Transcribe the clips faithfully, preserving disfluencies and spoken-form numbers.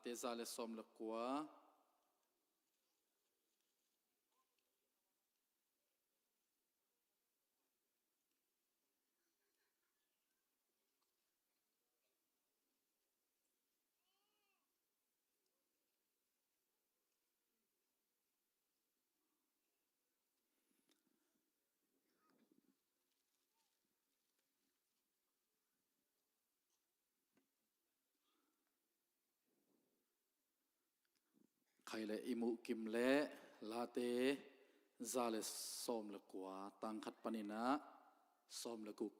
Late za le sawm le kua. Khai le i muh kim le Late za le sawm le kua, tang khat panin ah sawm le guk.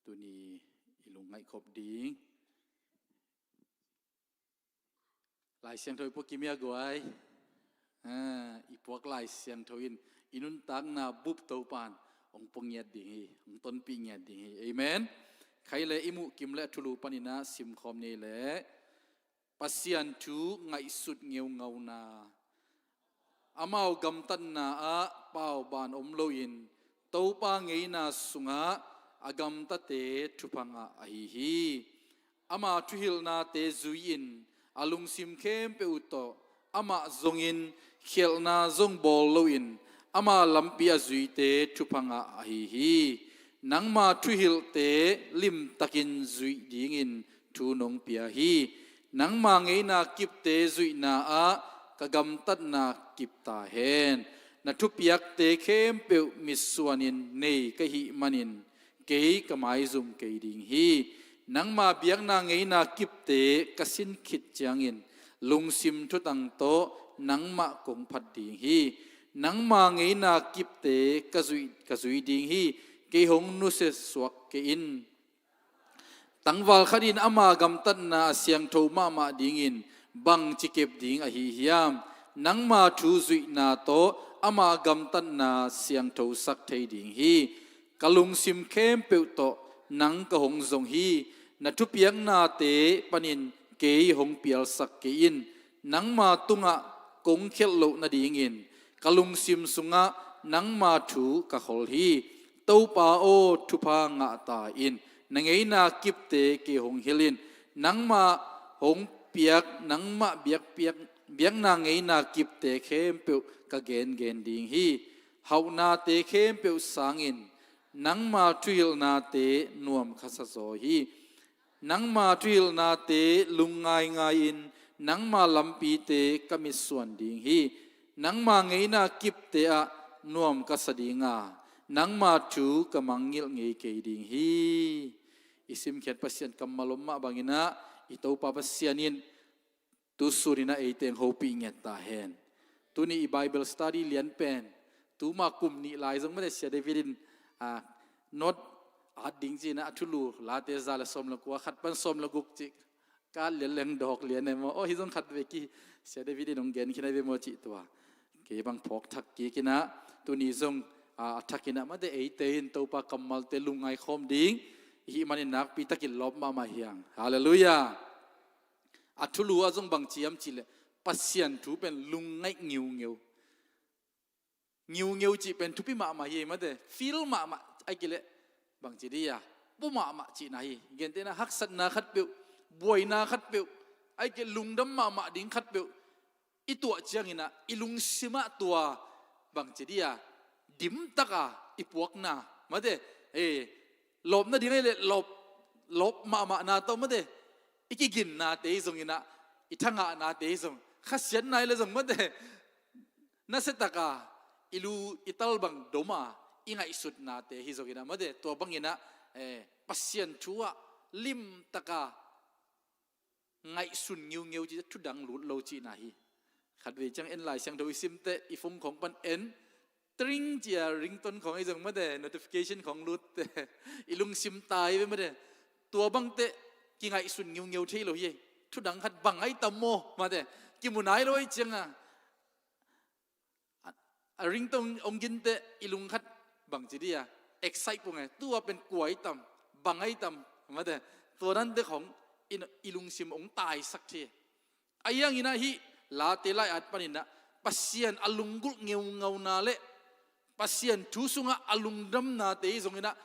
Tuni i lungngaih khop ding Lai Siangtho i puak kim ia guai. Ah, i puak Lai Siangtho in i nuntakna bup Topan hong pua ngiat ding hi, hong tonpih ngiat ding hi. Amen. Khai le i muh kim le a thulu panin ah simkhawm ni le Pasian thu ngaihsut ngeungauna. Amau gamtatna ah pauban om loin Topa ngeina sungah a gamtate thupha ngah ahi hi. Ama thuhilhnate zui-in a lungsim khempeuh uh tawh amah zongin khialhna zong bawl loin ama lampi a zuite thupha ngah ahi hi. Nangma thuhilhte limtakin zuih dingin thu nong pia hi. Nangma ngeina kipte zuihna ah ka gamtatna kip ta hen. Na thupiakte khempeuh mitsuanin nei ka hih manin kei ka maizum kei ding hi. Nangma biakna ngeina kipte ka sin khit ciangin lungsim thutang tawh nangmah kong phat ding hi. Nangma ngeina kipte ka zui, ka zui ding hi. Kei hong nusia suak kei in. Tangval khat in ama gamtatna a siangtho mahmah dingin bangci kep ding ahi hiam? Nangma thu zuihna tawh ama gamtatna siangthosak thei ding hi. Ka lungsim khempeuh tawh nang ka hong zong hi. Na thupiaknate panin kei hong pialsak kei in. Nangma tungah kong khialh loh nadingin ka lungsim sungah nangma thu ka khol hi. Topa aw, thupha ngah ta in. Na ngeina kipte kei hong hilh in. Nangma hong piak, nangmah biakpiak, biakna ngeina kipte khempeuh ka gengen ding hi. Hauhnate khempeuh sangin nangma thuhilhnate nuam ka sa zaw hi. Nangma thuhilhnate lungngaingai-in nangma lampite ka mitsuan ding hi. Nangma ngeina kipte ah nuam ka sa ding a, nangma thu ka mangngilh ngei kei ding hi. I simkhiat Pasian kammal om mah bangin ah i Topa Pasian in tu sunin ah ei teng hopih ngiat ta hen. Tuni i Bible study lian pen tuma kum nih lai zong mate Sia David in, ah, note at ding ci-in ah a thulu Late za le sawm le kua khat pan sawm le guk cih ka lian leng dawk lian e maw. Oh, hi zong khat vei ki Sia David in hong gen khin ahi ve maw cih tua. Kei bang phawk thak kik in ah tuni zong, ah, a thak in ah mate eite in Topa kammalte lungngai khawm ding i hih manin nakpi takin lawp mahmah hi hang. Halleluiah. A thulu ah zong bang ci hiam cih leh Pasian thu pen lungngaih ngiungeu. Ngiungeu cih pen thupi mahmah hi mate, feel mahmah, ahih kei leh bang ci dih a, pua mahmah cihna hi. Gentehna haksatna khatpeuh, buaina khatpeuh, ahih kei leh lungdam mahmah ding khatpeuh i tuah ciangin ah i lungsim ah tua bang ci dih a, dimtak a i puakna mate, eh, lawpna ding ahih leh lawp, lawp mahmahna tawh mate, i kiginnate hi zongin ah, i thangahnate hi zong, khasiatna hi leh zong mate, nasia tak a i lu i tal bang dom a i ngaihsutnate hi zongin ah mate, tua bangin ah, eh, Pasian thu ah limtak a ngaihsun ngiungeu cih thudang lut lo cihna hi. Khat vei ciang en Lai Siangtho i sim teh i phone khawng pan en, tring ci-a ringtone khawng ahi zong mate, notification khawng lut teh i lungsim tai ve mate. Tua bang teh kingaihsun ngiungeu thei lo hi. Thudang khat bang ai tam maw mate, kimu nai lo ahi ciang a, a, a ringtone hong gin teh i lung khat bang ci dih a, excite pong e, tua pen kua ai tam, bang ai tam mate. Tua dan teh khawng i, i lungsim hong taisak thei. Ahi hangin ah hih Late lai-at panin ah Pasian a lunggulh ngeungauna le Pasian thu sungah a lungdamnate hi zongin ah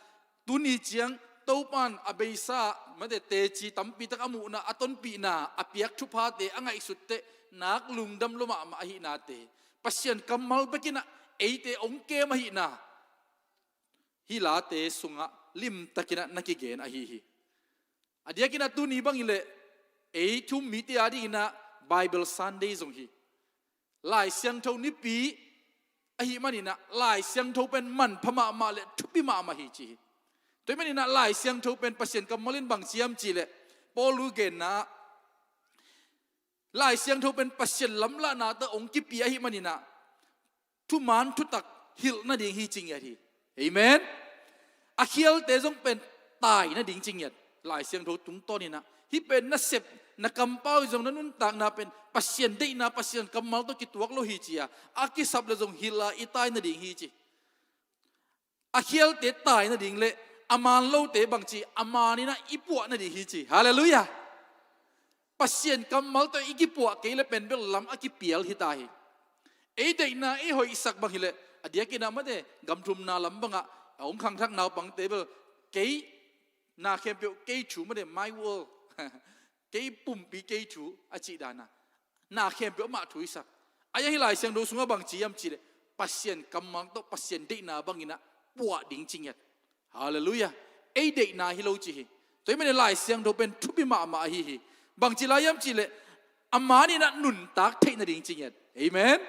tuni ciang Topan a beisa, mate, teci tampitak a muhna, a tonpihna, a piak thuphate a ngaihsutteh nak lungdam lua mahmah ahihnate, Pasian kammal bekinah eite hong kem ahihna hih late sungah limtakinah na kigen ahi hi. A diakinah tuni bang hileh ei thu-um mite adinginah Bible Sunday zong hi. Lai Siangtho nipi ahih maninah Lai Siangtho pen manpha mahmah le thupi mahmah hi ci hi. Tua ahih maninah Lai Siangtho pen Pasian kammal in bang ci hiam cihleh, Paul' genna ah Lai Siangtho pen Pasian lamlahna tawh hong kipia ahih maninah thuman thutak hilh nading hi ci ngiat hi. Amen. A khialte zong pen tai nading ci ngiat. Lai Siangtho tungtawninah hih pen na sep, na kampau in zong na nuntakna pen Pasian deihna, Pasian kammal tawh kituak lo hi ci-a, a kisap le zong hilh a i tai nading hi ci. A khialte tai nading le a man lote bangci, a maninah i puah nading hi ci. Halleluiah. Pasian kammal tawh i kipuah kei le pen bel lam a kipial hi ta hi. Ei deihna ei hoihsak bang hileh a diakinah mate, gam thumna lam bangah a hong khangthak naupangte bel kei na khempeuh kei thu mate, my world, kei pumpi kei thu a cih dana na khempeuh amah thu i sak. A hi a, hih Lai Siangtho sungah bang ci hiam cihleh Pasian kammal tawh Pasian deihna banginah puah ding ci ngiat. Halleluiah. Ei deihna hi lo ci hi. Tua ahih manin Lai Siangtho pen thupi mahmah ahi hi. Bang ci lai hiam cihleh a maninah nuntak theih nading ci ngiat. Amen.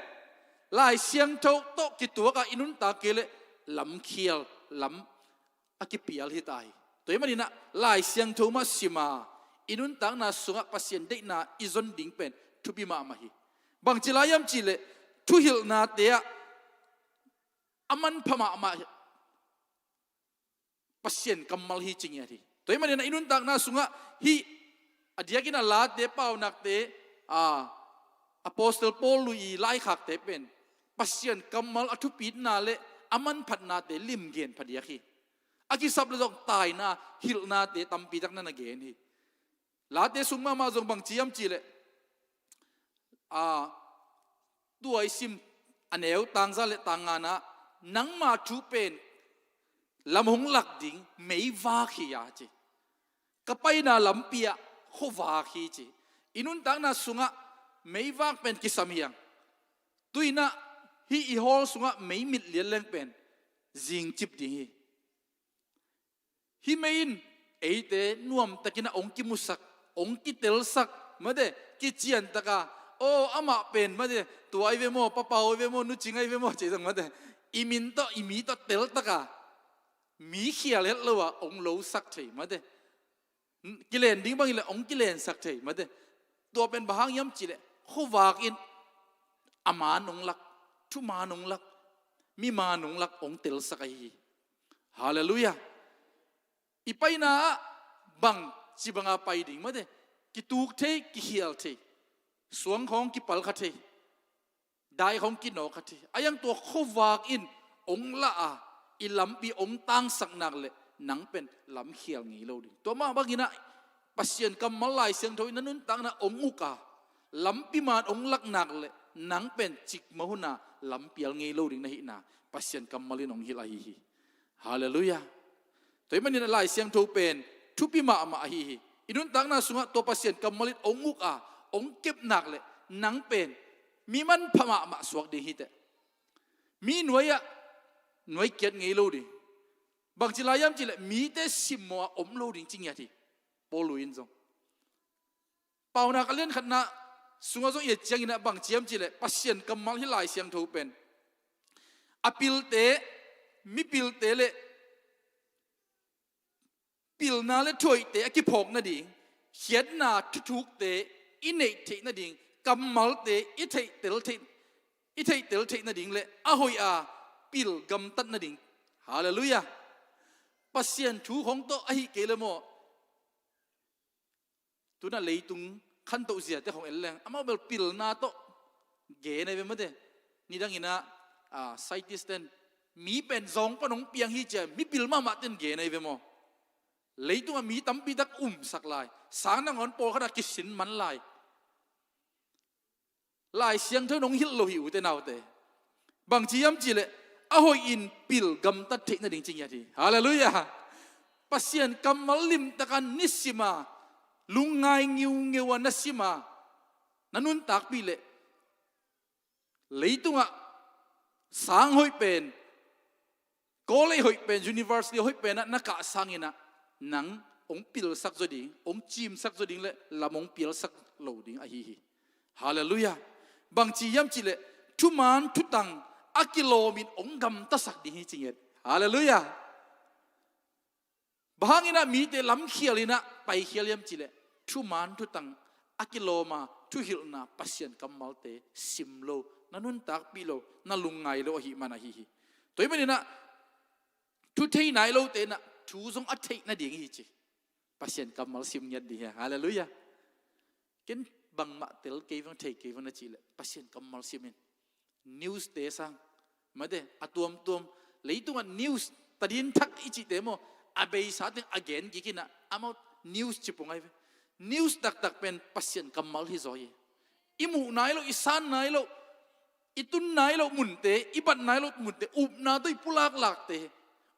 Lai Siangtho tawh kituakah i nuntak kei leh lamkhial, lam a kipial hi ta hi. Tua ahih maninah Lai Siangtho mah sima i nuntakna sungah Pasian deihna i zon ding pen thupi mahmah hi. Bang ci lai hiam cihleh thuhilhnate ah a manpha mahmah Pasian kammal hi ci ngiat hi. Tua ahih maninah i nuntakna sungah hih a diakinah Late, Paunakte, a, Apostle Paul' laikhakte pen Pasian kammal a thupitna le a manphatnate limgen phadiak hi. A kisap le zong taina, hilhnate tampitak na na gen hi. Late sung mahmah zong bang ci hiam cihleh, a, tua i sim a neu tangza le tangnganah, nangma thu pen lam hong lak ding meivak hi a ci. Ka paina lampi ah khuavak hi ci. I nuntakna sungah meivak pen kisam hi hang. Tuinah hih i hall sungah mei mit lian leng pen zingcip ding hi. Hih mei in eite nuamtakinah hong kimusak, hong kitelsak, mate, kiciantaka, aw, amah pen, mate, tua ahi ve maw, Papa ahi ve maw, Nu Cing ahi ve maw, cih zong, mate, i min tawh, i mi tawh teltaka mi khial het lo a hong losak thei, mate, kilen ding bang hileh hong kilensak thei, mate. Tua pen bang hang hiam cihleh khuavak in a man hong lak, thuman hong lak, mi man hong lak, hong telsak ahi hi. Halleluiah. I paina ah bangci banga pai ding, mate, kituk thei, kikhial thei, suang khawng kipalkha thei, dai khawng kinawkkha thei. A hi hang tua khuavak in hong lah a, i lampi hong tangsak nak leh nang pen lamkhial ngei lo ding. Tua mah banginah Pasian kammal Lai Siangtho in na nuntakna hong uk a, lampi man hong lak nak leh nang pen cikmah huna lampial ngei lo ding na hihna Pasian kammal in hong hilh ahi hi. Halleluiah. Tua ahih manin Lai Siangtho pen thupi mahmah ahi hi. I nuntakna sungah tua Pasian kammal in hong uk a, hong kep nak leh nang pen mi manpha mahmah suak ding hi teh. Mi nuai ah nuai kiat ngei lo ding. Bangci lai hiam cihleh mite simmawh a om lo ding ci ngiat hi. Paul' in zong Paunak a lian khatna sungah zong i et cianginah bang ci hiam cihleh Pasian kammal hih Lai Siangtho pen a pilte, mipilte le pilna le thuhoihte a kiphawk nading, khiatna thuthukte i neih theih nading, kammalte i theihtel theih, i theihtel theih nading le a hoih a pil gamtat nading. Halleluiah. Pasian thu khawng tawh ahih kei le maw, tunah leitung khantoh ziate khawng en leng amau bel pilna tawh gen ahi ve mate. Nidanginah, ah, scientist ten mi pen zawng pan hong piang hi ci-a mipil mahmah ten gen ahi ve maw. Leitungah mi tampitak umsak lai, sang nangawn pawlkhatah kisin man lai. Lai Siangtho in hong hilh lo hi, ute naute. Bang ci hiam cihleh a hoihin pil gamtat theih nading ci ngiat hi. Halleluiah. Pasian kammal limtaka nisima lungngai ngiungeu a na sima na nuntakpih leh, leitungah sang hoih pen, college hoih pen, university hoih penah na kah sanginah nang hong pilsak zaw ding, hong cimsak zaw ding le lam hong pialsak lo ding ahi hi. Halleluiah. Bangci hiam cihleh, thuman thutang a kilawmin hong gamtasak ding hi ci ngiat. Halleluiah. Bang hanginah mite lamkhialinah paikhial hiam cihleh, thuman thutang a kilawma thuhilhna Pasian kammalte sim lo, na nuntakpih lo, na lungngai lo ahih man ahi hi. Tua ahih maninah thu thei nai lote inah thu zong a theih nading hi ci. Pasian kammal sim ngiat ding hi. Halleluiah. Ken bangmah tel kei vang, thei kei vang na cihleh Pasian kammal simin. News te sang, mate, a tuamtuam, leitungah news, tadin thak i cihte maw, a beisa teng a gen kikinah amau news cipung ai ve. News taktak pen Pasian kammal hi zaw hi. I muh nai lo, i san nai lo, i tun nai lo munte, i bat nai lo munte, upna tawh i pulaklakte,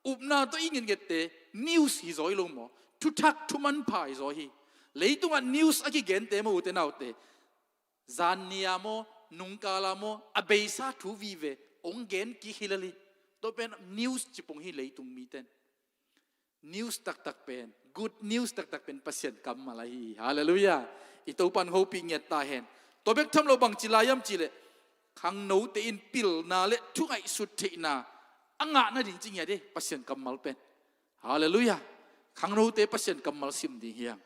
upna tawh i ngetngette news hi zaw hi lo maw? Thuthak thumanpha hi zaw hi. Leitungah news a kigente maw, ute naute, zannia maw, nungkala maw, a beisa thu vive hong gen kik hi lel hi. Tua pen news cipung hi leitung miten. News taktak pen, good news taktak pen Pasian kammal ahi hi. Halleluiah. I Topan hopih ngiat ta hen. Tua bek tham lo, bangci lai hiam cihleh, khangnote in pilna le thungaihsut theihna a ngah nading ci ngiat hi Pasian kammal pen. Halleluiah. Khangnote Pasian kammal sim ding hi hang.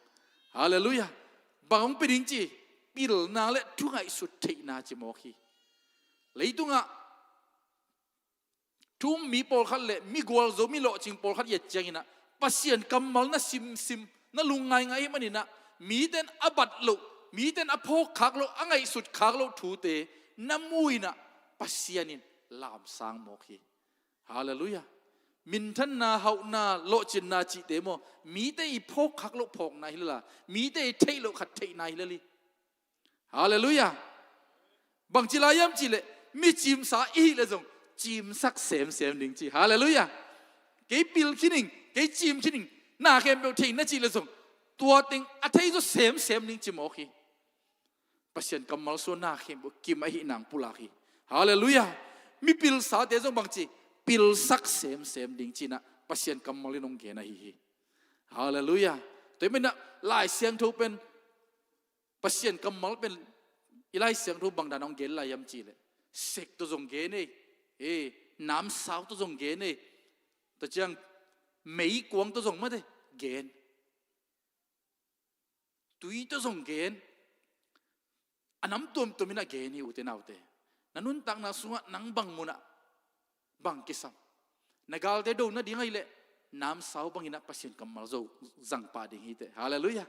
Halleluiah. Bang hong pia ding ci, pilna le thungaihsut theihna ci mawk hi. Leitungah thu um mi pawlkhat le mi gualzo, mi lawhcing pawlkhat i et cianginah Pasian kammal na simsim, na lungngaingai ahih maninah miten a bat loh, miten a phawkkhak loh, a ngaihsutkhak loh thute na mu-inah Pasian in lamsang mawk hi. Halleluiah. Minthanna, hauhna, lawhcinna cihte maw, mite i phawkkhak loh phawkna hi lel a, mite i theih loh khat theihna hi lel hi. Halleluiah. Bangci lai hiam cihleh, mi cimsa i hih leh zong cimsak semsem ding ci. Halleluiah. Kei pil khin ing, kei cim khin ing, na khempeuh thei na cih leh zong tua teng a thei zaw semsem ding ci mawk hi. Pasian kammal sungah na khempeuh kim ahih nang pulak hi. Halleluiah. Mi pilsate zong bangci, pilsak semsem ding cinah Pasian kammal in hong gen ahi hi. Halleluiah. Tua ahih maninah Lai Siangtho pen, Pasian kammal pen i Lai Siangtho bang dan hong gen lai hiam cihleh, sek tawh zong gen ei, e, namsau tawh zong gen ei, tua ciang meikuang tawh zong mate gen, tui tawh zong gen, a nam tuamtuam inah gen hi, ute naute. Na nuntakna sungah nang bang munah bang kisam? Na galte do nading ahih leh namsau banginah Pasian kammal zo zangpah ding hi teh. Halleluiah.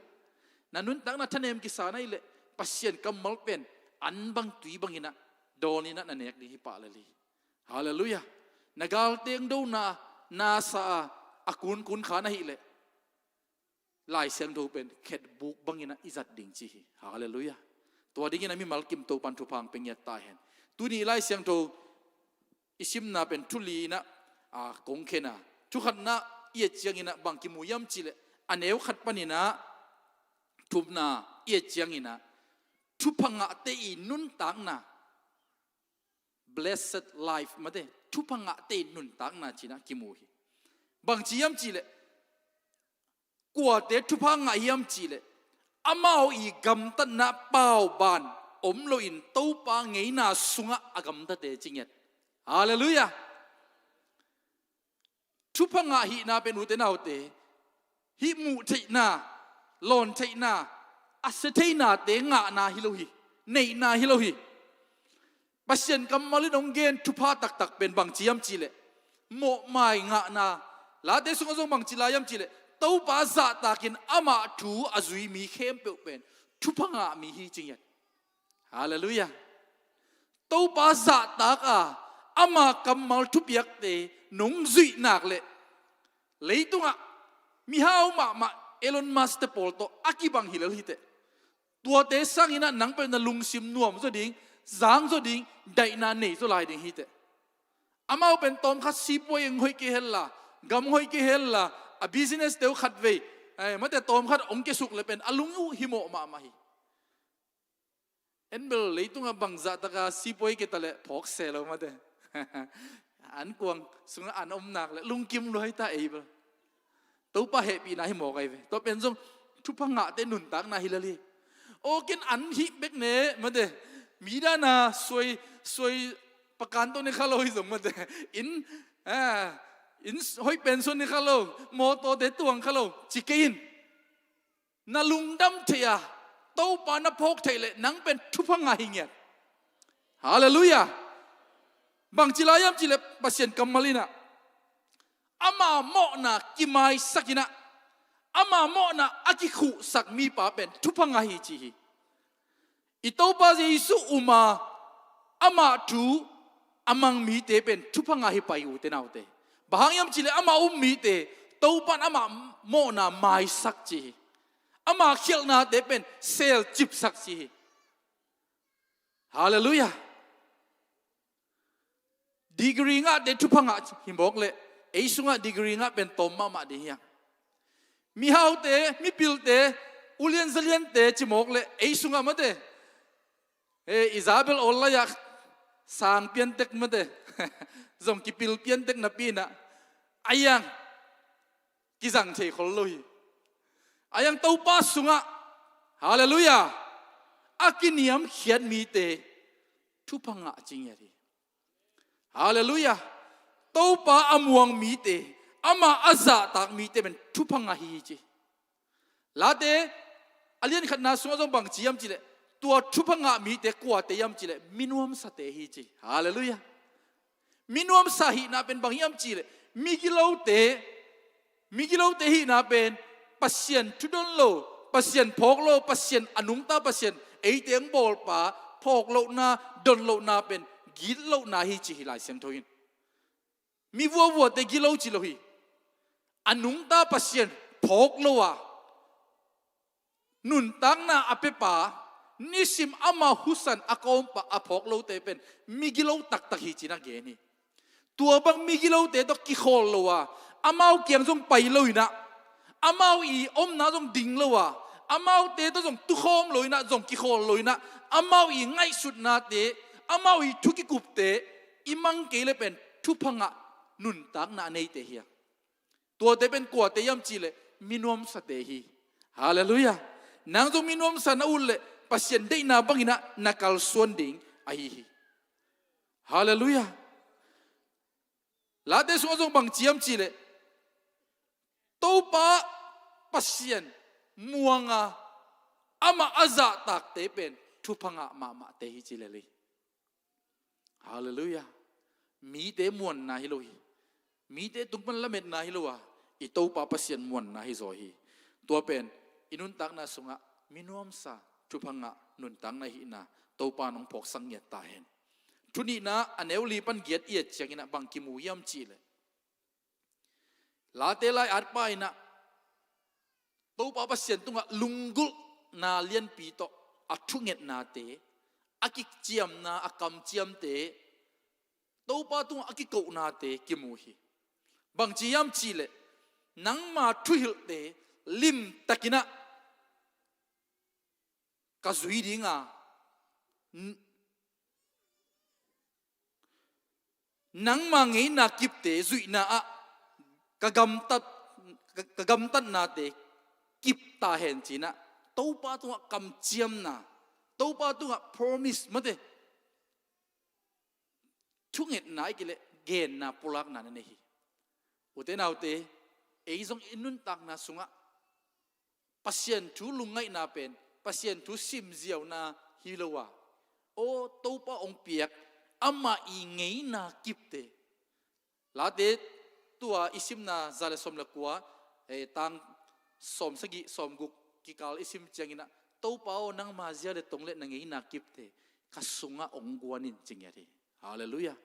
Na nuntakna thanem kisa na hih leh Pasian kammal pen an bang tui banginah dawninah na nek ding hi pah lel hi. Halleluiah. Na galte hong dona, nasa a, a kunkun kha na hih leh Lai Siangtho pen khetbuk banginah i zat ding ci hi. Halleluiah. Tua dinginah mimal kim Topan thupha hong pia ngiat ta hen. Tuni Lai Siangtho i simna pen thu li inah, a, kong khen a, thu khatna i et cianginah bang kimu hiam cihleh, a neu khat paninah thumna i et cianginah thupha ngahte i nuntakna, blessed life mate, thupha ngahte i nuntakna cinah kimu hi. Bangci hiam cihleh, kuate thupha ngah hiam cihleh, amau i gamtatna pauban om loin Topa ngeina sungah a gamtate ci ngiat. Halleluiah. Thupha ngah hihna pen, ute naute, hih muh theihna, lawn theihna, a sia theihnate ngahna hi lo hi, neihna hi lo hi. Pasian kammal in hong gen thupha taktak pen bangci hiam cihleh, mawhmai ngahna. Late sungah zong bangci lai hiam cihleh, Topa zahtakin amah thu a zui mi khempeuh pen thupha ngah mi hi ci ngiat. Halleluiah. Topa zahtak a, ama kammal thupiakte nong zuih nak leh, leitungah mihau mahmah Elon Musk te pawl tawh a kibang hi lel hi teh. Tuate sanginah nang pen na lungsim nuam zaw ding, zang zaw ding, daihna nei zaw lai ding hi teh. Amau pen tawmkhat sipuai hong hoih kei hel la, gam hoih kei hel la, A business te uh khatvei, eh, mate tawm khat hong kiasuk le pen a lung uh himawh mahmah hi. En bel leitungah bangzah taka sipuai kei ta leh phawk se lo mate. An kuang sungah an om nak le lungkim luai ta ei bel. Topa hehpihna hi mawk ahi ve. Tua pen zong thupha ngahte nuntakna hi lel hi. Aw ken an hih bek ne mate. Mi dana suai, suai pakan tawh ne kha lo hi zong mate. In, ah, in hoih pen suan ne kha lo. Mawtawte tuang kha lo. Ci kei in. Na lungdam thei a, Topa na phawk thei leh nang pen thupha ngah hi ngiat. Halleluiah. Bangci lai hiam cihleh Pasian kammal inah ama mawhna kimaisak inah ama mawhna a kikhuhsak mipa pen thupha ngah hi ci hi. I Topa Jesu um a, amah thu a mang mite pen thupha ngah hi pai, ute naute. Bang hang hiam cihleh amah um mite Topa in amah mawhna maisak ci hi. Amah khialhnate pen selcipsak ci hi. Halleluiah. Degree ngahte thupha ngah hi mawk leh ei sungah degree ngah pen tawm mahmah ding hiam? Mihaute, mipilte, ulian zaliante ci mawk leh ei sungah mate. Eh, Isabel awl lai-ah sang piantek mate. Zong kipil piantek napi inah a iang kizang thei khol lo hi. A iang Topa sungah, halleluiah, a kiniamkhiat mite thupha ngah ci ngiat hi. Halleluiah. Topa a muang mite, amah a zahtak mite pen thupha ngah hi ci. Late a lian khatna sungah zong bangci hiam cihleh tua thupha ngah mite kuate hiam cihleh minuamsate hi ci. Halleluiah. Minuamsa hihna pen bang hiam cihleh migilote, migilote hihna pen Pasian thudon lo, Pasian phawk lo, Pasian a nungta Pasian, eite hong bawlpa phawk lohna, don lohna pen git lohna hi ci hi Lai Siangtho in. Mi vuavuate gilo ci lo hi. A nungta Pasian phawk lo a nuntakna a pepa, nisim ama husan a kawmpa a phawk lote pen migilo taktak hi ci-in a gen hi. Tua bang migilote tawh kikhawl lo a, amau kiang zong pai lo inah, amau i omna zong ding lo a, amaute tawh zong tukhawm lo inah, zong kikhawl lo inah, amau i ngaihsutnate, amau i thu kikupte i mang kei le pen thupha ngah nuntakna a neite hi a. Tuate pen kuate hiam cihleh minuamsate hi. Halleluiah. Nang zong minuamsa na ut leh Pasian deihna bang inah na kalsuan ding ahi hi. Halleluiah. Late sungah zong bangci hiam cihleh Topa Pasian muang a, amah a zahtakte pen thupha ngah mahmahte hi ci lel hi. Halleluiah. Mite muanna hi lo hi. Mite tung pan lametna hi lo a, i Topa Pasian muanna hi zaw hi. Tua pen i nuntakna sungah minuamsa, thupha ngah nuntakna hihna Topa in hong phawksak ngiat ta hen. Thu nihna a neu li pan giat i et ciang inah bang kimu hiam cihleh Late lai-at pa inah Topa Pasian tungah lunggulhna lianpi tawh a thungetnate, a kiciamna, a kamciamte, Topa tungah a kikohnate kimu hi. Bangci hiam cihleh nangma thuhilhte limtakinah ka zui dinga, n-, nangma ngeina kipte zuihna ah ka gamtat, ka, ka gamtatnate kip ta hen cinah Topa tungah kamciamna, Topa tungah promise mate thungetna i kileh genna pulakna na nei hi. Ute naute, ei zong i nuntakna sungah Pasian thu lungngaihna pen Pasian thu simziauna hi lo a, aw Topa hong piak amah i ngeina kipte. Late tua i simna za le sawm le kua, eh, tang sawm sagih sawm guk kikal i sim cianginah Topa aw nangma zia le tong le na ngeina kipte ka sungah hong guan in ci ngiat hi. Halleluiah.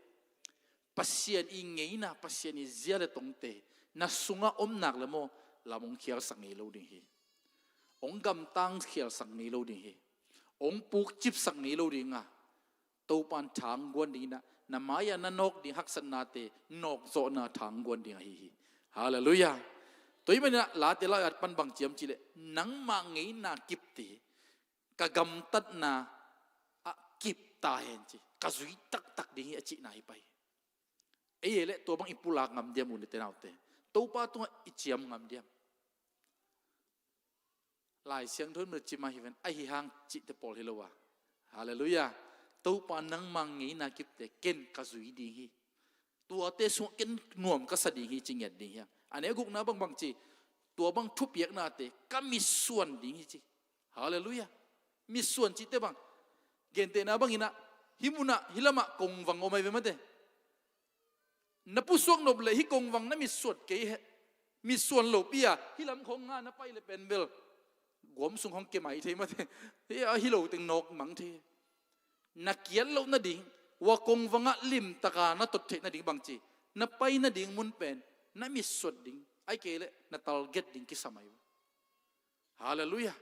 Pasian i ngeina, Pasian i zia le tongte na sungah om nak le maw, lam hong khialsak ngei lo ding hi. Hong gamtang khialsak ngei lo ding hi. Hong pukcipsak ngei lo ding a, Topa in thang guan ding inah na mai-ah na nawk ding haksatnate nawkzawhna thang guan ding ahi hi. Halleluiah. Tua ahih manin ah Late lai-at pan bang ci hiam cih leh, nangmah ngeina kipte ka gamtatna ah kip ta hen ci, ka zui taktak ding hi a cihna hi pah hi. Ei e leh tua bang i pulak ngam diam, u te nau te? Topa tungah i ciam ngam diam? Lai Siangtho in bel ci mah hi ven, ahi hang cihte pawl hi lo a. Halleluiah. Topa, nangmah ngeina kipte ken ka zui ding hi. Tuate sungah ken nuam ka sa ding hi ci ngiat ding hi hang. A neu gukna bangbang ci, tua bang thupiaknate ka mitsuan ding hi ci. Halleluiah. Mitsuan cihte bang, gentehna bangin ah, hih munah, hih lamah kongvang om ahi ve mate. Na pusuak nop leh hih kongvang na mitsuat kei he, mitsuan lopi a hih lam khawng nga na pai leh pen bel guam sung khawng kia mai thei mate. Hih a hi lo teng nawk mang thei. Na kiat loh nading, hua kongvang ah limtak a na tot theih nading bang ci, na pai nading mun pen na mitsuat ding, ahih kei leh na target ding kisam ahi. Halleluiah.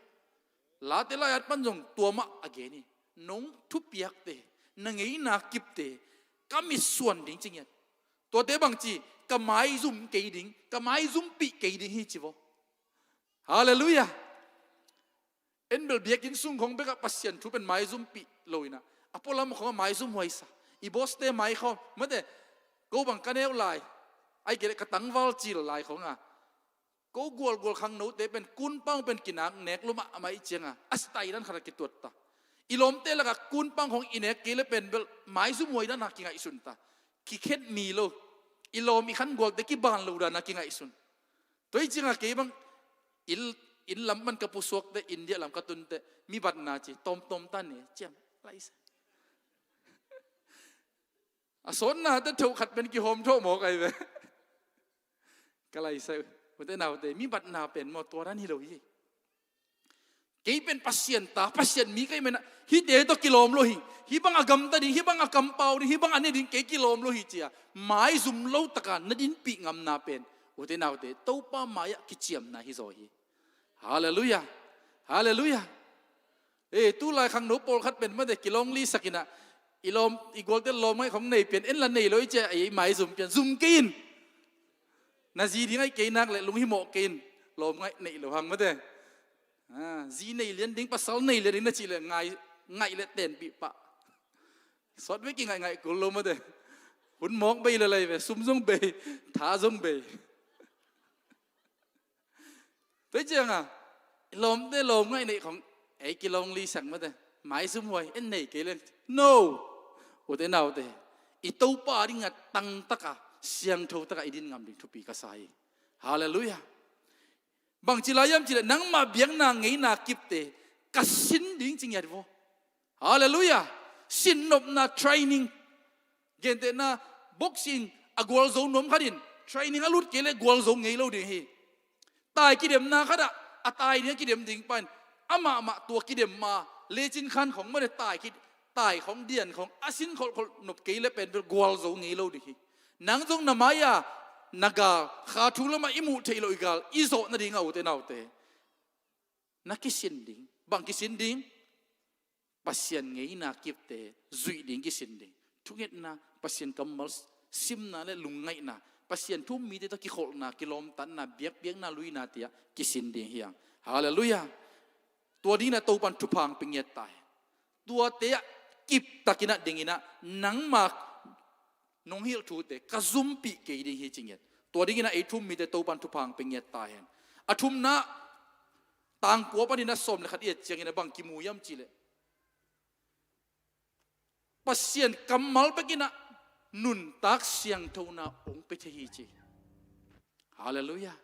Late lai-at pan zong tua mah a gen hi. Nong thupiakte, na ngeina kipte ka mitsuan ding ci ngiat. Tuate bang ci, ka maizum kei ding, ka maizumpih kei ding hi ci vaw. Halleluiah. En bel biakinn sung khawng bekah Pasian thu pen maizumpih lo in ah, a pualam khawng a maizum huaisa. I bawste mai khawng mate, ko bang ka neu lai, ahih kei leh ka tangval cil lai khawng a, ko gualgual khangnote pen kunpang pen kinak nek lua mahmah ahih ciangin a style dan khat a kituat ta. I lawmte lakah kunpang khawng i nek kei leh pen bel maizum huai dan a kingaihsun ta. Kikhen mi lo. I lawm i khan gualte kiban lo dan a kingaihsun. Tua ahih ciangin kei bang inn, inn lam pan ka pusuakte, India lam ka tunte, mi batna ci, tawmtawm ta ne, ciam, laisa. A sawtnate thoh khat pen kihawm thawh mawk ahi ve. Ka laisa uh, u te nau te, mi batna pen maw tua dan hi lo hi. Kei pen Pasian ta, Pasian mi ka hih manin ah, hihte tawh kilawm lo hi. Hih bang a gamta ding, hih bang a kampau ding, hih bang a ne ding kei kilawm lo hi ci a maizum lo takin na dinpih ngamna pen, u te nau te, Topa mai-ah kiciamna hi zaw hi. Halleluiah. Halleluiah. Eh, tulai khangno pawlkhat pen mate kilawng lisak in ah, i lawm, i gualte lawmngaih khawng nei pian, en la nei lo i ci a, ei maizum pian, zum kei in. Na zi ding ahih kei nak leh lunghimawh kei in. Lawmngaih neih lo hang mate. Ah, zi nei lian ding, pasal nei lian ding na cih leh ngai, ngaih leh tenpih pah. Sawt vei kingaih ngaih kul lo mate. Hun mawk bei le lai ve, sum zong bei, tha zong bei. Tua ciangin lawmte lawmngaih neih khawng ei kilawng lisak mate. Maizum huai, en nei kei leng. No. U te nau te, i Topa dingin tangtaka, siangtho taka i din ngam ding thupi ka sa hi. Halleluiah. Bangci lai hiam cih leh nangmah biakna ngeina kipte ka sin ding ci ngiat vaw. Halleluiah. Sinnopna training. Gentehna, boxing a gualzo nuam khat in training a lut kei leh gualzo ngei lo ding hi. Tai kidemna khat ah a tai ding a kidem ding pa in amah mah tua kidem ma, lecin khan khawng mate, tai kid, tai khawng dian khawng a sin kholhkholh nop kei leh pen bel gualzo ngei lo ding hi. Nang zong na mai-a na gal, kha thu lamah i muh theih loh i gal i zawh nading a, u te nau te, na kisin ding. Bang kisin ding? Pasian ngeina kipte zuih ding kisin ding. Thungetna, Pasian kammal simna le lungngaihna, Pasian thu-um mite tawh kikholhna, kilawmtatna, biakpiakna, luina te ah kisin ding hi hang. Halleluiah. Tua dingin ah Topan thupha hong pia ngiat ta hen. Tuate ah kiptakin ah dingin ah nangma nong hilh thute ka zumpih kei ding hi ci ngiat. Tua dingin ah ei thu-um mite Topan thupha hong pia ngiat ta hen. A thumna, tang kua panin ah sawm le khat i et ciangin ah bang kimu hiam cih leh, Pasian kammal bekin ah nuntak siangthona hong pia thei hi ci. Halleluiah.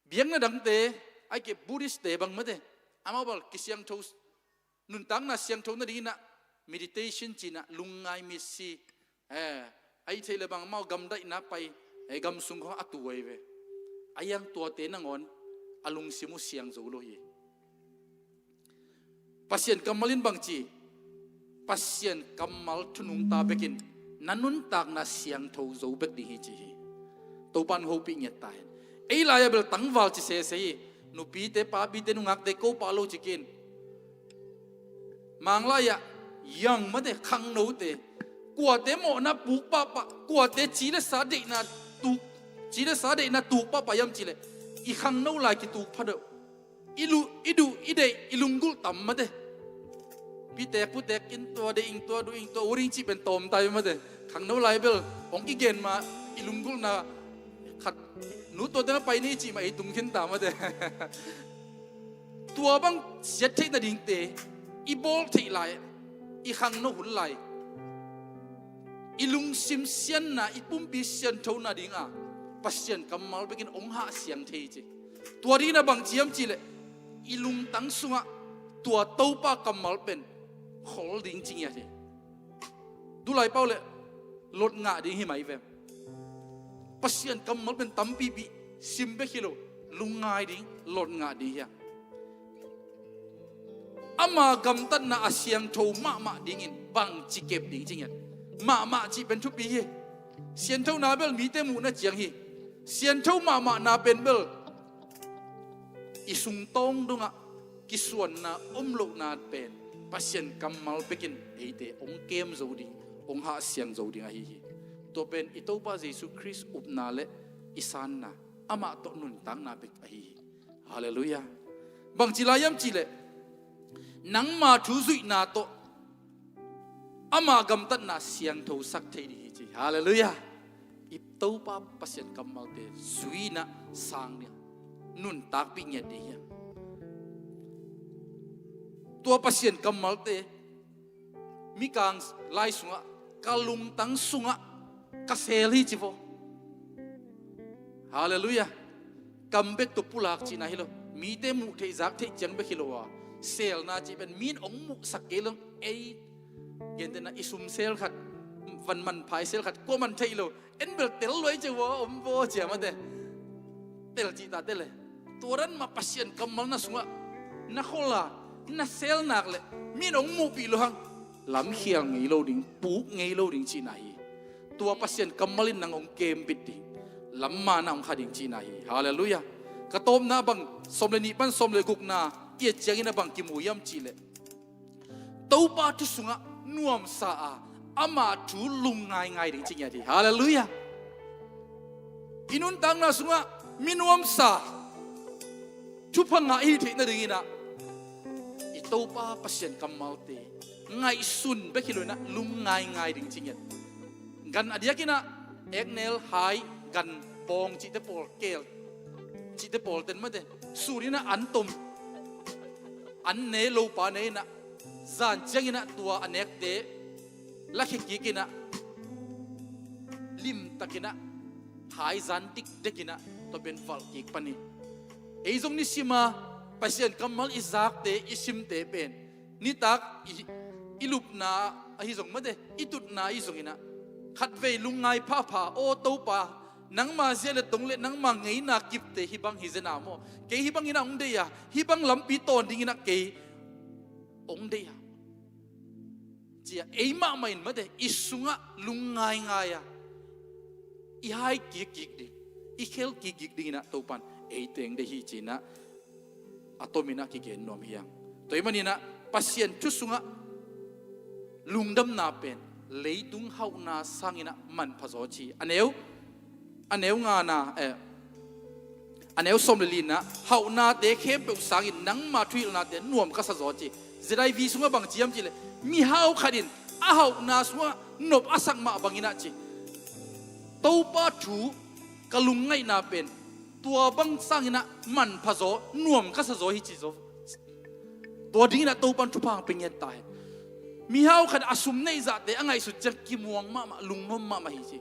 Biakna dangte, ahih kei leh Buddhist-te bang mate, amau bel kisiangtho, nuntakna siangtho nadingin ah meditation ci-in ah lungngai mitsi, eh, ahih theih leh bang amau gamdaihna pai, eh, gamsung khawng a tu ahi ve. Ahi hang tuate nangawn a lungsim uh siang zo lo hi. Pasian kammal in bangci, Pasian kammal thu nungta bekin na nuntakna siangtho zo bek ding hi ci hi. Topan hopih ngiat ta hen. Ei lai-ah bel tangval ci sese hi. Nupite, papite, nungakte, ko pah lo ci kei in. Manglai-ah young mate, khangnote, kuate mawhna puk pahpah, kuate ci le sa deihna tuk Ci le sa deihna tuk pahpah hiam cih leh i khangno lai kituk pha deuh. I lu, i duh, i deih, i lunggulh tam mate. Pitek putek in tua deih ing, tua duh ing, tua ur ing cih pen tawm tai mate. Khangno lai bel hong kigen mah i lunggulhna khat, nu tua teng a pai ni cih mah ei tung khin ta mate. Tua bang siat theih nadingte i bawl theih lai, i khangno hun lai, i lungsim sianna, i pumpi sianthona dinga Pasian kammal bekin hong hahsiang thei hi ci. Tua dingin a bang ci hiam cih leh i lungtang sungah tua Topa kammal pen khol ding ci ngiat hi. Tulai pau leh Lot ngah ding hi mai vem? Pasian kammal pen tampipi sim bek hi lo, lungngai ding, Lot ngah ding hi a. Ama gamtatna a siangtho mahmah dingin bangci kep ding ci ngiat? Mahmah cih pen thupi hi. Sianthona bel mite muhna ciang hi. Siantho mahmahna pen bel i sungtawng dongah kisuanna om lohna pen Pasian kammal bekin eite hong kem zo ding, hong hahsiang zo ding ahi hi. Tua pen i Topa Jesu Khrist upna le i sanna, amah tawh nuntakna bek ahi hi. Halleluiah. Bangci lai hiam cih leh nangma thu zuihna tawh ama gamtatna siangthosak thei ding hi ci. Halleluiah. I Topa Pasian kammalte zui-in ah sang ding, nuntakpih ngiat ding hi a. Tua Pasian kammalte mikang lai sungah, ka lungtang sungah ka seel hi ci vo. Halleluiah. Kam bek tawh pulak cihna hi lo. Mite muh theih zak theih ciang bek hi lo a, seelna cih pen mi in hong muhsak kei lo. Ei, gentehna i sum seel khat, van manphai seel khat kua man theih lo. En bel tel luai cia ua om vo cia mate. Tel cih ta tel e. Tua dan mah Pasian kammal na sungah na khol a, na seel nak leh mi in hong muhpih lo hang, lamkhial ngei lo ding, puk ngei lo ding cihna hi. Tua Pasian kammal in nang hong kempit ding, lamma na hong kha ding cihna hi. Halleluiah. Ka tawpna bang, sawm le nih pan sawm le gukna i et ciangin a bang kimu hiam cih leh Topa thu sungah nuamsa a, ama thu lungngaingai ding ci ngiat hi. Halleluiah. I nuntakna sungah mi nuamsa, thupha ngah i hih theih nadingin ah i Topa Pasian kammalte ngaihsun bek hi lo-in ah lungngaingai ding ci ngiat. Gan a diakin ah eknel, hai, gan, pawng cihte pawl, keel cihte pawl ten mate, sun-in ah an tom, an ne, lopa ne-in ah, zan ciangin ah tua a nekte lakhia kikin ah, limtakin ah, hai zan dikdekin ah, tua pen valh kik pan hi. Ei zong nisim a Pasian kammal i zakte, i simte pen nitak i, i lupna ahi zong mate, i tutna ahi zongin ah, khatvei lungngai phapha, aw Topa, nangma zia le tong le nangma ngeina kipte hih bang hi zen a maw? Kei hih bangin ah hong deih a, hih bang lampi tawn dingin ah kei hong deih a, ci-a ei mahmah in mate, i sungah lungngaingai a, i hai kikkik ding, i khel kikkik dingin ah Topan ei teng deih hi ci-in ah a tomin ah kigen nuam hi hang. Tua ahih manin ah Pasian thu sungah lungdamna pen leitung hauhna sangin ah manpha zaw ci. A neu, a neu ngana, eh, a neu sawm le lina, hauhnate khempeuh sangin nangma thuhilhnate nuam ka sa zaw ci. Zedai vi sungah bang ci hiam cih leh, mihau khat in a hauhna sungah nop a sak mah bangin ah ci, Topa thu ka lungngaihna pen tua bang sangin ah manpha zaw, nuam ka sa zaw hi ci zaw. Tua dingin ah Topan thupha hong pia ngiat ta hen. Mihau khat a sum neih zahte a ngaihsut ciang kimuang mahmah, lungnuam mahmah hi ci.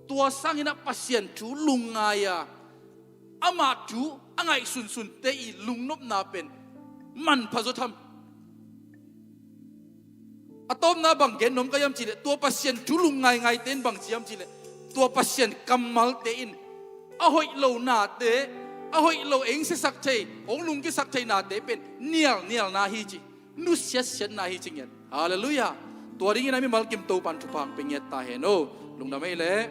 Tua sangin ah Pasian thu lungngai a, amah thu a ngaihsunsunte i lungnopna pen manpha zaw tham. A tawpna bang gen nuam ka hiam cih leh, tua Pasian thu lungngaingaite in bang ci hiam cih leh, tua Pasian kammalte in a hoih lo nate, a hoih lo, eng siasak thei, hong lungkisak thei nate pen nialnialna hi ci, nusiatsiatna hi ci ngiat. Halleluiah. Tua dingin a mimal kim Topan thupha hong pia ngiat ta hen aw. Lungdam ei leh.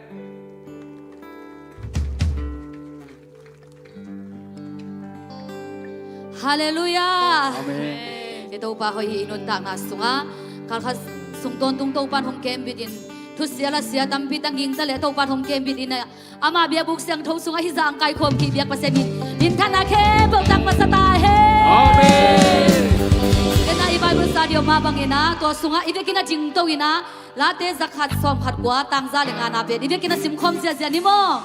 Halleluiah. Amen. I Topa hoih hi. I nuntakna sungah kal khat sung tawntung Topan hong kembit in, thusia lasia tampi tanging ta leh Topan hong kembit in a, Ama biakbuk siangtho sungah hih zah hong kaikhawm kik biak Pasian in minthanna khempeuh tang masa ta hen. Amen. Ken a i Bible study om mah bangin ah, tua sungah i vekin a dingto in ah, Late zakhat sawmkhat kua tang za le ngana pen i vekin a simkhawm ziazia ni maw.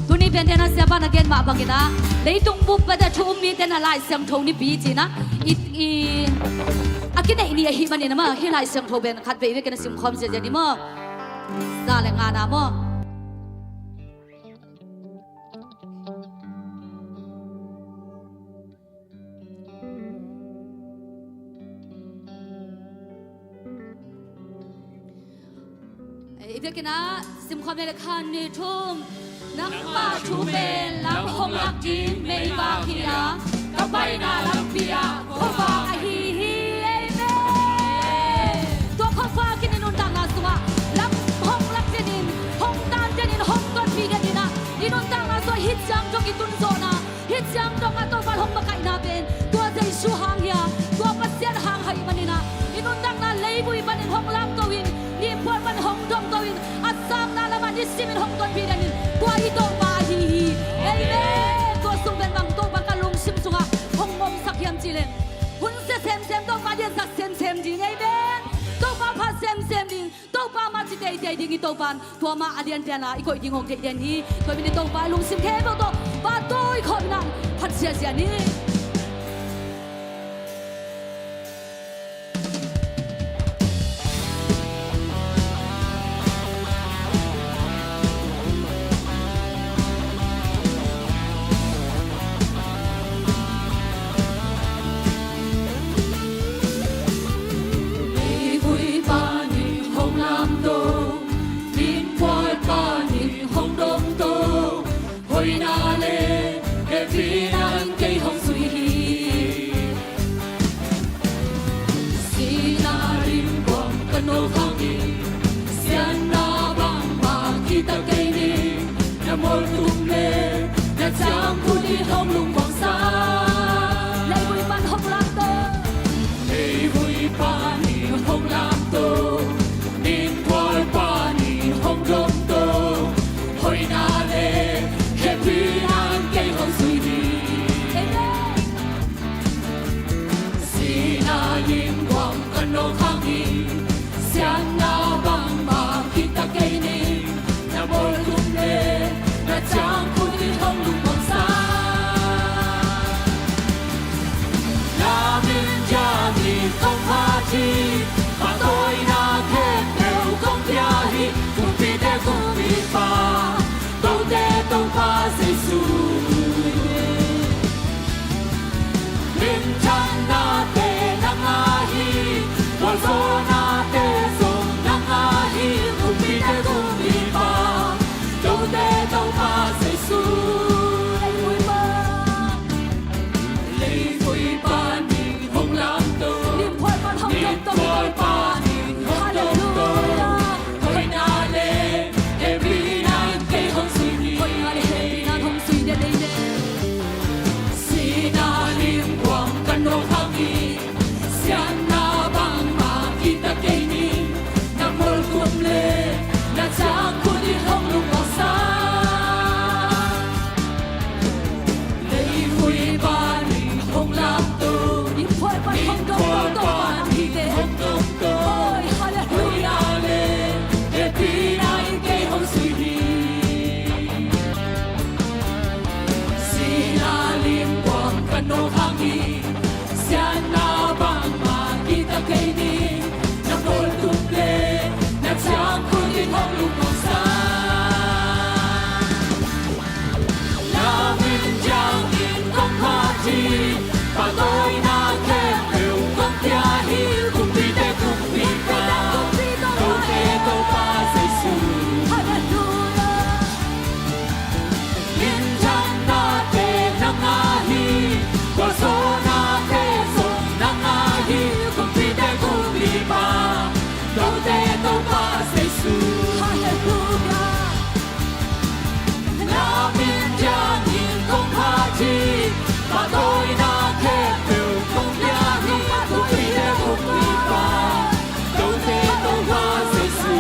Tuni pen ken a siapa na gen mah bangin ah, leitung bup pate thu um mite na Lai Siangtho nipi ci-in ah, i, i, a kineih ni ahih manin ah maw, hih Lai Siangtho pen khatvei i vekin a simkhawm ziazia ni maw. Za le ngana maw. I vekin ah simkhawm le le, khat, nih, thum. Nangma thu pen lam hong lak ding meivak hi a, ka paina lampi ah khuavak ahi hi. Amen. Tua khuavak in i nuntakna sungah lam hong lak den in, hong tan den in, hong tonpih den in ah, i nuntakna sungah hih ciang dong i tunzawhna, hih ciang dong ah Topa hong makaihna pen tua Jesu hang hi a, tua Pasian hang ahih manin ah, i nuntakna leivui panin hong lamto in, niphual panin hong domto in, a sangna lamah nisimin hong tonpih den in, tua i Topa ahi hi. Amen. Tua sung pen bang Topa ka lungsim sungah hong omsak hiam cih leh, hun sia semsem Topa liansak semsem ding. Amen. Topa pha semsem ding. Topa mah ci teitei ding i Topa in, tua mah a lianpian a i koih ding hong deih den hi. Tua manin Topa lungsim khempeuh tawh pahtawi khawm in ah phat ziazia ni. Leivui panin hong lamto, niphual panin hong domto, hoihna le hehpihna in kei hong zui hi. Sihna limguam ka nawk hangin, siatna bangmah kitak kei ning. Na mualtum le na ciangkhut in hong lungmuangsa. Leivui pan hong lamto, leivui panin hong lamto, niphual panin hong domto, hoihna le hehpihna in kei hong zui hi. Amen. Sihna limguam ka nawk hangin, siatna bangmah kitak kei ning. Na mualtum le na ciangkhut in hong lungmuangsa. Na min ciangin kong phat hi, pahtawina khempeuh kong pia hi, kumpite kumpipa, kote Topa Jesu. Minthannate nang a hi, gualzawhnate zong nang a hi, kumpite kumpipa, kote Topa Jesu. Leivui panin hong lamto, niphual panin hong domto, hoihna le hehpihna in kei hong zui hi. Sihna limguam ka nawk hangin, siatna bangmah kitak kei ning. Na mualtum le na ciangkhut in hong lungmuangsa. Leivui panin hong lamto, niphual panin hong domto, hoi, halleluiah, le hehpihna in kei hong zui hi. Sihna limguam ka nawk hangin, siatna bangmah kitak kei ning. Na mualtum le na ciangkhut in hong lungmuangsa. Na min ciangin kong phat hi, pahtawina khempeuh kong pia hi, kumpite kumpipa, kote Topa Jesu. Halleluiah. Minthannate nang a hi, gualzawhnate zong nang a hi, kumpite kumpipa, kote Topa Jesu. Halleluiah. Na min ciangin kong phat hi, pahtawina khempeuh kong pia hi, kumpite kumpipa, kote Topa Jesu.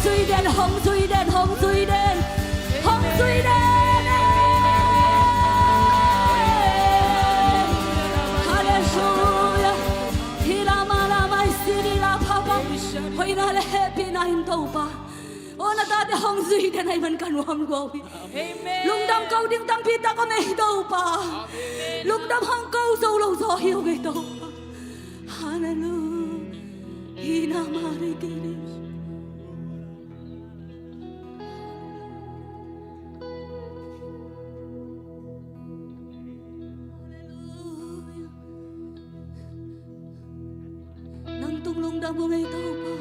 Zui den, hong zui den, hong zui den, hong zui den. Halleluia. Hi la ma la mai si di la pha pa. Hoihna le hehpihna in Topa. O na tate hong zui den ahih man ka nuam lua uh hi. Lungdam ko ding tampi tak om ei Topa. Lungdam hong ko zo lo zaw hi ung ei Topa. Halleluia. Hi na ma ri ki ri. Nang tung lungdam ung ei Topa.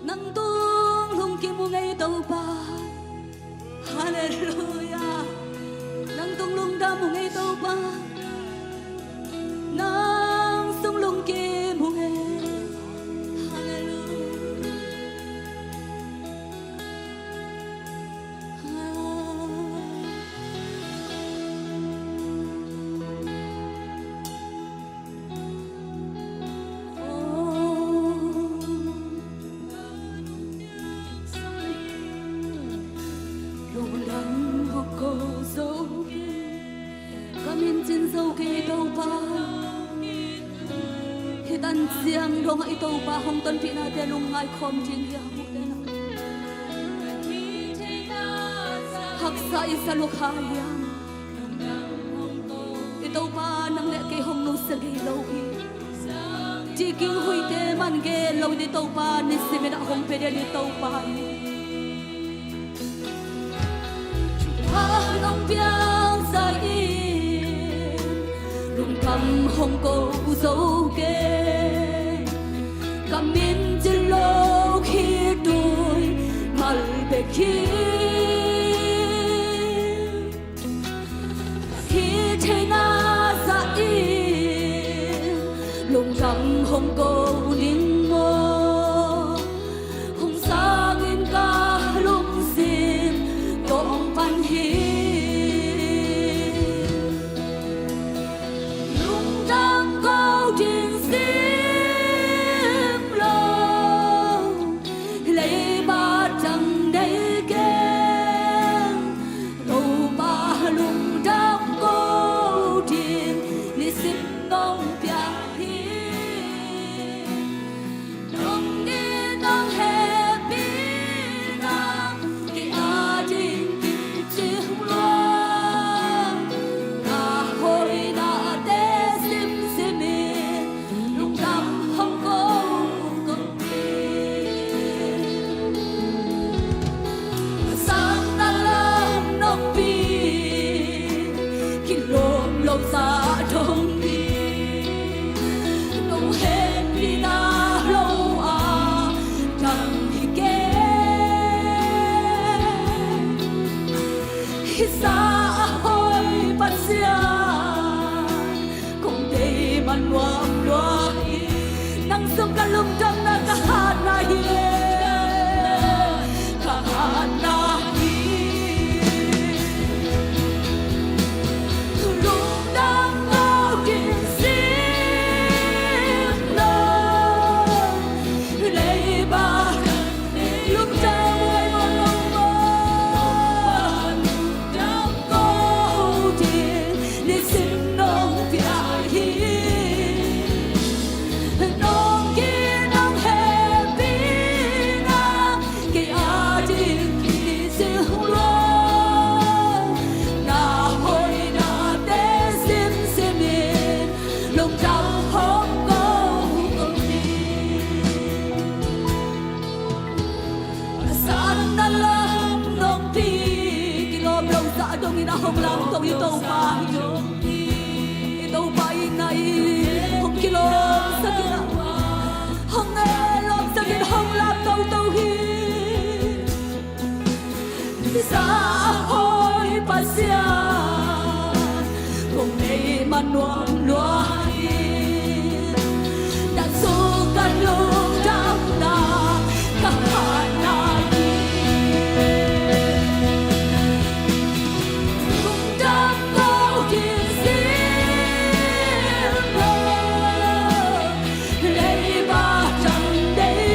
Nang tung lungkim ung ei Topa. Halleluia. Nang tung lungdam ung ei Topa. Nang tung lungkim ung ei. Halleluia. Lungdam hong ko zo kei, ka min cin zo kei Topa. Hih tan ciang dongah i Topa hong tonpihnate lungngai khawm ding hi a, haksa i sa lua kha hiam? I Topa nang le kei hong nusia ngei lo hi. Tiking huihte man gen lo in i Topa nisimin a hong pia den i Topa hi. Thupha nong piaksa in lungdam hong ko zo kei, ka min cin lo khitui mal bek hi. Hih theihna zah in lungdam hong ko ning maw? Hong sangin ka lungsim tawng pan hi. Lungdam ko ding sim lo, leiba dang nei keng. Topa lungdam ko ding nisim nong pia hi. Nong it nong hehpihna kei a ding kici hong lua. Na hoihnate simsimin lungdam hong ko, ko hi. Sangna lam nong pi, kilawm lo sa dong hi. Nong hehpihna lo a dang hi kei. Hisa a hoi Pasian, kong deih man nuam lua hi. Nang sung ka lungdamna ka hatna hi. Ka hatna hi. Lungdam ko ding sim lo. Leiba lungdam ai ma lo ma. Lungdam ko ding nisim nong pia hi. Nong it nong hehpihna kei a ding kici hong lua. Na hoihnate simsimin lungdam hong ko, ko hi. A sanna lam nong pi, kilawm lo sa dongin a hong lamto i Topa hi. I Topa itna in hong kilawmsak in a, hong etlawmsak in hong lam toto hi. Hisa a hoi Pasian, kong deih man nuam lua hi. Nang sung ka lungdamna ka hatna hi. Lungdam ko ding sim lo. Leiba dang nei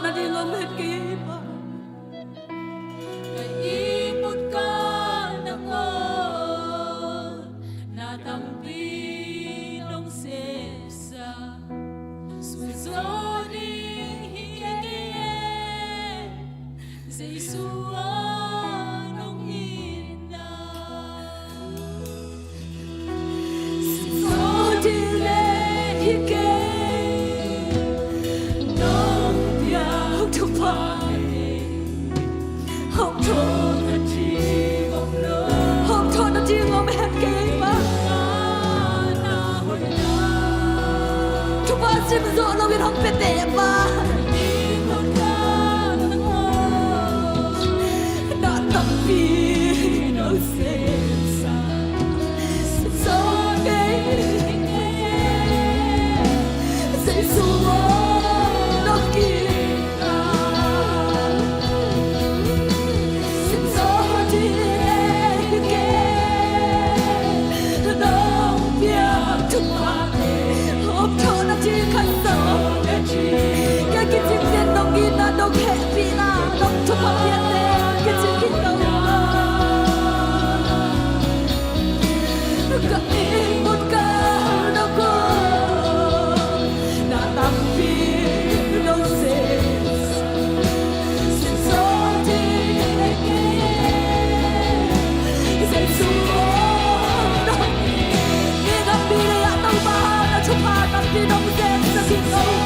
Na ding om het kei pa. Ka ihmut ka nangawn na tampi nong sepsa. Sumsawh ding hi kei e. Jesu a nong itna. Thupha sim zawh loin hong pia teh, Pa. Na tampi nong sepsa. Sim zawh kei, Jesu aw, na kina. Sim zawh ding hi kei. Nong piak thupha, hawmthawhna ding khat sawm. Ka kicing den nong itna, nong hehpihna, nong thupha piakte kicing hi lo. Ka ihmut ka nangawn na tampi nong sepsa. Sim zawh ding hi kei. Jesu aw, nong itna. Ka pi le a Topa, na thupha tampi nong sepsa ding hi lo.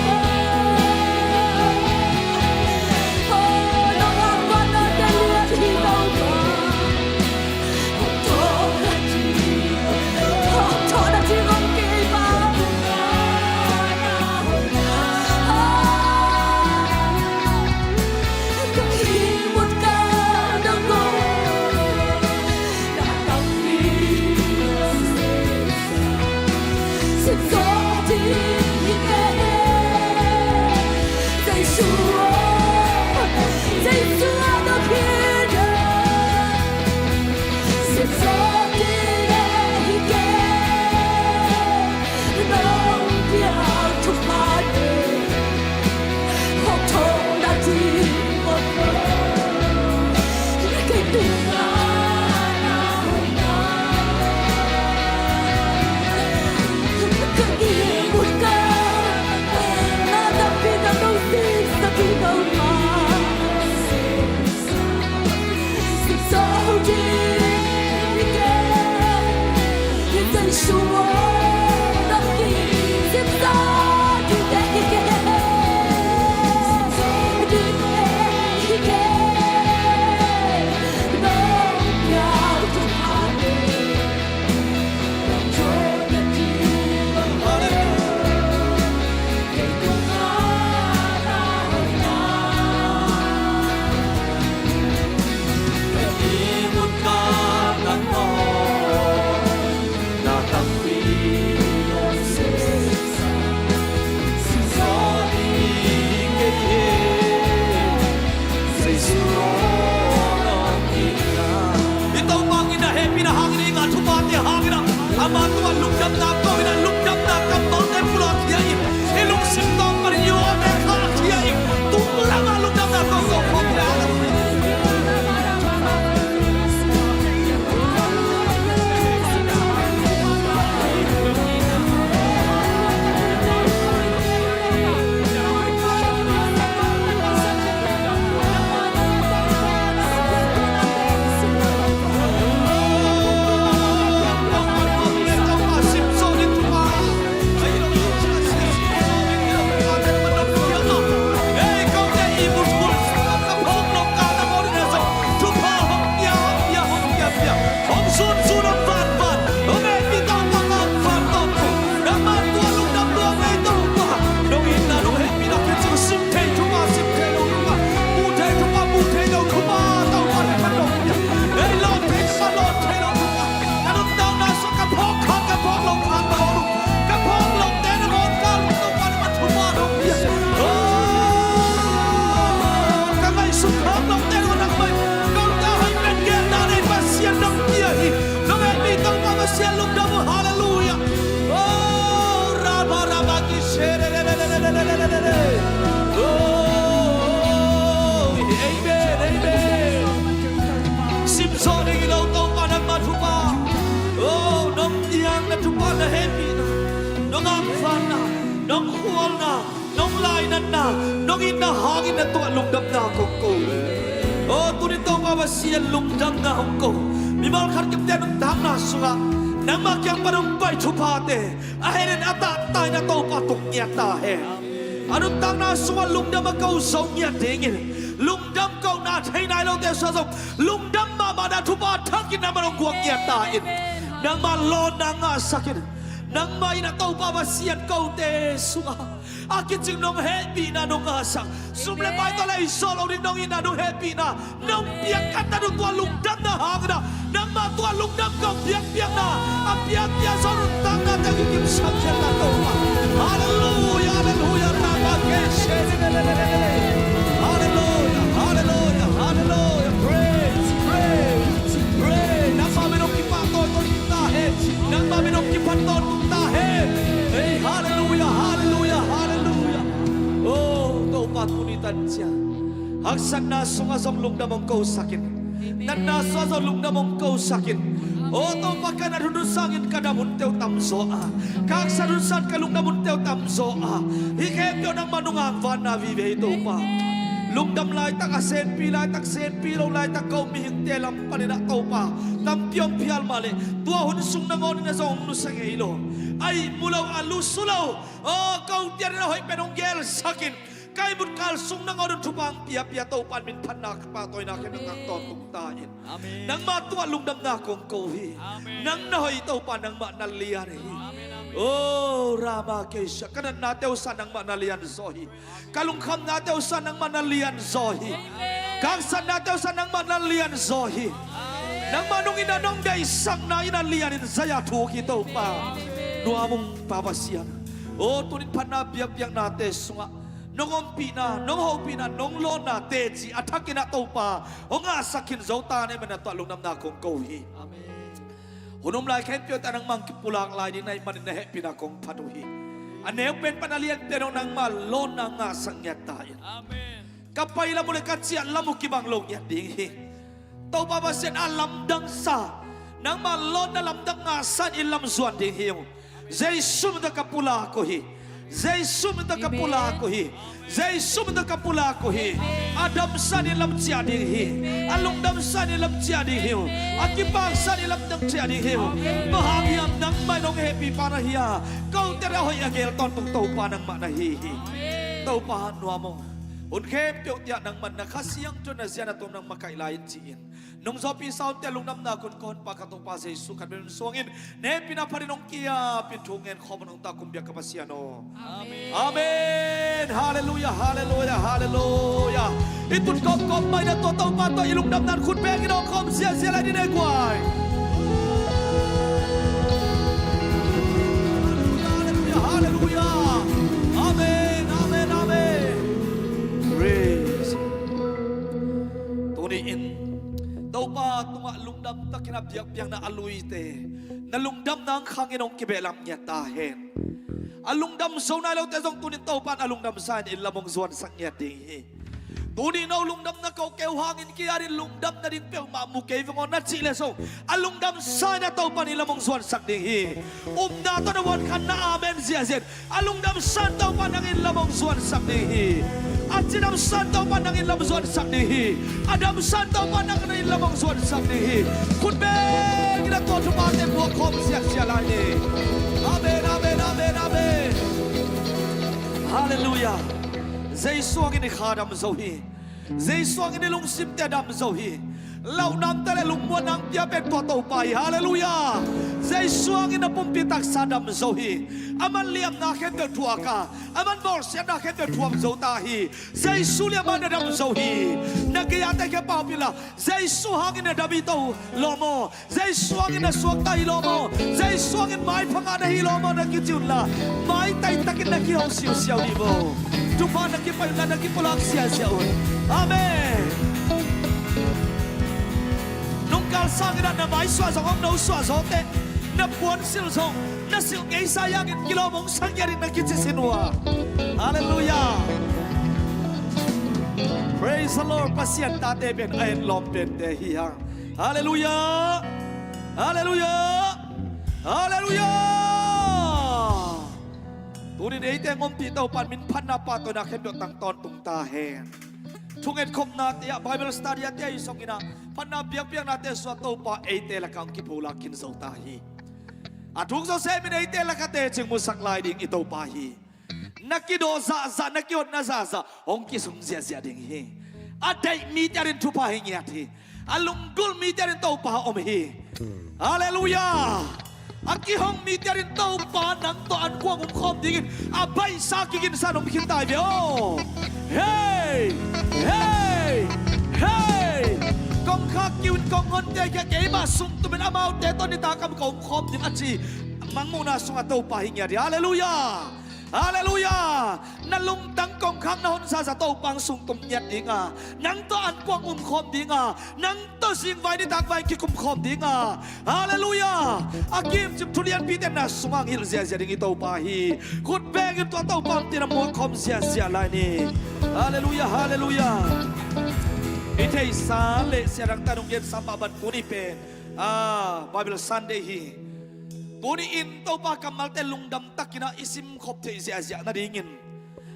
Nong lainatna, nong itna hangin na tuah lungdamna kong ko hi. O, tuni Topa Pasian, lungdamna hong ko. Mimal khat kimte nuntakna sungah nangmah kiang pan hong pai thuphate a henin a tahtaina Topa tung ngiat ta hen. A nuntakna sungah lungdam a ko zo ngiat dingin, lungdam kohna thei nai lote sungah zong lungdam mahmahna thupha thakin nangmah hong guak ngiat ta in. Nangmah lawnna ngahsakin, nangmah in a Topa Pasian kote sungah a kicing nong hehpihna nong ngahsak, sum le pai tawh lei zawh lo ding nong itna nong hehpihna nong piak khat ta nung tua lungdamna hangin ah, nangmah tua lungdam kong piakpiakna a piakpiak zo nuntaknate kikimsak khiatna Topa. Halleluia, halleluia, rama ke she. Halleluia, halleluia, halleluia. Praise, praise, praise. Nangmah min hong kipahtawi tawntung ta hen. Nangmah min hong kiphat tawntung ta hen. Hey, halleluia, halleluia, halleluia. Oh, Topa tuni tan cia haksatna sungah zong lungdam hong kosakin. Natna sungah zong lungdam hong kosakin. O Topa, ka nat hun sangin ka dam hunte uh tamzaw a, ka haksat hun sangin ka lungdam hunte uh tamzaw a, hih khempeuh nangmah nung angvanna vive hi Topa. Lungdam laitak, a senpi laitak, senpi lo laitak ko mihingte lam panin ah Topa tampi hong phial mah leh tua hun sung nangawnin a zong hong nusia ngei lo. A ihmu lo, a lusu lo, o kote in a hoih pen hong gelsakin. Ka ihmut kal sung nangawnin thupha hong piapia Topa in min phatna ka pahtawina khempeuh tang tawntung ta in. Amen. Nangmah tuah lungdamna kong ko hi. Amen. Nang na hoih Topa, nangmah na lian hi. Amen, amen. Oh, rama ke she. Ka natnate uh sangin nangmah na lian zaw hi. Ka lungkhamnate uh sangin nangmah na lian zaw hi. Amen. Ka haksatnate uh sangin nangmah na lian zaw hi. Amen. Nangmah nung itna nong deihsakna in a lianin zai-a thuk hi Topa. Amen. Nuam ung Pa Pasian. Oh, tunin phatna biakpiaknate sungah nong ompihna, nong hopihna, nong lawnna teci a thakin ah Topa hong ngahsak khin zo ta na hih manin a tuah lungdamna kong ko hi. Amen. Hun um lai khempeuh ah nangmah hong kipulak lai ding na hih manin na hehpihna kong phat uh hi. A neu pen pan a lian pen hong nangmah lawnna ngahsak ngiat ta in. Amen. Ka pai lam uh le ka ciah lam uh kibang lo ngiat ding hi. Topa Pasian, a lamdangsa, nangmah lawnna lamdang ngahsa in inn lam zuan ding hi ung. Jesu min tawh ka pulak uh hi. Jesu min tawh ka pulak uh hi. Jesu min tawh ka pulak uh hi. A damsa in inn lam ciah ding hi. A lungdamsa in inn lam ciah ding hi ung. A kipaksa in inn lam dang ciah ding hi ung. Bang hang hiam? Nangmah in hong hehpih pa na hi a, kote a hoih a geel tawntung Topa nangmah na hi hi. Topa nuam ung. Hun khempeuh te ah nangmah na Kha Siangtho in na zia na tuam nang makaih lai in ci-in nong zawhpih sawnte lungdamna kong ko Honpa ka Topa Jesu khat bek min suangin na hehpihna phatin hong ki-apin thu ngen khawm un, hong ta kum biak ka Pasian aw. Amen. Amen. Halleluia, halleluia, halleluia. I tut kawmkawm mai na tua Topa tawh i lungdamna in khut bengin hong khawm ziahziah lai ni nei guai. Halleluia, halleluia. Amen, amen, amen. Praise. Tuni-in Topa tungah lungdam takin a biakpiakna a luite na lungdamna ang khangin hong kibehlam ngiat ta hen. A lungdam zo nai lote zong tunin Topa in a lungdamsa in inn lam hong zuansak ngiat ding hi. Tuni no lungdamna ko kei uh hangin ki-atin lungdam nading peuhmah mu kei veng aw na cih leh zong a lungdamsa in a Topa in inn lam hong zuansak ding hi. Upna tawh na vuan khan na amen ziahziah in a lungdamsa in Topa in nang inn lam hong zuansak ding hi. A cidamsa in Topa in nang inn lam zuansak ding hi. A damsa in Topa in nang inn lam hong zuansak ding hi. Khut bengin a tua thuphate buak khawm ziahziah lai ni. Amen, amen, amen, amen. Halleluia. Jesu hangin i kha dam zo hi. Jesu hangin i lungsimte dam zo hi. Launamte le lungmuanna hong pia pen tua Topa hi. Halleluia. Jesu hangin na pumpi taksa dam zo hi. Aman liamna khempeuh thuak a, aman bawlsiatna khempeuh thuam zo ta hi. Jesu liam a na dam zo hi. Na gei-ate khempeuh pila Jesu hangin na dam hi to lawm aw. Jesu hangin na suakta hi lawm aw. Jesu hangin maipha ngah na hi lawm aw na kici unla, maitai takin na kiho siusiau dih vo. Thupha na kipai unla na kipulak siasia un. Amen. Nungkal sangin ah na mai suah zong hong no suah zaw teh, na puan silh zong na silh ngeisa hangin kilawm hong sak ngiat ding na kici sin uh a. Halleluia. Praise the Lord. Pasian tate pen a en lawm pente hi hang. Halleluia. Halleluia. Halleluia. Tunin eite hong ompih Topa in min phatna pahtawina khempeuh tang tawntung ta hen. Thungetkhopnate ah, Bible study-ate ah, i song in ah phatna biakpiaknate sungah Topa eite lakah hong kiphulak khin zo ta hi. A thuk zawsem in eite lakah teci hong musak lai ding i Topa hi. Na kidawh zahzah, na kihotna zahzah hong kisung ziahziah ding hi. A deih mite adingin thupha hi ngiat hi. A lunggulh mite adingin Topa om hi. Halleluiah. A kihong mite adingin Topa nang tawh ankuang umkhawm dingin a baihsa kiginsan om khin ta hi ve aw. Hei! Hei! Hei! Kongkhak kiu in kong honte khia, keimah sungtum in amaute tawh nitak kam ka umkhawm ding a ci Mangmuhna sungah Topa hi ngiat hi. Halleluiah. Halleluiah. Na lungtang kongkhak na hon zahzah Topa hong sungtum ngiat ding a, nang tawh ankuang umkhawm ding a, nang tawh zingvai nitakvai kikumkhawm ding a. Halleluiah. A kimcip thu lianpite na sungah hong hilh ziahziah ding i Topa hi. Khut bengin tua Topa hong tina muakkhawm ziahziah lai ni. Halleluiah. Halleluiah. I theihsa le siadangte hong gensa mah bang tuni pen ah, Bible Sunday hi. Tuni in Topa kammalte lungdam takin ah i simkhop theih ziahziah nadingin,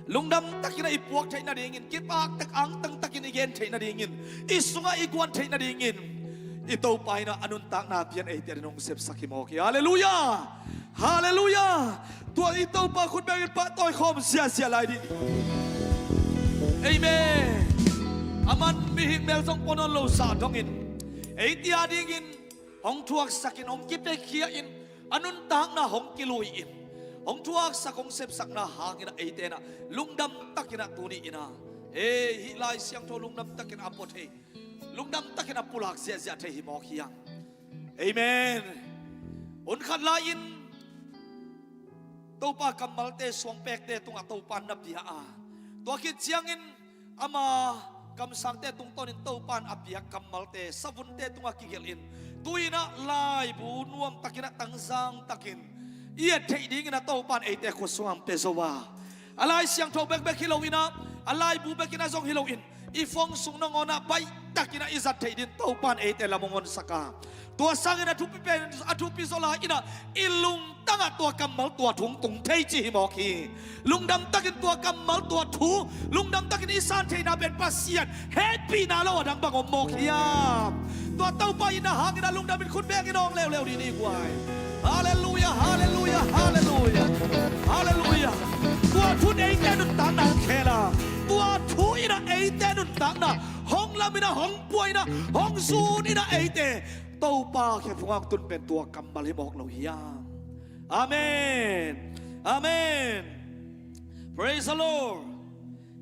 lungdam takin ah i puak theih nadingin, kipaktak angtang takin i gen theih nadingin, i sungah i guan theih nadingin i Topa in ah a nuntakna pian eite adingin hong sepsak hi mawk hi. Halleluiah. Halleluiah. Tua i Topa khut bengin pahtawi khawm ziahziah lai ding. Amen. Aman mihing mel zong pua nawn lo zah dongin eite adingin hong thuaksakin, hong kipiakhia in, a nuntakna hong kilui in, hong thuaksak hong sepsakna hangin ah eite in ah lungdam takin ah tuni in ah, ei, hih Lai Siangtho lungdam takin a pua thei, lungdam takin a pulak ziahziah thei hi mawk hi hang. Amen. Hun khat lai-in Topa kammalte suangpekte tungah Topa in na pia a, tua khit ciangin ama kamsangte tungtawnin Topa in a piak kammalte savunte tungah kigelhin, tu-in ah laibu nuamtakin ah tangzang takin i et theih dingin ah Topa in eite khut sungah hong pia zo a, a Lai Siangtho bekbek hi loin ah, a laibu bekin ah zong hi loin, i phone sung nangawn ah baihtakin ah i zat theih dingin Topa in eite lam hong honsak a, tua sangin a thupi pen, a thupi zaw lai-in ah i lungtangah tua kammal, tua thu hong tung thei cih hi mawk hi. Lungdam takin tua kammal, tua thu lungdam takin i san theihna pen Pasian hehpihna lo a dang bang om mawk hiam? Tua Topa itna hangin ah lungdamin khut bengin awng leuleu dih ni guai. Halleluiah, halleluiah, halleluiah, halleluiah. Tua thu in eite nuntakna hong khel a, tua thu in ah eite nuntakna hong lam in ah, hong pua in ah, hong zun in ah eite Topa khe phungah hong tun pen tua kammal hi mawk lo hiam? Amen. Amen. Praise the Lord.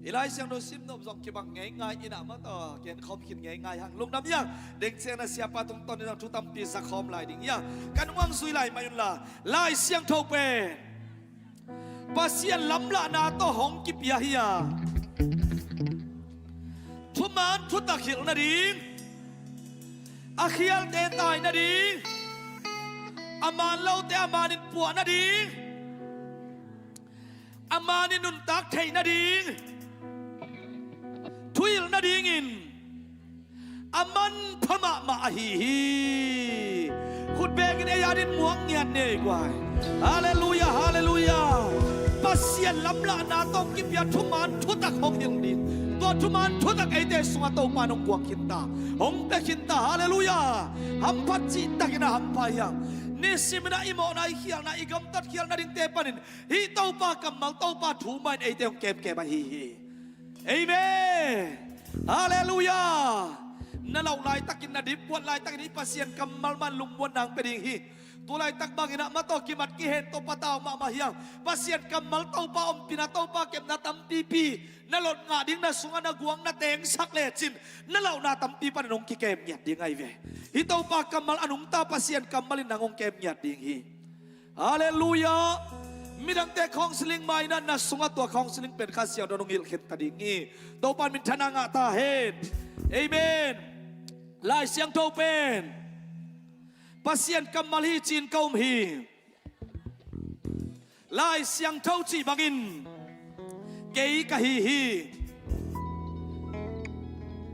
I Lai Siangtho sim nop zong kibang ngeingai in ah, mah tawh genkhawm khin ngeingai hang. Lungdam hi hang. Dengciang na siapa tungtawnin zong thu tampi zakhawm lai ding hi hang. Kan hong zui lai mai unla, Lai Siangtho pen Pasian lamlahna tawh hong kipia hi a, thuman thutak hilh nading, a khialte tai nading, a man lote a manin puah nading, a manin nuntak theih nading, thuhilh nadingin a manpha mahmah ahi hi. Khut bengin ei adingin muak ngiat ni ei guai. Halleluiah, halleluiah. Pasian lamlahna tawh kipia thuman thutak hong hilh ding, tua thuman thutak eite sungah Topa in hong guak khin ta, hong pia khin ta. Halleluiah. Hamphat cihtakin a hampha hi hang. Nisimin ah i mawhna, i khialhna, i gamtat khialhna dingte panin hih Topa kammal, Topa thu mah in eite hong kemkem ahi hi. Amen. Halleluiah. Na lauh laitakin, na dipkuat laitakin hih Pasian kammal mah in lungmuanna hong pia ding hi. Tu laitak bangin ah mah tawh kimat kihen tawh patau mahmah hi hang. Pasian kammal, Topa ompihna, Topa kepna tampipi na lot ngah ding, na sungah na guang na tengsak lecin na lauhna tampi panin hong kikem ngiat ding ahi ve. Hih Topa kammal a nungta Pasian kammal in nang hong kem ngiat ding hi. Halleluiah. Midangte counseling ma-in ah na sungah tua counseling pen Kha Siangtho in hong hilh khin ta ding hi. Topa in minthanna ngah ta hen. Amen. Lai Siangtho pen Pasian kammal hi ci-in ka um hi. Lai Siangtho cih bangin kei ka hi hi.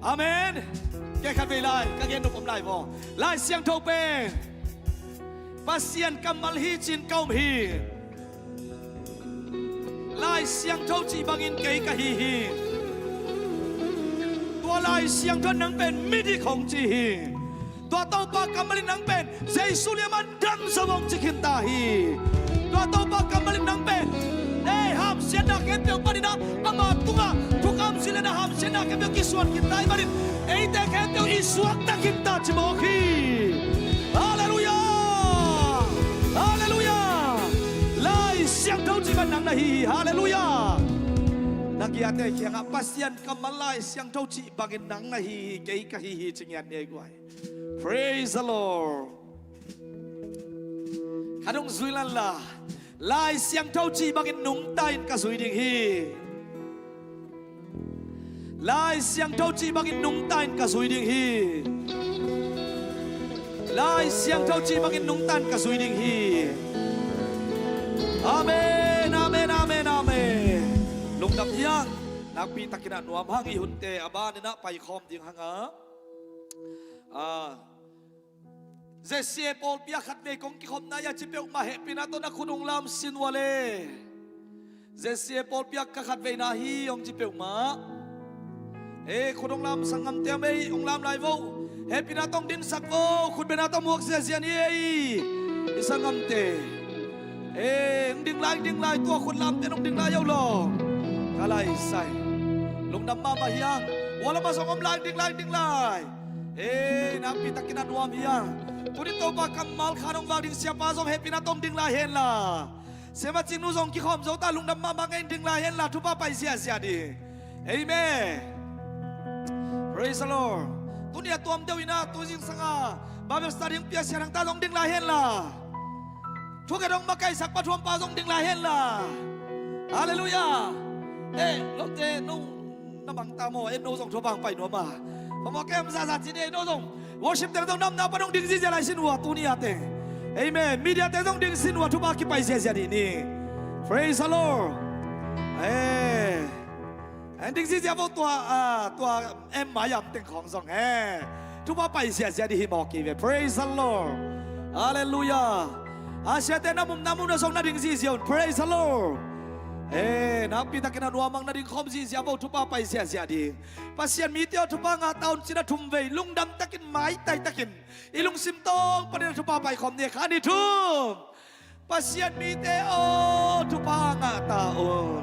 Amen. Kei khat vei lai, ka gen nop om lai vaw. Lai Siangtho pen Pasian kammal hi ci-in ka um hi. Lai Siangtho cih bangin kei ka hi hi. Tua Lai Siangtho in nang pen midik hong ci hi. Tua Topa kammal in nang pen Jesu liaman dam zo hong ci khinta hi. Tua Topa kammal in nang pen, ei, hamsiatna khempeuh panin ah ama tungah thukam silh in ah hamsiatna khempeuh kisuan khinta ahih manin eite khempeuh i suakta khinta ci mawk hi. Halleluiah! Halleluiah! Lai Siangtho cih bang nang na hi hi. Halleluiah! Na kiate kiangah Pasian kammal Lai Siangtho cih bangin nang na hi hi, kei ka hi hi ci ngiat ni ei guai. Praise the Lord. Khat hong zui lan la. Lai Siangtho cih bangin nungta in ka zui ding hi. Lai Siangtho cih bangin nungta in ka zui ding hi. Lai Siangtho cih bangin nungta in ka zui ding hi. Amen, amen, amen, amen. Lungdam hiang. Nakpi takin ah nuam hang, i hunte a banin ah paikhawm ding hang a. Ah. Z C A pawlpi ah khatvei kong kikhopna hi a ci peuhmah hehpihna tawh na khut hong lam sin uh a le. Z C A pawlpi ah ka khatveina hi hong ci peuhmah. Ei, khut hong lam sanggamte, ei, hong lam lai vo. Hehpihna tawh hong dinsak vo, khut bena tawh muak ziazia ni ei. I sanggamte. Ei, hong ding lai, hong ding lai, tua khut lamte hong ding lai o law. Ka lai sai. Lungdam mahmah hiang. Ua lamah zong om lai, hong ding lai, hong ding lai. Ei, nakpi takin a nuam hiang. Tuni Topa kammal khan hong vak ding siapa zong hehpihna tawh hong ding lai hen la. Siama Cingnu zong kikhawm zo ta, lungdam mahmah ngei, hong ding lai hen la, thupha pai ziazia ding. Amen. Praise the Lord. Tuni a tuam deuh in ah, tu zingsang a Bible study hong piakhia thangta zong ding lai hen la. Thukhen hong makaihsak pa thuampa zong ding lai hen la. Halleluiah. Eh, lawmte, no na mang ta maw, eh, no zong thupha hong pai nuam a. Pa maw, kem zaza ci ni, eh, no zong worship teng zong namna pan hong ding zizia lai sin uh a, tuni a teng. Amen. Media teng zong ding sin uh a, thupha kipai ziazia dih ni. Praise the Lord. Eh. Hong ding zizia vo tua, ah, tua em mai am teng khawng zong, eh, thupha pai ziazia dih hi mawk hi ve. Praise the Lord. Halleluiah. A siate na mum na mum na zong na ding zizia un. Praise the Lord. Eh, nakpi takin a nuam hang, na ding khawm zizia vo, thupha pai ziazia dih. Pasian mite aw, thupha ngah ta un ci-in a thum vei lungdam takin, maitai takin, i lungsim tawng panin a thupha pai khawm ni, khat, nih, thum. Pasian mite aw, thupha ngah ta un.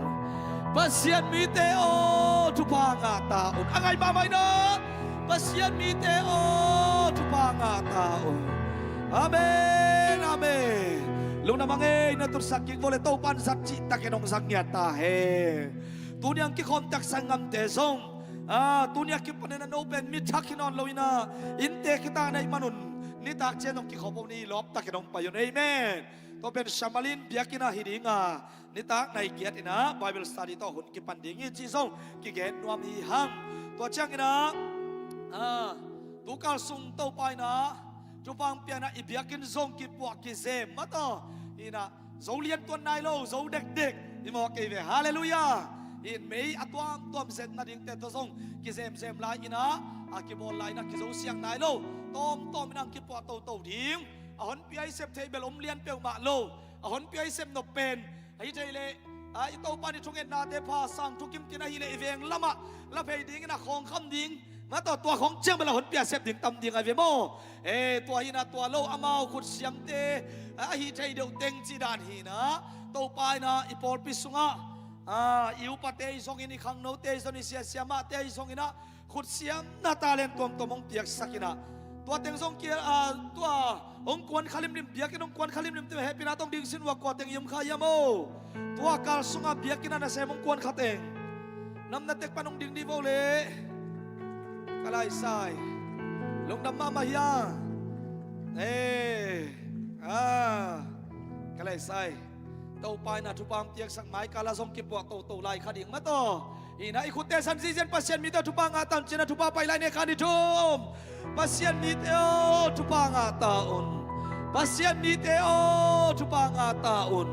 Pasian mite aw, thupha ngah ta un. A ngai mahmah in ah, Pasian mite aw, thupha ngah ta un. Amen, amen. Lungdam hang ei, na tutsak kik vo le, Topa'n zat cihtakin hong zang ngiat ta hen. Tuni a hong kikhawm tak sanggamte zong, ah, tuni a kipanin a no pen mi thak hi nawn lo in ah, innte khit a na hih manun nitak ciang zong kikhawm om ni, lawp takin hong pai un. Amen. Tua pen Samaria biakinn ah hi ding a, nitak nai giat in ah Bible study tawh hun kipan ding hi cih zong kigen nuam hi hang. Tua ciangin ah, ah, tukal sung Topa in ah thupha hong pia in ah i biakinn zong kipuah kizem mah tawh in ah, zo lian tuan nai lo, zo dekdek i mawk kei ve. Halleluiah. In mei a tuamtuam zet nadingte tawh zong kizemzem lai in ah, a kibawl lai in ah kizo siang nai lo, tawmtawm in ah hong kipuah toto ding. A honpi a i sep theih bel om lian peuhmah lo. A honpi a i sep nop pen, ahi thei leh, a, i Topa i thungetnate pha sang thukim tin ahih leh i veng lamah la phei dingin a khawngkham ding. Mah tawh tua khawng ciang bel a honpi a sep ding tam ding ahi ve maw? Eh, tua hi in ah tua lo, amau khutsiamte, a, ahi thei deuh teng cih dan hi in ah, Topa in ah i pawlpi sungah, a, i upate ahi zongin, i khangnote ahi zongin, i siasiamahte ahi zongin ah khutsiamna talent tuamtuam hong piaksak in ah, tua teng zong kia, a, tua hong kuan kha limlim, biakinn hong kuan kha limlim te hehpihna tawh hong ding sin uh a, kua teng i om kha hiam aw? Tua kal sungah biakinn a nasem hong kuan kha teng namna tek pan hong ding dih vo le. Ka lai sai. Lungdam mahmah hia. Eh, ah, ka lai sai. Topa in ah thupha hong piaksak, maikal ah zong kipuah toto lai kha ding mah tawh. Hi in ah i khutte san zizian, Pasian mite aw, thupha ngah ta un ci-in ah thupha pai lai ni, khat, nih, thum. Pasian mite aw, thupha ngah ta un. Pasian mite aw, thupha ngah ta un.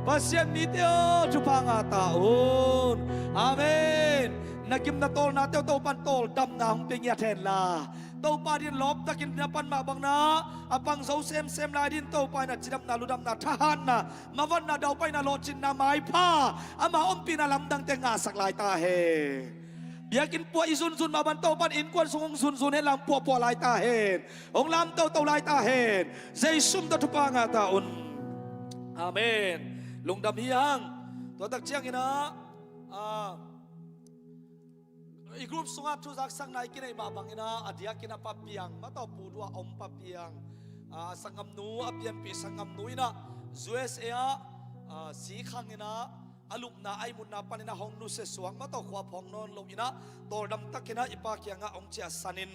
Pasian mite aw, thupha ngah ta un. Amen. Na gimna tawlnate uh Topa'n tawldamna hong pia ngiat hen la. Topa din lawptakin na pan mah bangin ah, a pang zo semsem lai dingin Topa in ah cidamna, ludamna, thahatna, mavanna, daupaina, lawhcinna, maipha, ama ompihna lamdangte ngahsak lai ta hen. Biakinn puah i zunzun mah bangin Topa in innkuan sung hong zunzun hen, lam puahpuah lai ta hen. Hong lam toto lai ta hen. Jesu min tawh thupha ngah ta un. Amen. Lungdam hi hang. Tua tak ciangin ah, ah, i group sungah thuzaksakna i kineih mah bangin ah, a diakin ah Pa Piang, mah tawh Pu Dua om Pa Piang, ah, sanggamnu, a pianpih sanggamnu in ah U S A ah, ah, sikhang in ah, a lupna, a ihmutna panin ah hong nusia suak, mah tawh khua phawk nawn lo in ah, tawldam takin ah i Pa kiangah hong ciahsan in,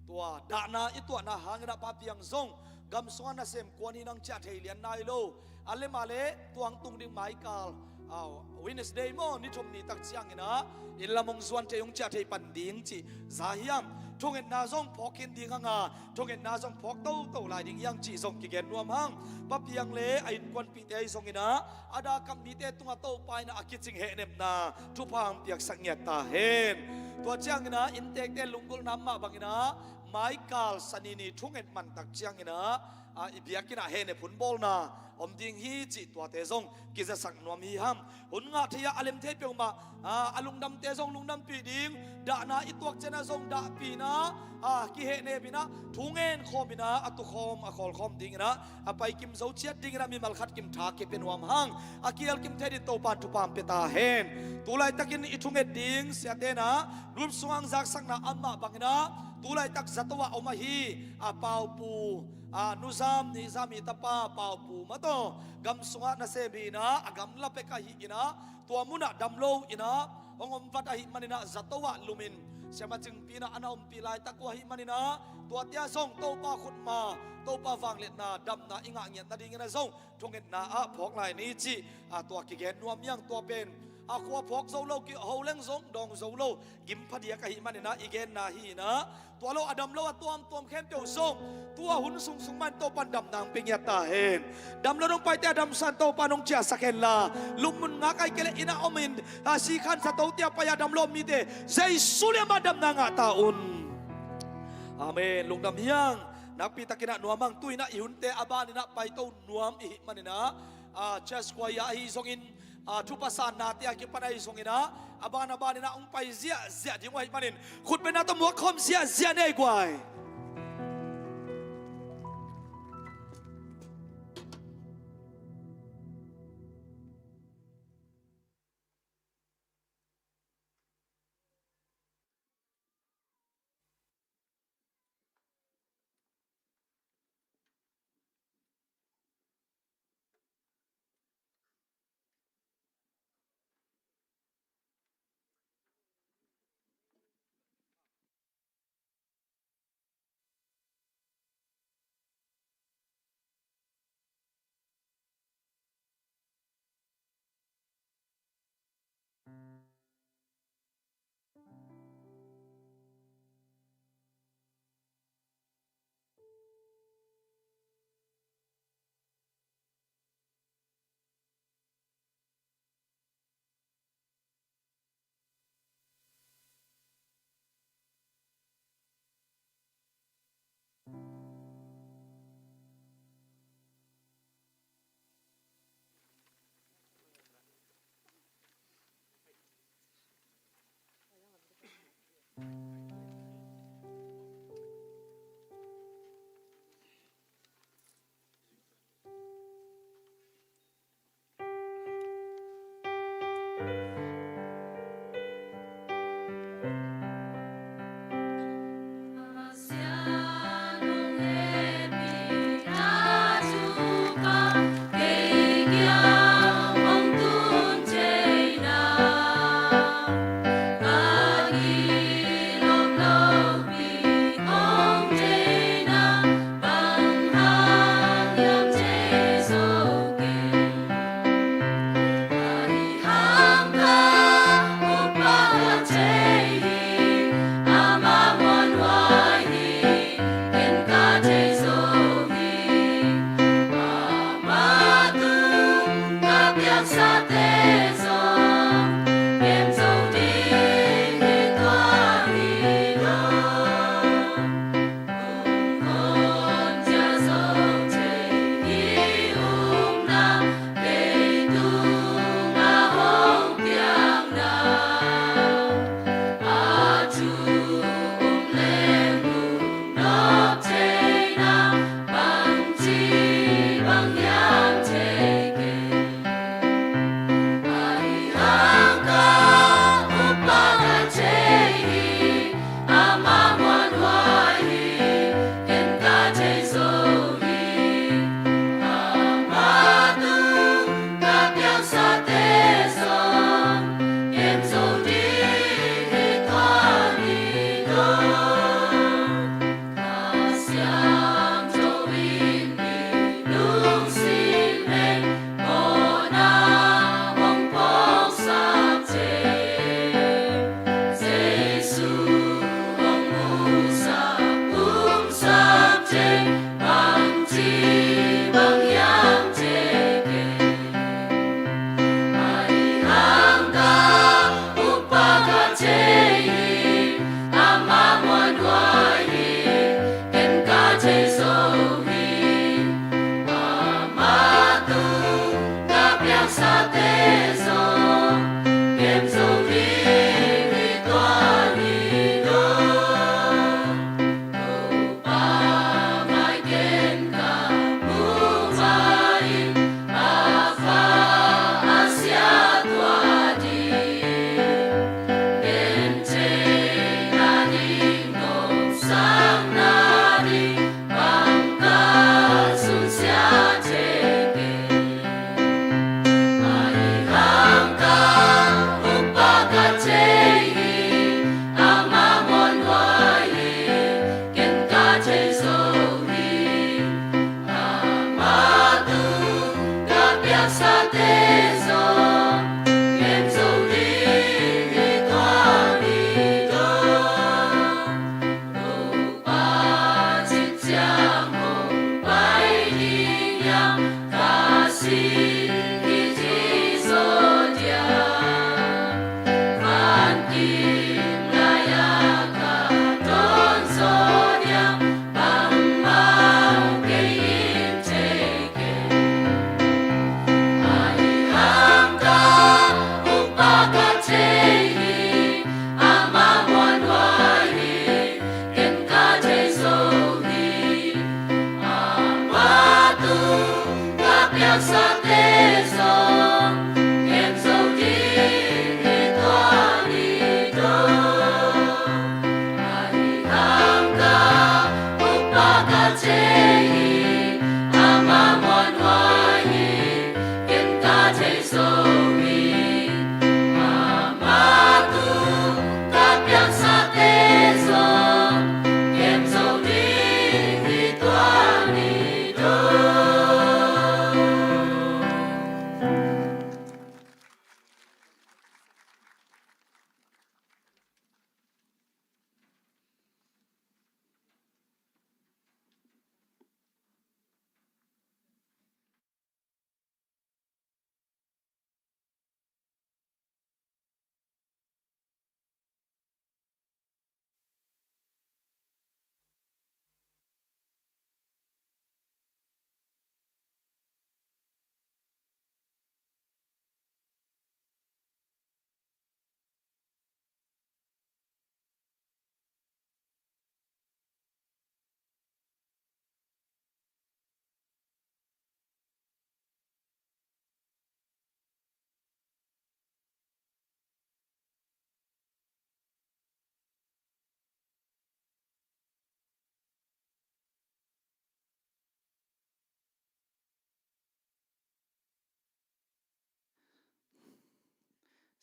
tua dahna i tuahna hangin ah Pa Piang zong gam sungah nasem kuan hi nang ciah thei lian nai lo. A lem a leh tua hong tung ding maikal, ah, Wednesday maw, ni thum ni tak ciangin ah inn lam hong zuan thei, hong ciah thei pan ding cih za hiam? Thungetna zong phawk khin ding hang a, thungetna zong phawk toto lai ding hiam cih zong kigen nuam hang. Pa Piang le a innkuanpihte ahi zongin ah, a dak kap mite tungah Topa in ah a kicing hehnepna thupha hong piaksak ngiat ta hen. Tua ciangin ah inntekte lunggulhna mah bangin ah, maikal Sani ni thunget man tak ciangin ah, ah, i biakinn ah hehnep hun bawlna om ding hi cih tuate zong kizasak nuam hi hang. Hun ngah thei-a a lem thei peuhmah, ah, a lungdamte zong lungdampih ding, dahna i tuak ciangin ah zong dahpihna, ah, kihehnep in ah, thu ngen khawm in ah, a tukhawm a khawlkhawm dingin ah, a paikim zo ciat dingin ah mimal khat kim tha kipia nuam hang. A kihelkim thei dingin Topa in thupha hong pia ta hen. Tulaitakin i thunget ding siate in ah group sungah hong zaksakna a mah bangin ah, tulaitak zato ah om ahi, a Pau Pu, a Nu Zam Ni Zam i tapa Pau Pu mah tawh gam sungah nasem hi in ah, a gamla pek ahi in ah, tua munah dam lo in ah hong om vat ahih manin ah zato ah lumin, siamah cingpi in ah a na ompih laitak uh ahih manin ah, tuate ah zong Topa khutma, Topa vangliatna, damna i ngah ngiat nadingin ah zong thungetna ah phawk lai ni cih, ah, tua kigen nuam hi hang. Tua pen, ah, khua phawk zo lo, kiho leng zong dawng zo lo, gim phadiak ahih manin ah i genna hi in ah, tua lo a dam lo a tuamtuam khempeuh zong tua hun sungsung mah in Topa in damna hong pia ngiat ta hen. Dam lo dong paite a damsan Topa in hong ciahsak hen la, lupmun ngak ahih kei leh inn ah om in, ah, sikhan satote ah pai-a dam lo mite Jesu lian mah damna ngah ta un. Amen. Lungdam hi hang. Nakpi takin ah nuam hang. Tu-in ah i hunte a banin ah paito nuam i hih manin ah, ah, church choir ahi zongin, ah, thupha sannate a kipan ahi zongin ah, a ban a banin ah hong pai ziahziah ding uh ahih manin, khutbetna tawh muak khawm ziahziah ni ei guai.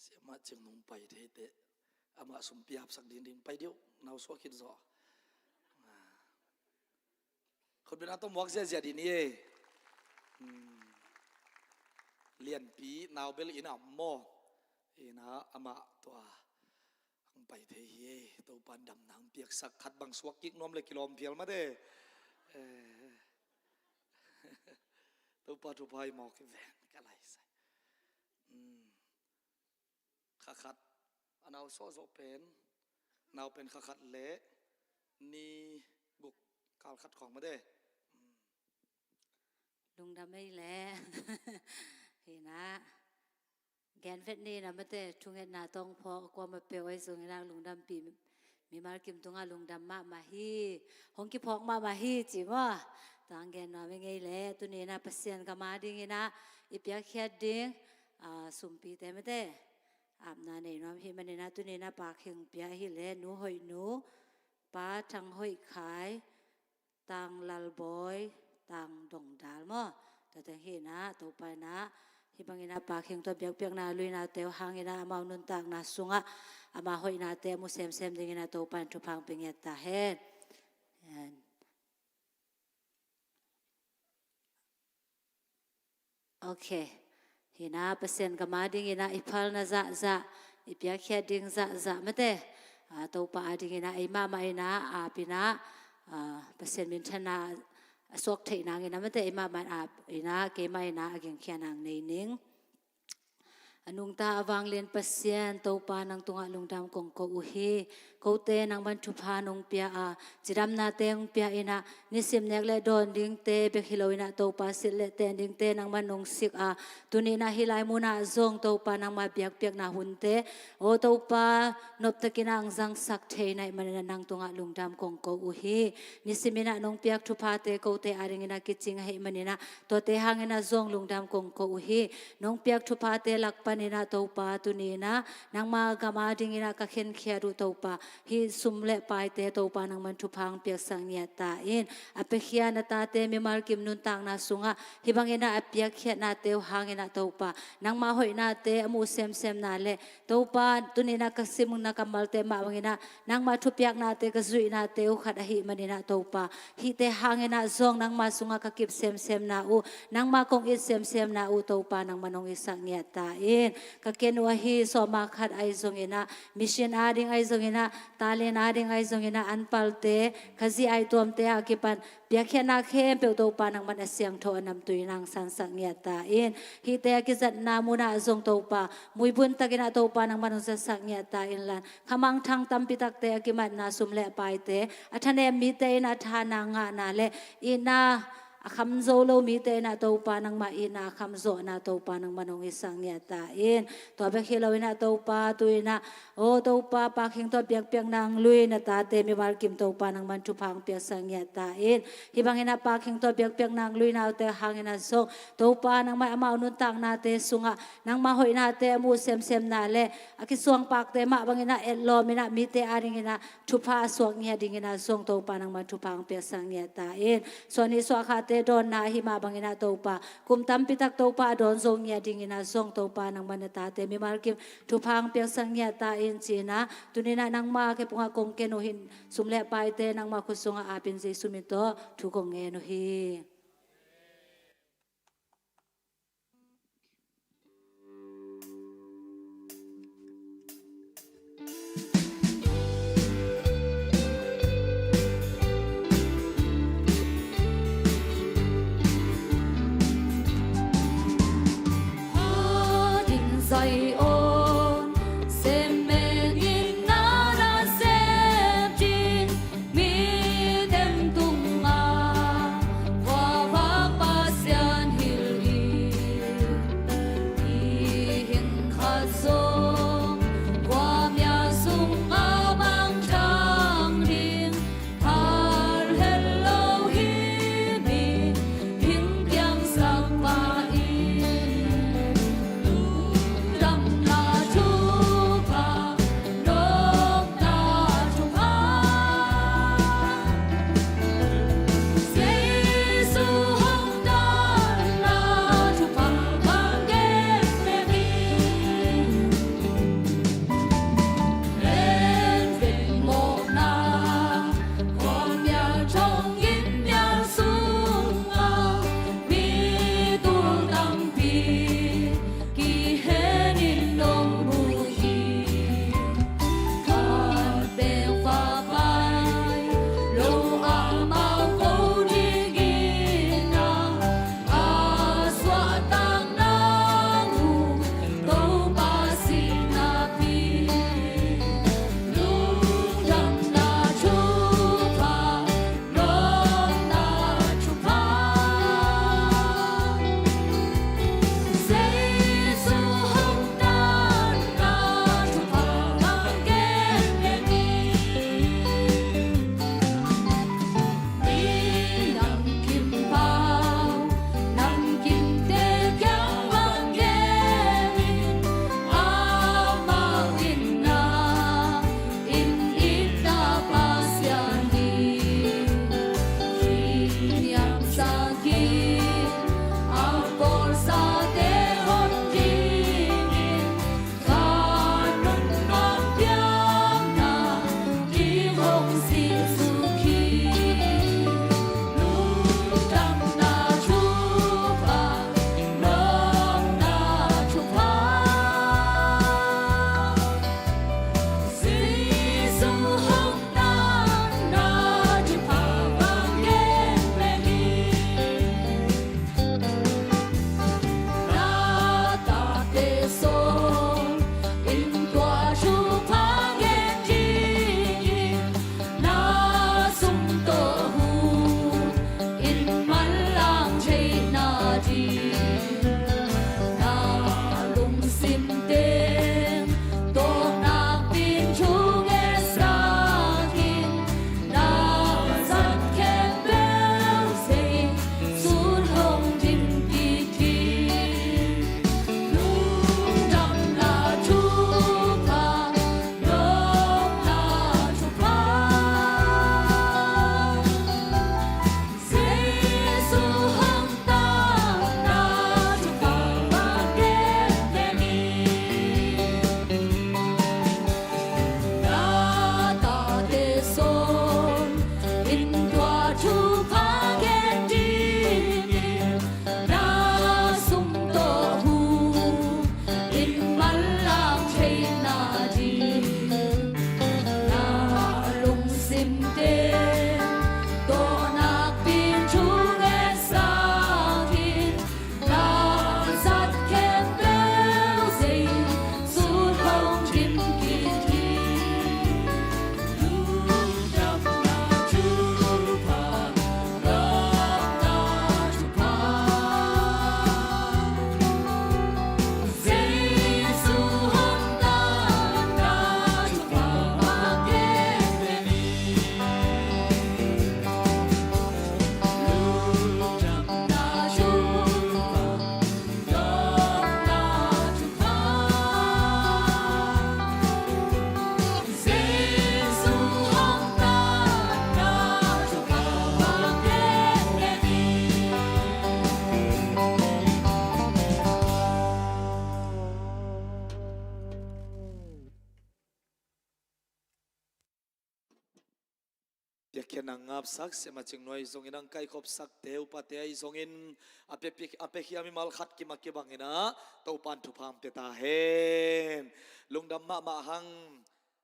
Siamah Cing Nung pai thei teh, amah sumpi hapsak dingding pai dih uh, nau suak khit zaw. Khutbetna tawh muak ziahziah dih ni e. Hmm. Lianpi nau bel inn ah om maw? Inn ah amah tua hong pai thei hi e. Topa in damna hong piaksak, khat bang suak kik nuam le kilawm phial mate. Eh. Topa thupha hi mawk hi ven ka lai sai. Hmm. Kha khat, a nau sawhzawh pen, nau pen kha khat le ni guk kal khat khawng mate. Lungdam ei le. Hi na. Gen vet ni na mate, thungetna tawh phawk kuamah peuh ahi zongin ah lungdampih mimal kim tungah lungdam mahmah hi, hong kiphawk mahmah hi ci maw? Tang gen nuam i ngei le, tuni in ah Pasian gam a dingin ah i piakkhiat ding, ah, sumpite mate, apna nei nuam hi manin ah tuni in ah Pa Khing Pia hi le, Nu Hoih Nu, Pa Thang Hoih Khai, Tang Lal Bawi, Tang Dong Dal maw? Tua teng hi in ah, Topa in ah, hih bangin ah Pa Khing tua biakpiakna luinate uh hangin ah amau nuntakna sungah ama hoihnate a mu semsem dingin ah Topa in thupha hong pia ngiat ta hen. Amen. Ok. Hi na, Pasian gam a dingin ah i phalna zahzah, i piakkhiat ding zahzah mate, ah, Topa a dingin ah ei mahmah in ah ap in ah, ah, Pasian minthanna a suak theih nangin ah mate, ei mahmah in ap in ah, keimah in ah a gingkhia nang nei ning. A nungta a vanglian Pasian Topa, nang tungah lungdam kong ko uh hi. Kote nangman thupha nong pia a, cidamnate hong pia in ah, nisim nek le dawn dingte bek hi lo in ah Topa, silh le ten dingte nangman nong sik a, tuni in ah hih lai munah zong Topa nangma biakpiakna hunte, aw Topa, noptakin ah hong zangsak thei na hih manin ah nang tungah lungdam kong ko uh hi. Nisim in ah nong piak thuphate kote a dingin ah kicing ahih manin ah tuate hangin ah zong lungdam kong ko uh hi. Nong piak thuphate lak panin ah Topa, tuni in ah nangma gam a dingin ah ka khenkhiat uh Topa, hih sum le paite Topa nangman thupha hong piaksak ngiat ta in. A piakhia na tate mimal kim nuntakna sungah hih bangin ah a piakkhiatnate uh hangin ah Topa, nangma hoihnate a mu semsemna le Topa, tuni in ah ka simna kammalte mah bangin ah nangma thupiaknate, ka zuihnate uh khat ahih manin ah Topa, hihte hangin ah zong nangma sungah ka kip semsemna uh, nangma kong it semsemna uh Topa nangman hong itsak ngiat ta in. Ka ken uh ahi sawma khat ahi zongin ah, mission a ding ahi zongin ah, talent a ding ahi zongin ah, an palte, Khazih aituamte a kipan piakkhiatna khempeuh Topa nangman a siangtho a namtui in hong sansak ngiat ta in. Hihte a kizatna munah zong Topa, muibun takin ah Topa nangman hong zatsak ngiat ta in lan. Khamangthang tampi takte a kimatna sum le paite, a thanem mite in a thana ngahna le itna a kham zo lo mite in ah Topa nangmah itna a kham zawhna Topa nangmah hong hisak ngiat ta in. Tua bek hi lo in ah Topa tu in ah, aw Topa, Pakhing tawh a biakpiakna hong lui na tate mimal kim Topa nangmah thupha hong piaksak ngiat ta in. Hih bangin ah Pakhing tawh a biakpiakna hong lui naute hangin ah zong Topa nangmah amau nuntaknate sungah nangmah hoihnate a muh semsemna le a kisuangpakte mah bangin ah etlawm in ah mite adingin ah thupha a suak ngiat dingin ah zong Topa nangmah thupha hong piaksak ngiat ta in. Suahni suahkhate dawnna ahi mah bangin ah Topa, kum tampi tak Topa a dawn zo ngiat dingin ah zong Topa nangmah na tate mimal kim thupha hong piaksak ngiat ta in ci-in ah, tuni in ah nangmah khephungah kong ken uh hi. Sum le paite nangmah khut sungah ap in Jesu min tawh thu kong ngen uh hi. Mite tungah khuavak Pasian hilh in, mihing khat zong khuamial sungah mangthang ding phal het lo hi. Mihing piangsak mah in lungdamna thupha, nopna thupha, Jesu hong tanna thupha bang gen hi. Advent mawhna khuamial thonginn mial sungah mi tul tampi kihenin nong mu hi. Khat bek va pai lo amau ko dingin ah a suahtakna uh Topa sihna pi, lungdamna thupha, nopna thupha, Jesu hong tanna thupha bang gen hi. Minam kim pau, nam kimte kiang bang gen in, amau in na in itna Pasian hi. Hih niamsak in a bawlsate hon dingin kha nunnuam piakna ding hong sih suk hi. Lungdamna thupha, nopna thupha, Jesu hong tanna thupha bang gen hi. Na tate sawm in tua thupha gen dingin, na sum tawh hun in manlang theihna ding, na lungsim teng tawh nakpi in thungetsak in, na zat khempeuh Jesu hong dim kik hi. Lungdamna thupha, nopna thupha, Jesu hong tanna Khen a ngapsak siamah Cing Nu ahi zongin, a kaikhopsakte upate ahi zongin, a pia, a piakhia mimal khat kim a kibangin ah Topa'n thupha hong pia ta hen. Lungdam mahmah hang.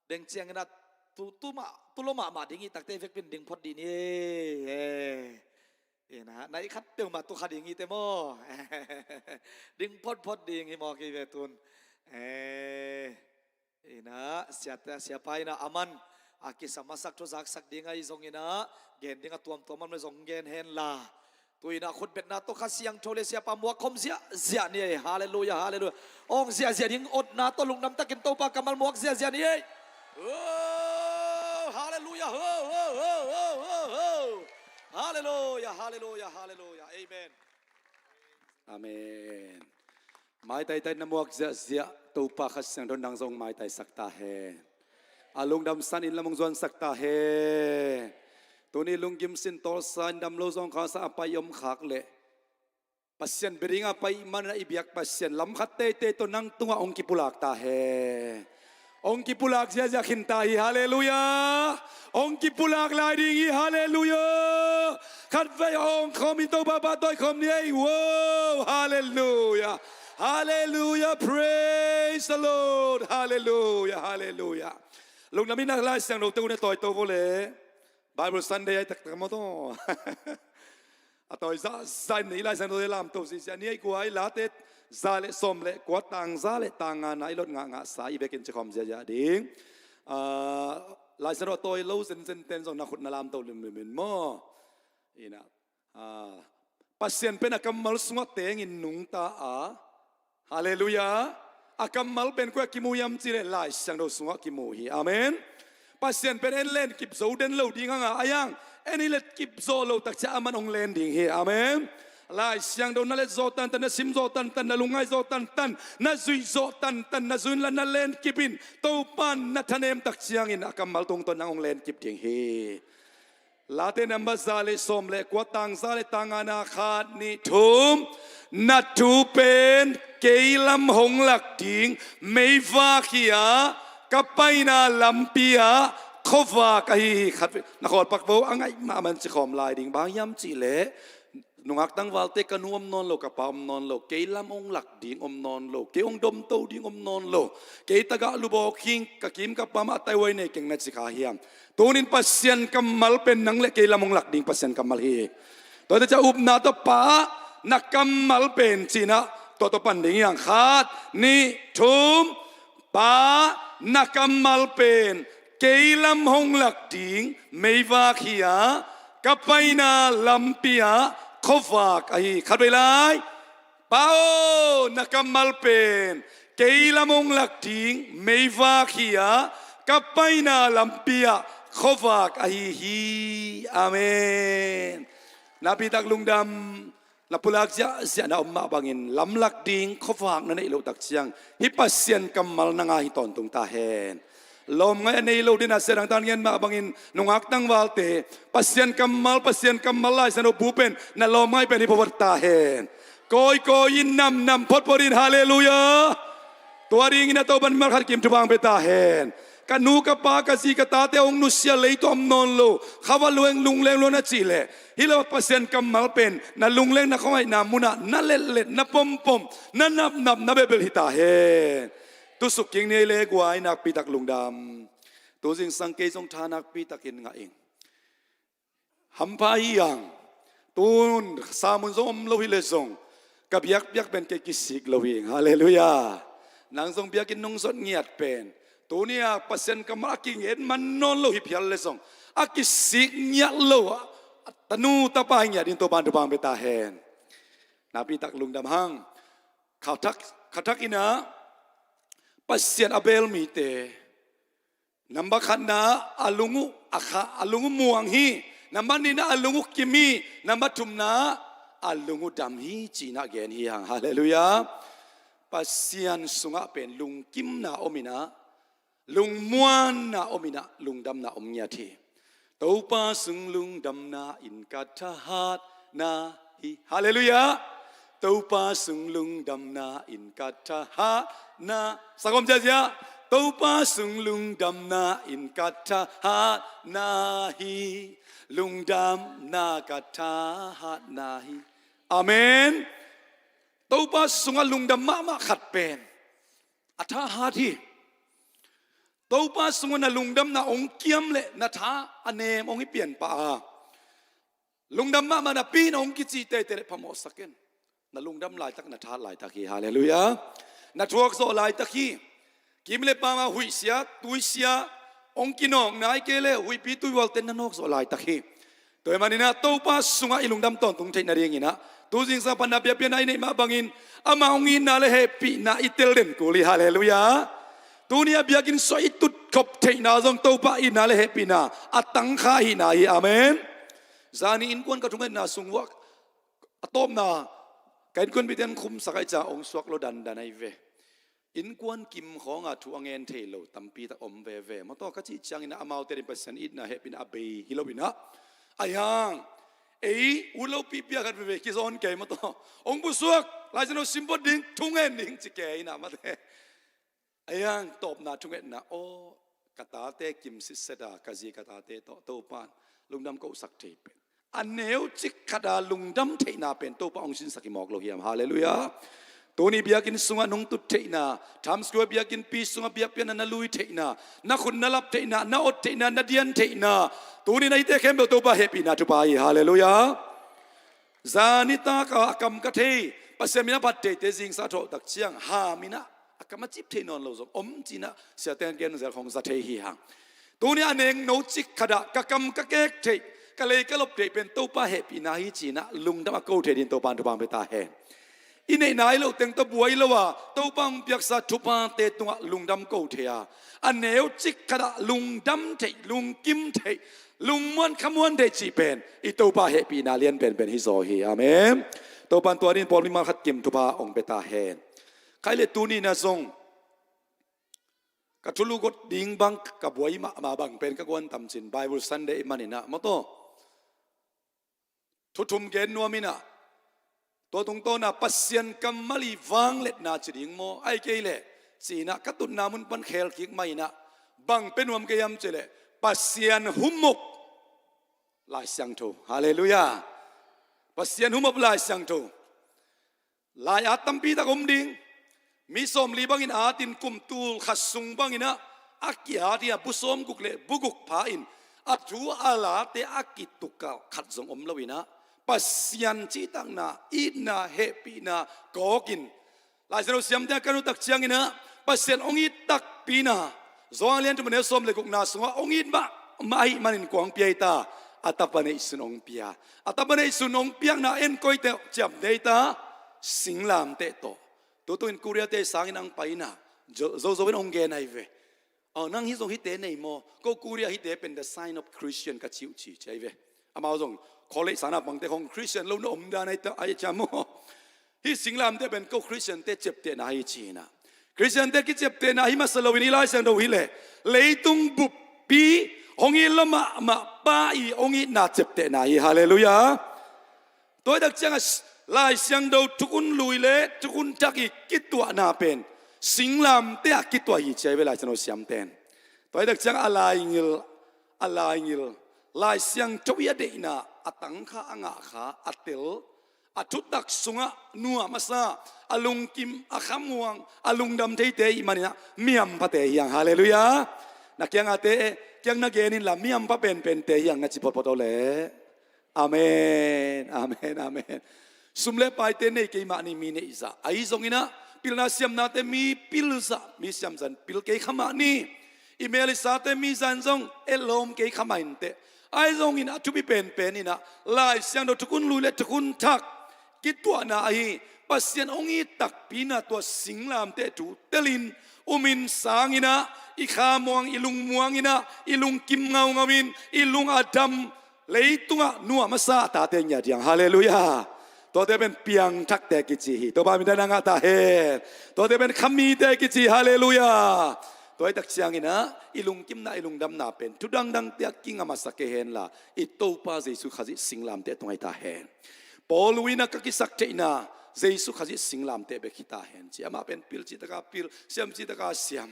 Deng ciangin ah tu, tu mah, tu lo mahmah ding i takte vekpi-in ding phot dih ni. Eh. Ina, na i khat peuhmah tu kha ding i te maw. Ding photphot ding hi maw kei ve tun. Eh. Ina, sia, siapa ina aman a kisam a sak thu zaksak ding ahi zongin ah, gen ding a tuamtuam om le zong gen hen la. Tu ina khutbetna tawh Kha Siangtho le siapa muak khawm ziahziah ni ei. Halleluiah, halleluiah. Awng ziahziah ding otna tawh lungdam takin Topa kammal muak ziahziah ni ei. Oh, halleluiah. Oh, oh, oh, oh, oh, oh. Halleluiah, halleluiah, halleluiah. Amen. Amen. Maitaitai na muak ziahziah Topa Kha Siangtho nang zong maitaisak ta hen. A lungdam san inn lam hong zuansak ta hen. Tuni lunggim sin tawlsa in dam lo zong khasa a pai i om khak leh Pasian bia ding a pai i hih manin ah i biak Pasian lam khat teitei tawh nang tungah hong kipulak ta hen. Hong kipulak ziahziah khin ta hi, halleluiah. Hong kipulak lai ding hi, halleluiah. Khatvei hong khawm in Topa pahtawi khawm ni ei. Wow, halleluiah. Halleluiah, praise the Lord. Halleluiah, halleluiah. Lungdam in ah Lai Siangtho te un a tawi to vo le. Bible Sunday ai taktak maw taw. A tawi zahzah in i Lai Siangtho te lamto sisia ni ei. Kua i Late za le sawm le kua, tang za le tang ngana i lot ngahngahsa i bekin cikhawm ziahziah ding. Ah, Lai Siangtho a tawi lo zenzen ten zong na khut na lamto limlim in maw. Ina, ah, Pasian pen a kammal sungah tengin nungta a. Halleluiah. A kammal pen kua kimu hiam cih leh Lai Siangtho sungah kimu hi. Amen. Pasian pen en lenkip zo den lo ding hang a, a hiang en i letkip zawh loh takciang aman hong len ding hi. Amen. Lai Siangtho na let zawh tantan, na sim zawh tantan, na lungngai zawh tantan, na zuih zawh tantan, na zui inla na lenkip in Topa'n na thanem takciangin a kammal tungtawn nang hong lenkip ding hi. Late number za le sawm le kua, tang za le tang ngana, khat, nih, thum. Na thu pen kei lam hong lak ding meivak hi a, ka paina lampi ah khuavak ahi hi. Khat na khawl pak vo, a ngaih mahmah in cikhawm lai ding. Bang hiam cih leh nungak tangvalte, ka nu om nawn lo, ka pa om nawn lo, kei lam hong lak ding om nawn lo, kei hong domto ding om nawn lo, kei tagah lubawk hing, ka kim ka pam a taihuai nei keng na ci kha hiam? Tunin Pasian kammal pen nang le kei lam hong lak ding Pasian kammal hi. Tua hi ta ciang upna tawh, Pa, na kammal pen ci-in ah tua tawh pan ding hi hang. Khat, nih, thum. Pa, na kammal pen kei lam hong lak ding meivak hi a, ka paina lampi ah khuavak ahi. Khatvei lai. Pa aw, na kammal pen kei lam hong lak ding meivak hi a, ka paina lampi ah khuavak ahi hi. Amen. Nakpi tak lungdam. Na pulak ziahziah na om mah bangin lamlak ding khuavak na neih loh takciang hih Pasian kammal nang a hi tawntung ta hen. Lawmngaih a nei lo ding a, sia dang tan ngen mah bangin nungak tangvalte, Pasian kammal, Pasian kammal, Lai Siangtho bu pen na lawmngaih pen hi photphot ta hen. Kawikawi in, namnam photphot in, halleluiah. Tua dingin a Topa'n mimal khat kim thupha hong pia ta hen. Ka nu ka pa, ka zi ka tate hong nusia lei tawh om nawn lo, kha va lungleng lungleng lo na cih leh, hih lo Pasian kammal pen na lungleng na khuangaihna munah na letlet, na pompom, na napnap, na belbel hi ta hen. Tu suk kik ni ei le guai, nakpi tak lungdam. Tu zingsang kei zong tha nakpi takin ngah ing. Hampha hi hang. Tun samun zong om lo hi leh zong, ka biakpiak pen kei kisik lo hi. Halleluiah. Nang zong biakinn nungzot ngiat pen, tuni-a Pasian kammal a kinget man nawn lo hi phial leh zong, a kisik ngiat lo a, a tanu tapa hi ngiat ding Topa'n thupha hong pia ta hen. Nakpi tak lungdam hang. Khathak, khathak in ah Pasian a beel mite, number khatna, a lung uh a kha, a lung uh muang hi. Number nihna, a lung uh kim hi. Number thumna, a lung uh dam hi, ci-in ah gen hi hang. Halleluiah. Pasian sungah pen lungkimna om in ah, lungmuanna om in ah, lungdamna om ngiat hi. Topa sung lungdamna in ka thahatna hi. Halleluiah. Topa sung lungdamna in ka thahatna. Sak om ziahziah. Topa sung lungdamna in ka thahatna hi. Lungdamna ka thahatna hi. Amen. Topa sungah lungdam mahmah khat pen a thahat hi. Topa sungah na lungdamna hong kiam leh na tha a nem hong hi pian pah a, lungdam mahmah napi in hong kici teitei leh phamawhsak in. Na lungdam laitak na thahat laitak hi. Halleluiah. Na thuak zawh laitak hi. Kim le pama huihsia tuisia hong kinawkna hi kei leh huihpi tuihualte na nawk zawh laitak hi. Tua hi maninah Topa sungah i lungdam tawntung theih nadinginah tu zingsang panna biakpiakna i neih mah bangin ama hong itna le hehpihna i tel den kul hi. Halleluiah. Tuni a biakinn sungah i tutkhop theihna zong Topa itna le hehpihna a tangkha ahihna hi. Amen. Zani innkuan ka thungetna sung uah a tawpna ka innkuan biten khumsak ahi ca hong suak lo dandan ahi ve. Innkuan kim khawnga thu a ngen thei lo tampi tak om veve. Mawtaw ka cih ciangin amaute din Pasian itna hehpihna a bei hi loinah, ahi hang ei ut lopi piakhat veve kizawn kei mawtaw hong pusuak Lai Siangtho sim phot ding, thungen ding ci kei inah mate. Ahi hang tawpna thungetna aw, ka tate kim sitset a ka zi ka tate tawh Topan lungdam kohsak thei pen a neu cik khata lungdam theihna pen Topa hong sinsak hi mawk lo hiam? Halleluiah. Tuni biakinn sungah nungtut theihna, Times Square biakinnpi sungah biakpiakna na lui theihna, na khut na lap theihna, na ot theihna, na dian theihna, tuni na hite khempeuh Topa hehpihna thupha hi. Halleluiah. Zani taka a kam ka thei, Pasian min a phat theite zingsang a thawhtak ciang haminah a kam a cip thei nawn lo zong om cinah siate gen zel khong za thei hi hang. Tuni a neng no cik khatah ka kam ka kek theih, ka lei ka lop theih pen Topa hehpihna hi cinah lungdam a ko thei din Topa in thupha hong pia ta hen. I neihna hi lo teng tawh buai lo a Topa hong piaksa thuphate tungah lungdam ko thei a, a neu cik khatah lungdam theih, lungkim theih, lungmuan khamuan theih cih pen i Topa hehpihna lian penpen hi zaw hi. Amen. Topa in tua din pawl mimal khat kim thupha hong pia ta hen. Khai le tuni na zong ka thulu got ding bang ka buai mahmah bang pen ka guan tamcin Bible Sunday i maninah mawtaw thu thum gen nuam inah, tua tungtawna Pasian kammal i vangliatna ci ding maw, ahi kei leh cinah ka tutna mun pan khel kik mah inah bang pia nuam kei hiam cih leh Pasian humop Lai Siangtho. Halleluiah. Pasian humop Lai Siangtho. Lai at tampi tak om ding. Mi sawmli bangin atin kum tul khat sung banginah a ki-at hi a, bu sawmguk le bu guk pha in a thu a late a kitukal khat zong om loinah Pasian cihtakna, itna, hehpihna kawkin Lai Siangtho siamte a kan uh tak cianginah Pasian hong it takpina Johan lian thum a neu sawm le gukna sungah hong it mahmah ahih manin kua hong pia hi ta? A tapa neihsun hong pia. A tapa neihsun hong piakna en koite ciam dei ta? Singlamteh tawh. Tutung in Korea-te sangin ang paina zo zo in hong gen ahi ve. Aw, nang hi zong hihte nei maw? Ko Korea hihte pen the sign of Christian ka ci uh ci ci ahi ve. Amau zong college sangna pangte khong Christian lo na om dan ahi ta ahi ciam maw? Hih singlamteh pen ko Christian-te ciaptehna hi cinah Christian-te kiciaptehna hi masa loin i Lai Siangtho hileh leitung buppi hong it lo mahmah pa i hong itna ciaptehna hi. Halleluiah. Tua hi tak ciangah Lai Siangtho thukhun lui le thukhun thak i kituahna pen singlamteh ah kituah hi ci ahi ve Lai Siangtho siamten. Tua hi tak ciangah a laingil, a laingil Lai Siangtho i a deihna a tangkha a ngahkha a tel a thutak sungah nuam a sa, a lungkim, a khamuang, a lungdam theite i maninah miamphate hiang. Halleluiah. Na kiangate kiang na gen inla miampha penpente hiang na ci photphot aw le. Amen, amen, amen. Sum le paite nei kei mah ni mi neihzah ahi zonginah pilna siamnate mi pilzah, mi siamzan pil kei kha mah ni. I mel i sate mi zan zong etlawm kei kha mah inteh. Ahi zongin a thupi penpen inah Lai Siangtho thukhun lui le thukhun thak kituahna ahi Pasian hong it takpina tua singlamteh thu telin umin sanginah i khamuang, i lungmuanginah i lungkim ngaungauin i lung a dam leitungah nuam a sa a tate ngiat hiang. Halleluiah. Tuate pen piangthakte kici hi. Topa min dan a ngah ta hen. Tuate pen khamite kici hi. Halleluiah. Tua hi tak cianginah i lungkimna, i lungdamna pen thu dangdangte a kingah masa kei henla i Topa Jesu Khazih singlamteh tung ahi ta hen. Paul uh inah ka kisaktheihna Jesu Khazih singlamteh bek hi ta hen ci. Amah pen pil cihtaka pil, siam cihtaka siam.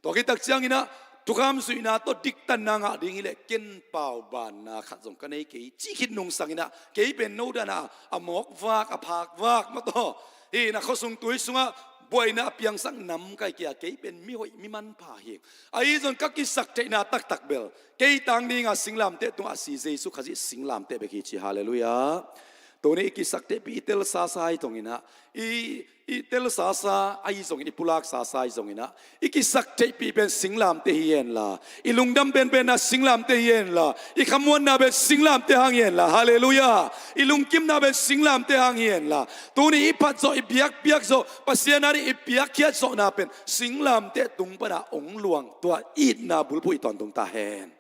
Tua khit tak ciangin ah, thukham zuihna tawh diktanna ngah ding hileh ken paubanna khat zong ka nei kei, cih khit nungsangin ah, kei pen no dan a, a mawkvak, a phakvak mah tawh, hi na khuasung tui sungah buaina a piangsak nam ka hi kei a, kei pen mihoih, mi manpha hi. Ahi zong ka kisaktheihna taktak bel, kei tang dinga singlamteh tungah a si Jesu Khazih singlamteh bek hi ci, halleluiah. Tuni i kisaktheihpih, i telsasa ahi zongin ah, i, i telsasa ahi zongin, i pulak sasa ahi zongin ah, i kisaktheihpih pen singlamteh hi henla, i lungdam penpen a singlamteh hi henla, i khamuanna pen singlamteh hang hi henla, halleluiah. I lungkimna pen singlamteh hang hi henla, tuni i phat zawh, i biakpiak zawh, Pasian a ding i piakkhiat zawhna pen singlamteh tung pana hong luang, tua itna bulphuh i tawntung ta hen.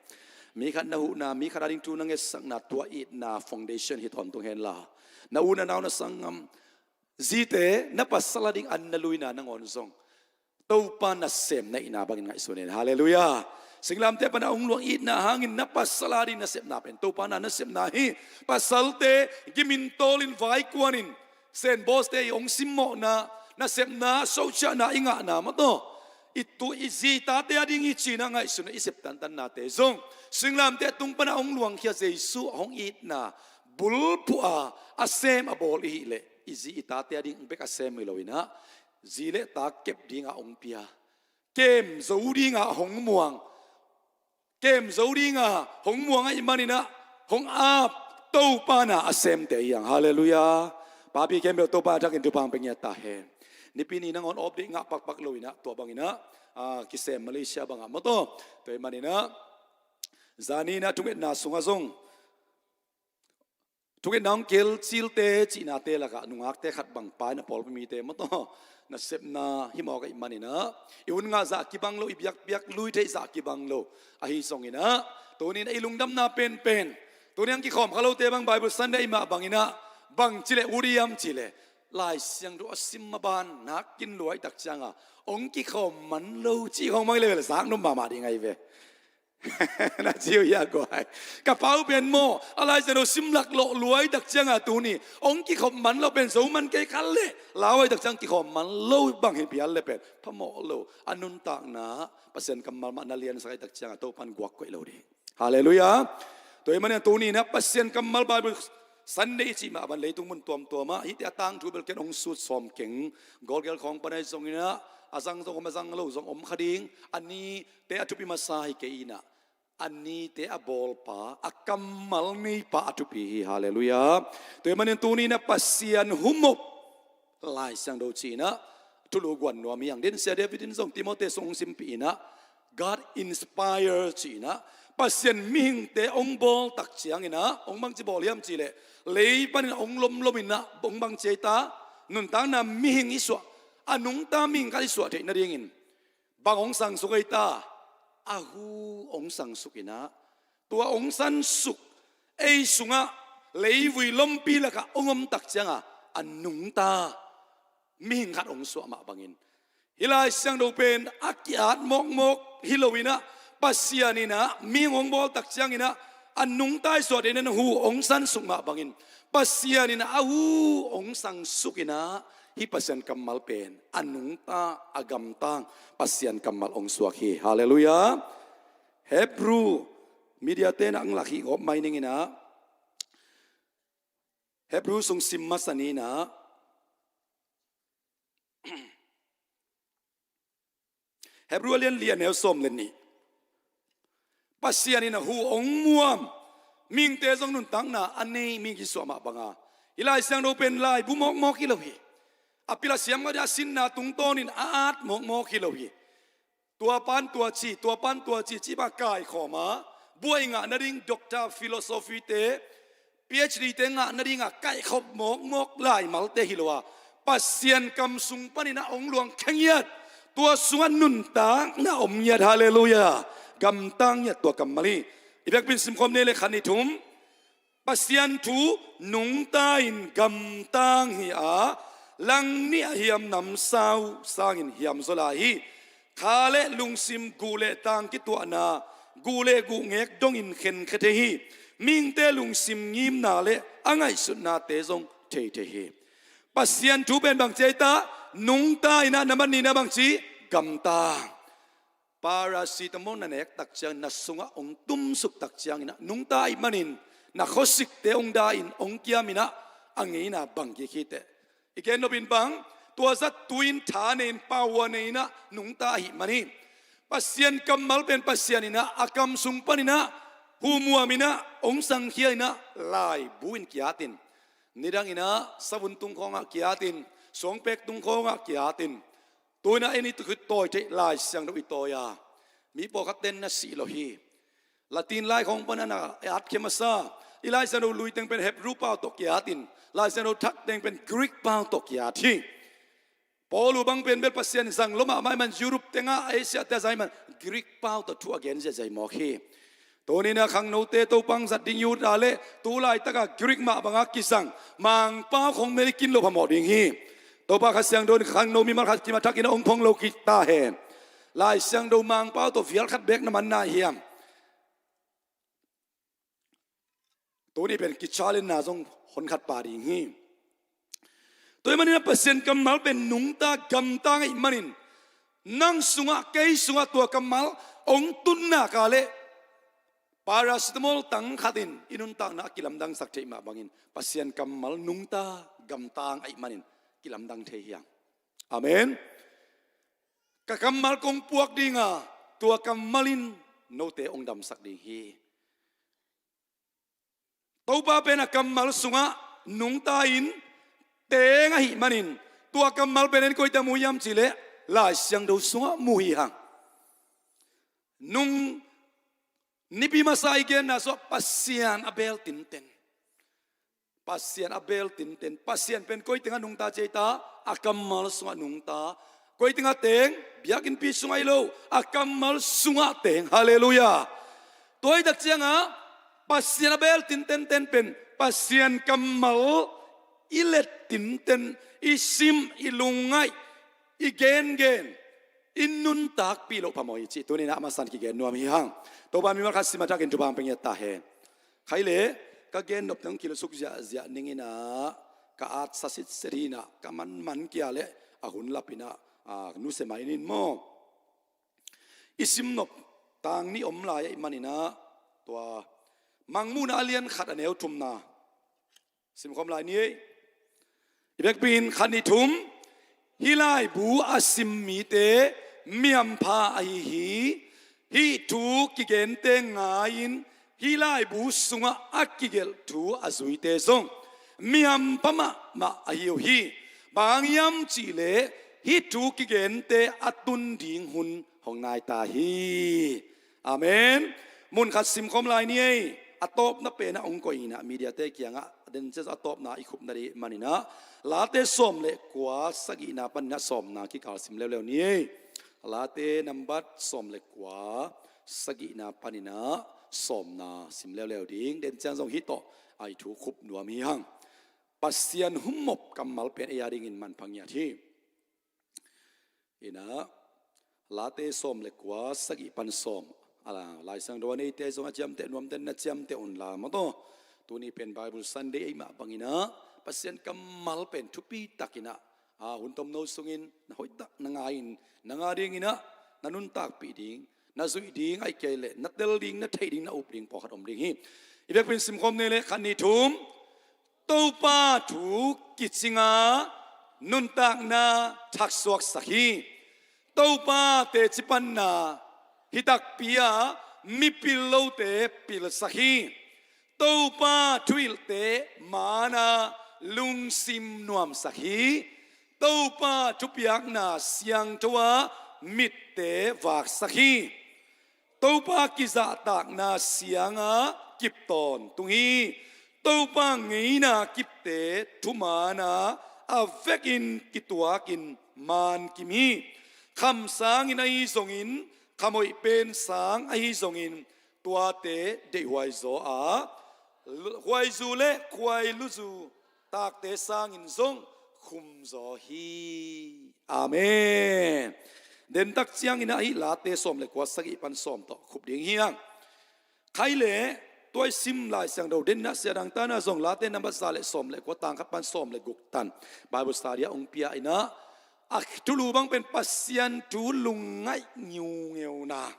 Mi khat na huhna, mi khat a ding thu na ngetsakna, tua itna foundation hi tawntung henla, na u na nau na sanggam, zite, na pasal a ding an na luina nangawn zong Topa nasem na itna bangin ngaihsun in, halleluiah. Singlamteh pana hong luang itna hangin na pasal a ding nasepna pen Topa na nasepna hi. Pasalte gimin tawlin, vaikuanin, senbawste i hong simmawhna, nasepna, socihna i ngahna mah tawh, i tu i zi i tate a ding hi cina ngaihsun a i sep tantannate zong singlamteh tung pana hong luangkhia Jesu a hong itna bulphuh a, a sem a bawl i hih leh, i zi i tate a ding bek a sem hi lo in ah, zi le ta kep dinga hong pia, kem zo dinga hong muang, kem zo dinga hong muang ahih manin ah, hong ap Topa na a semte hi hang, halleluiah. Papi khempeuh Topa thakin thupha hong pia ngiat ta hen. Nipi ni nangawn update ngah pakpak lo in ah, tua bangin ah, ah, kisem Malaysia bangah mah tawh, tua ahih manin ah, zani in ah thungetna sungah zong, thungetna hong kel cilte cihnate lakah nungakte khat bang, pa in a pawlpi mite mah tawh nasepna hi mawk ahih manin ah, i hun ngah zah kibang lo, i biakpiak lui theih zah kibang lo. Ahi zongin ah, tuni in ah i lungdamna penpen, tuni hong kikhawm kha lote bang Bible Sunday mah bangin ah, bang ci leh ut hiam cih leh, Lai Siangtho a sim maban nak kin lua ahih tak cianga hong kikhawm man lo cih khawng bang hi leh, zak nuam mahmah ding ahi ve. Na ci uh hia guai? Ka pau pen maw, a Lai Siangtho sim laklawh lua ahih tak cianga tuni hong kikhawm man lo pen, zo man kei kha leh, lau ahih tak ciang kikhawm man lo bang hi phial leh pen phamawh lo. A nuntakna Pasian kammal mah na liansak ahih tak cianga Topan guak koih lo ding. Halleluiah. Tua ahih manin tuni in ah Pasian kammal Bible Sunday i cih mah bang leitung mun tuamtuamah hihte a tangthu bel ken hong sut sawm keng. Gawlgel khawng pan ahi zongin ah, a zang zong om, a zang lo zong om kha ding. A nite a thupi masa hi kei in ah, a nite a bawlpa, a kammal neipa a thupi hi, halleluiah. Tua ahih manin tuni in ah Pasian humop Lai Siangtho cih in ah thulu guan nuam hi hang. Din Sia David in zong Timothy sung hong simpih in ah, God inspire cih in ah, Pasian mihingte hong bawl tak ciangin ah hong bangci bawl hiam cih leh, lei panin hong lomlom in ah hong bangci ahi ta, nuntakna mihing i suah, a nungta mihing khat i suah theih nadingin bang hong sangsuk ahi ta? A hu hong sangsuk in ah, tua hong sangsuk, ei sungah leivui lompi lakah hong om tak cianga a nungta mihing khat hong suah mah bangin, hih Lai Siangtho pen a ki-at mawkmawk hi lo in ah, Pasian in ah mihing hong bawl tak ciangin ah, a nungta i suah theih nadingin hu hong sangsuk mah bangin, Pasian in ah a hu hong sangsuk in ah, hih Pasian kammal pen a nungta, a gamtang Pasian kammal hong suak hi, halleluiah. Hebrew, mediate na ang lak hi gawp mai ning in ah, Hebrew sung sim masa ni in ah, Hebrew a lian li, a neu sawm le nih. Pasian in ah hu hong muam mihingte zong nuntakna a nei mihing kisuah mah banga, hih Lai Siangtho pen laibu mawkmawk hi lo hi. A pil a siam khat a sinna tungtawnin a at mawkmawk hi lo hi. Tua pan tua ci, tua pan tua ci, cih bang kaikhawm a, buai ngah nading doctor philosophy te, PhD te ngah nadinga kaikhawm mawkmawk laimalte hi lo a, Pasian kam sung panin a hong luang khengiat, tua sungah nuntakna om ngiat, halleluiah. Gamtang ngiat tua kammal hi. I biakpin simkhawm ni le khat, nih, thum. Pasian thu nungta in gamtang hi a, langnih a hiam namsau sangin hiam zaw lai hi. Kha le lungsim, guh le tang kituahna, guh le guh ngek dongin khenkhe thei hi. Mihingte lungsim ngimna le a ngaihsutnate zong thei thei hi. Pasian thu pen bangci ahi ta? Nungta in a, na man ni na bangci? Gamtang. Paracetamol na nek tak ciangin, na sungah hong tumsuk tak ciangin ah, nungta ahih manin na khuasikte hong da-in hong kiam in ah, a ngeina bang kik hi teh. I gen nop in bang, tua zat tu-in tha nei-in, power nei-in ah nungta ahih manin, Pasian kammal pen Pasian in ah a kam sung panin ah humuam in ah hong sangkhia in ah, laibu in ki-at in, nidang in ah savun tung khawngah ki-at in, suangpek tung khawngah ki-at in, tu-in ah en i tu khit tawi theih Lai Siangtho i tawi a, mi pawlkhat ten na sih lo hi. Latin lai khawng pan a na at khia masa. I Lai Siangtho lui teng pen Hebrew pau tawh ki-at in, Lai Siangtho thak teng pen Greek pau tawh ki-at hi. Paul uh bang pen bel Pasian zang lua mahmah ahih man, Europe tengah, Asia te a zang ahih man, Greek pau tawh thu a gen ziahziah mawk hi. Tuni-in ah khangnote Topa hong zat ding i ut a leh, tu laitak a Greek mah bangah kizang Mangpau khawng mel i kin loh phamawh ding hi. Topa Kha Siangtho in khangno mimal khat kim a thak in ah hong phong lo kik ta hen. Lai Siangtho Mangpau tawh vial khat bek na man nai hiam? Tuni pen ki-challenge-na zong hon khat pha ding hi. Tua ahih manin ah Pasian kammal pen nungta gamtang ahih manin, nang sungah, kei sungah tua kammal hong tun nak leh, paracetamol tang khat in i nuntakna a kilamdangsak theih mah bangin, Pasian kammal nungta gamtang ahih manin kilamdang thei hi hang. Amen. Ka kammal kong puak ding a, tua kammal in note hong damsak ding hi. Topa pen a kammal sungah nungta-in teng ahih manin, tua kammal pen en koici ah mu hiam cih leh, Lai Siangtho sungah mu hi hang. Nung nipi masa i genna sungah Pasian a beel tinten, Pasian a beel tinten, Pasian pen koi tengah nungta ci ei ta, a kammal sungah nungta. Koi tengah teng, biakinnpi sungah hi lo, a kammal sungah teng. Halleluiah. Tua ahih tak ciangah, Pasian a beel tintenten pen, Pasian kammal i let tinten, i sim, i lungngaih, i gengen, i nuntakpih loh phamawh hi cih tuni-in ah a masa-in kigen nuam hi hang. Topa in mimal khat sim a thakin thupha hong pia ngiat ta hen. Khai leh, ka gen nop teng hong kilawsuk ziahziah ning in ah, ka atsa sitset hi in ah, ka manman kei leh, a hun lap in ah, a, nusia mai ning maw. I sim nop tang nih om lai ahih manin ah, tua Mangmuhna a lian khat a neu thumna simkhawm lai ni ei. I vekpi-in khat nih thum, hih laibu a sim mite mi hampha ahi hi. Hih thu kigente ngai-in, hih laibu sungah a kigelh thu a zuite zong mi hampha mahmah ahi uh hi. Bang hang hiam cih leh, hih thu kigente a tun ding hun hong nai ta hi. Amen. Mun khat simkhawm lai ni ei. A tawpna pen ah hong koih in ah, media-te kiangah, den ciang a tawpna i khupna ding manin ah, Late sawm le kua, sagihna panin ah sawmna kikal sim leuleu ni ei. Late nambat sawm le kua, sagihna panin ah sawmna sim leuleu ding. Den ciang zong hih tawh a i thu khup nuam hi hang. Pasian hummop kammal pen ei a dingin manpha ngiat hi. In ah, Late sawm le kua, sagih pan sawm. A la, Lai Siangtho a neite zong a ciamteh nuamte in na ciamteh un la maw taw. Tuni pen Bible Sunday ahih mah bangin ah, Pasian kammal pen thupi takin ah, a, hun tomno sungin na hoihtak na ngai-in, nang a dingin ah na nuntakpih ding, na zuih ding, ahih kei leh na tel ding, na theih ding, na up ding pawlkhat om ding hi. I vekpi-in simkhawm ni ei leh, khat nih thum. Topa thu kicing a, nuntakna thaksuaksak hi. Topa teci panna hi takpi a, mipil lote pilsak hi. Topa thuhilhte man a, lungsim nuamsak hi. Topa thupiakna siangtho a, mitte vaksak hi. Topa kizahtakna siang a, kip tawntung hi. Topa ngeina kipte thuman a, a vekin kituakin man kim hi. Kham sangin ahi zongin, khamhoih pen sang ahi zongin, tuate deihhuai zaw a, huaizu le khuailuzu takte sangin zong khumzaw hi. Amen. Dentak ciangin ah hih Late sawm le kua, sagih pan sawm tawh khup ding hi hang. Khai leh, tua i sim Lai Siangtho den in ah, Sia Dang Tan ah zong Late nambat za le sawm le kua, tang khat pan sawm le guk tan Bible study ah hong pia in ah, A thulu bang pen Pasian thu lungngaih ngiungeuna,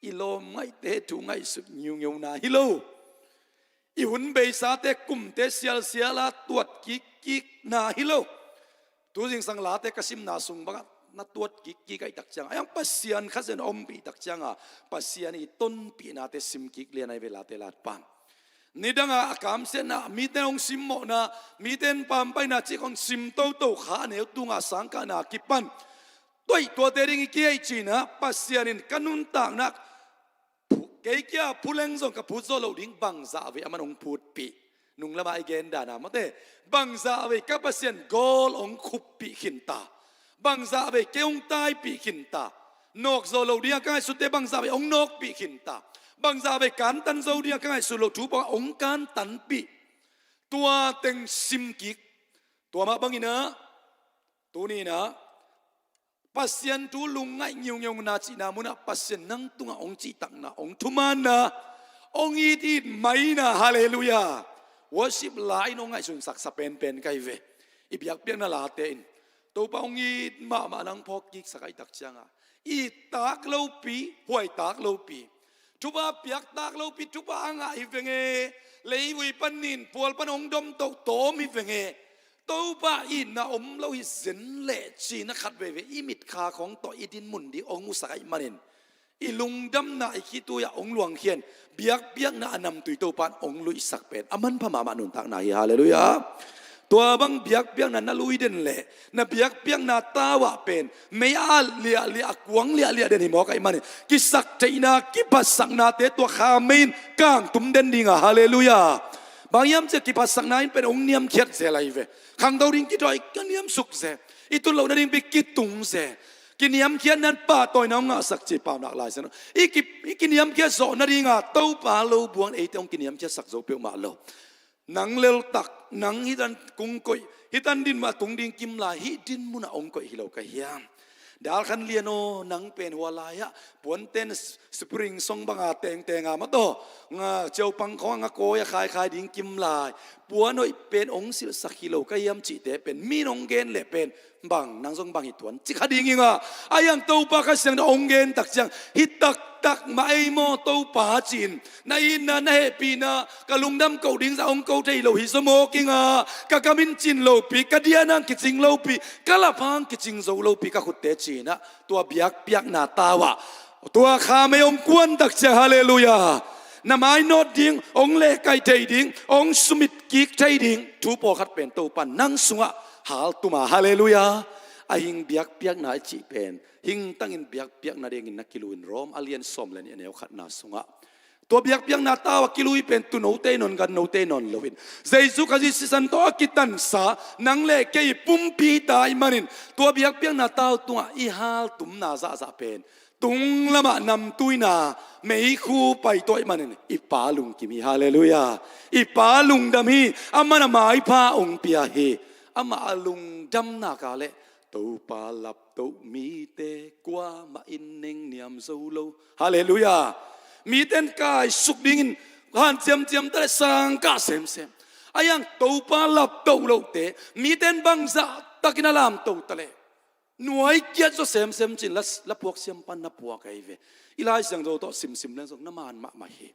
i lawm ngaihte thu ngaihsut ngiungeuna hi lo. I hun beisate kumte sialsiala tuat kikkikna hi lo. Tu zingsang late ka simna sung bangah na tuat kikkik ahih tak cianga, a iang Pasian Kha Siangtho a ompih tak cianga Pasian i tonpihnate simkik lian ahi ve late latpan. Nidanga a kamsiatna, mite hong simmawhna, mite in pampaina cih hong sim toto kha a neu tunga sangkahna kipan. Tuaih tuate ding i kiheih cinah Pasian in ka nuntakna kei kia phuleng zong ka phut zawh loh ding bangzah vei aman hong phutpih. Nunglamah i gendana mawte, bangzah vei ka Pasian gawl hong khuppih khinta. Bangzah vei kei hong taipih khinta. Nawk zawh loh dinga ka ngaihsutte bangzah vei hong nawkpih khinta. Bangzah vei kantan zo dinga ka ngaihsut loh thu bangah hong kantanpih. Tua teng simkik. Tua mah banginah tuninah Pasian thu lungngaih ngiungeuna cihna munah Pasian nang tungah hong cihtakna, hong thumaanna, hong ititmaina, halleluiah. Worship la in hong ngaihsunsaksa penpen ka hi ve. I biakpiakna late in Topa hong it mahmah nang phawkkiksak ahih tak cianga, it tak lopi, huai tak lopi, thupha piak tak lopi, thupha a ngah hi venge. Leivui pan nin phual pan hong domtoh tawm hi venge. Topa itna om lo hi zen leh cina khat veivei i mitkha khong tawh i dinmun ding hong musak ahih manin, i lungdamna i khitui-ah hong luangkhian, biakpiakna a namtui Topa in hong luihsak pen a manpha mahmah nuntakna hi, halleluiah. Tua bang biakpiakna na lui den leh na biakpiakna tau-ah pen mei a at liahliah, a kuang liahliah den hi mawk ahih manin, kisaktheihna, kiphatsaknate tua kha mei in kangtum den dinga, halleluiah. Bang hiam cih leh kiphatsakna in pen hong niamkhiat zel ahi ve. Khangto ding kidawh ka niamsuk zel. I tun loh nading pi kitung zel. Kiniamkhiatna in pahtawina hong ngahsak ci Paunak Lai Siangtho. I ki, i kiniamkhiat zawh nadinga Topa lo buang eite hong kiniamkhiatsak zo peuhmah lo. Nang leltak, nang hitan kung koih, hitan dinmun a tung ding kim lai, hih dinmun ah hong koih hi lo ka hiam? Dalkhan Lian aw, nang pen hua lai-ah puanten spring song banga tengtenga mataw, nga ciaupang khawng a nga kawi a khaikhai ding kim lai, puan hoih pen hong silhsak hi lo ka hiam cihte pen mi in hong gen leh pen bang, nang zong bang hi tuan ci kha ding inga. A iang Topa Kha Siangtho hong gen tak ciang, hi taktak mah ei maw Topa ci-in, na itna, na hehpihna, ka lungdam koh ding zah hong ko thei lo hi zaw mawk inga. Ka kam in cin lopi, ka dian hang kicing lopi, ka lap hang kicing zo lopi ka khutte cinah tua biakpiakna tau-ah tua kha mei hong kuan tak ciang, halleluiah, na mainawt ding, hong lehkaih thei ding, hong sumit kik thei ding thu pawlkhat pen Topa in nang sungah haltuma, halleluiah. A hing biakpiakna i cih pen hingtangin biakpiakna dingin na kiluin Rom a lian sawm le nih a neu khatna sungah, tua biakpiakna tau-ah kilui pen tuunote nawn, gannote nawn loin, Jesu Khazih sisan tawh a kitansa nang le kei i pumpi hita ahih manin, tua biakpiakna tau tungah i haltumna zahzah pen tung lamah namtuina meikhu paituah ahih manin i Pa lungkim hi, halleluiah. I Pa lungdam hi. Aman a maipha hong pia hi. Amah a lungdamna ka leh Topa laptoh mite kuamah in nengniam zo lo, halleluiah. Mite in kaisuk dingin hanciamciam ta leh sangkah semsem. A iang Topa laptoh lohte mite in bangzah takin a lamto ta leh nuai kiat zaw semsem cin la, la puak siam pan na puak ahi ve. I Lai Siangtho tawh simsim leng zong na maan mahmah hi.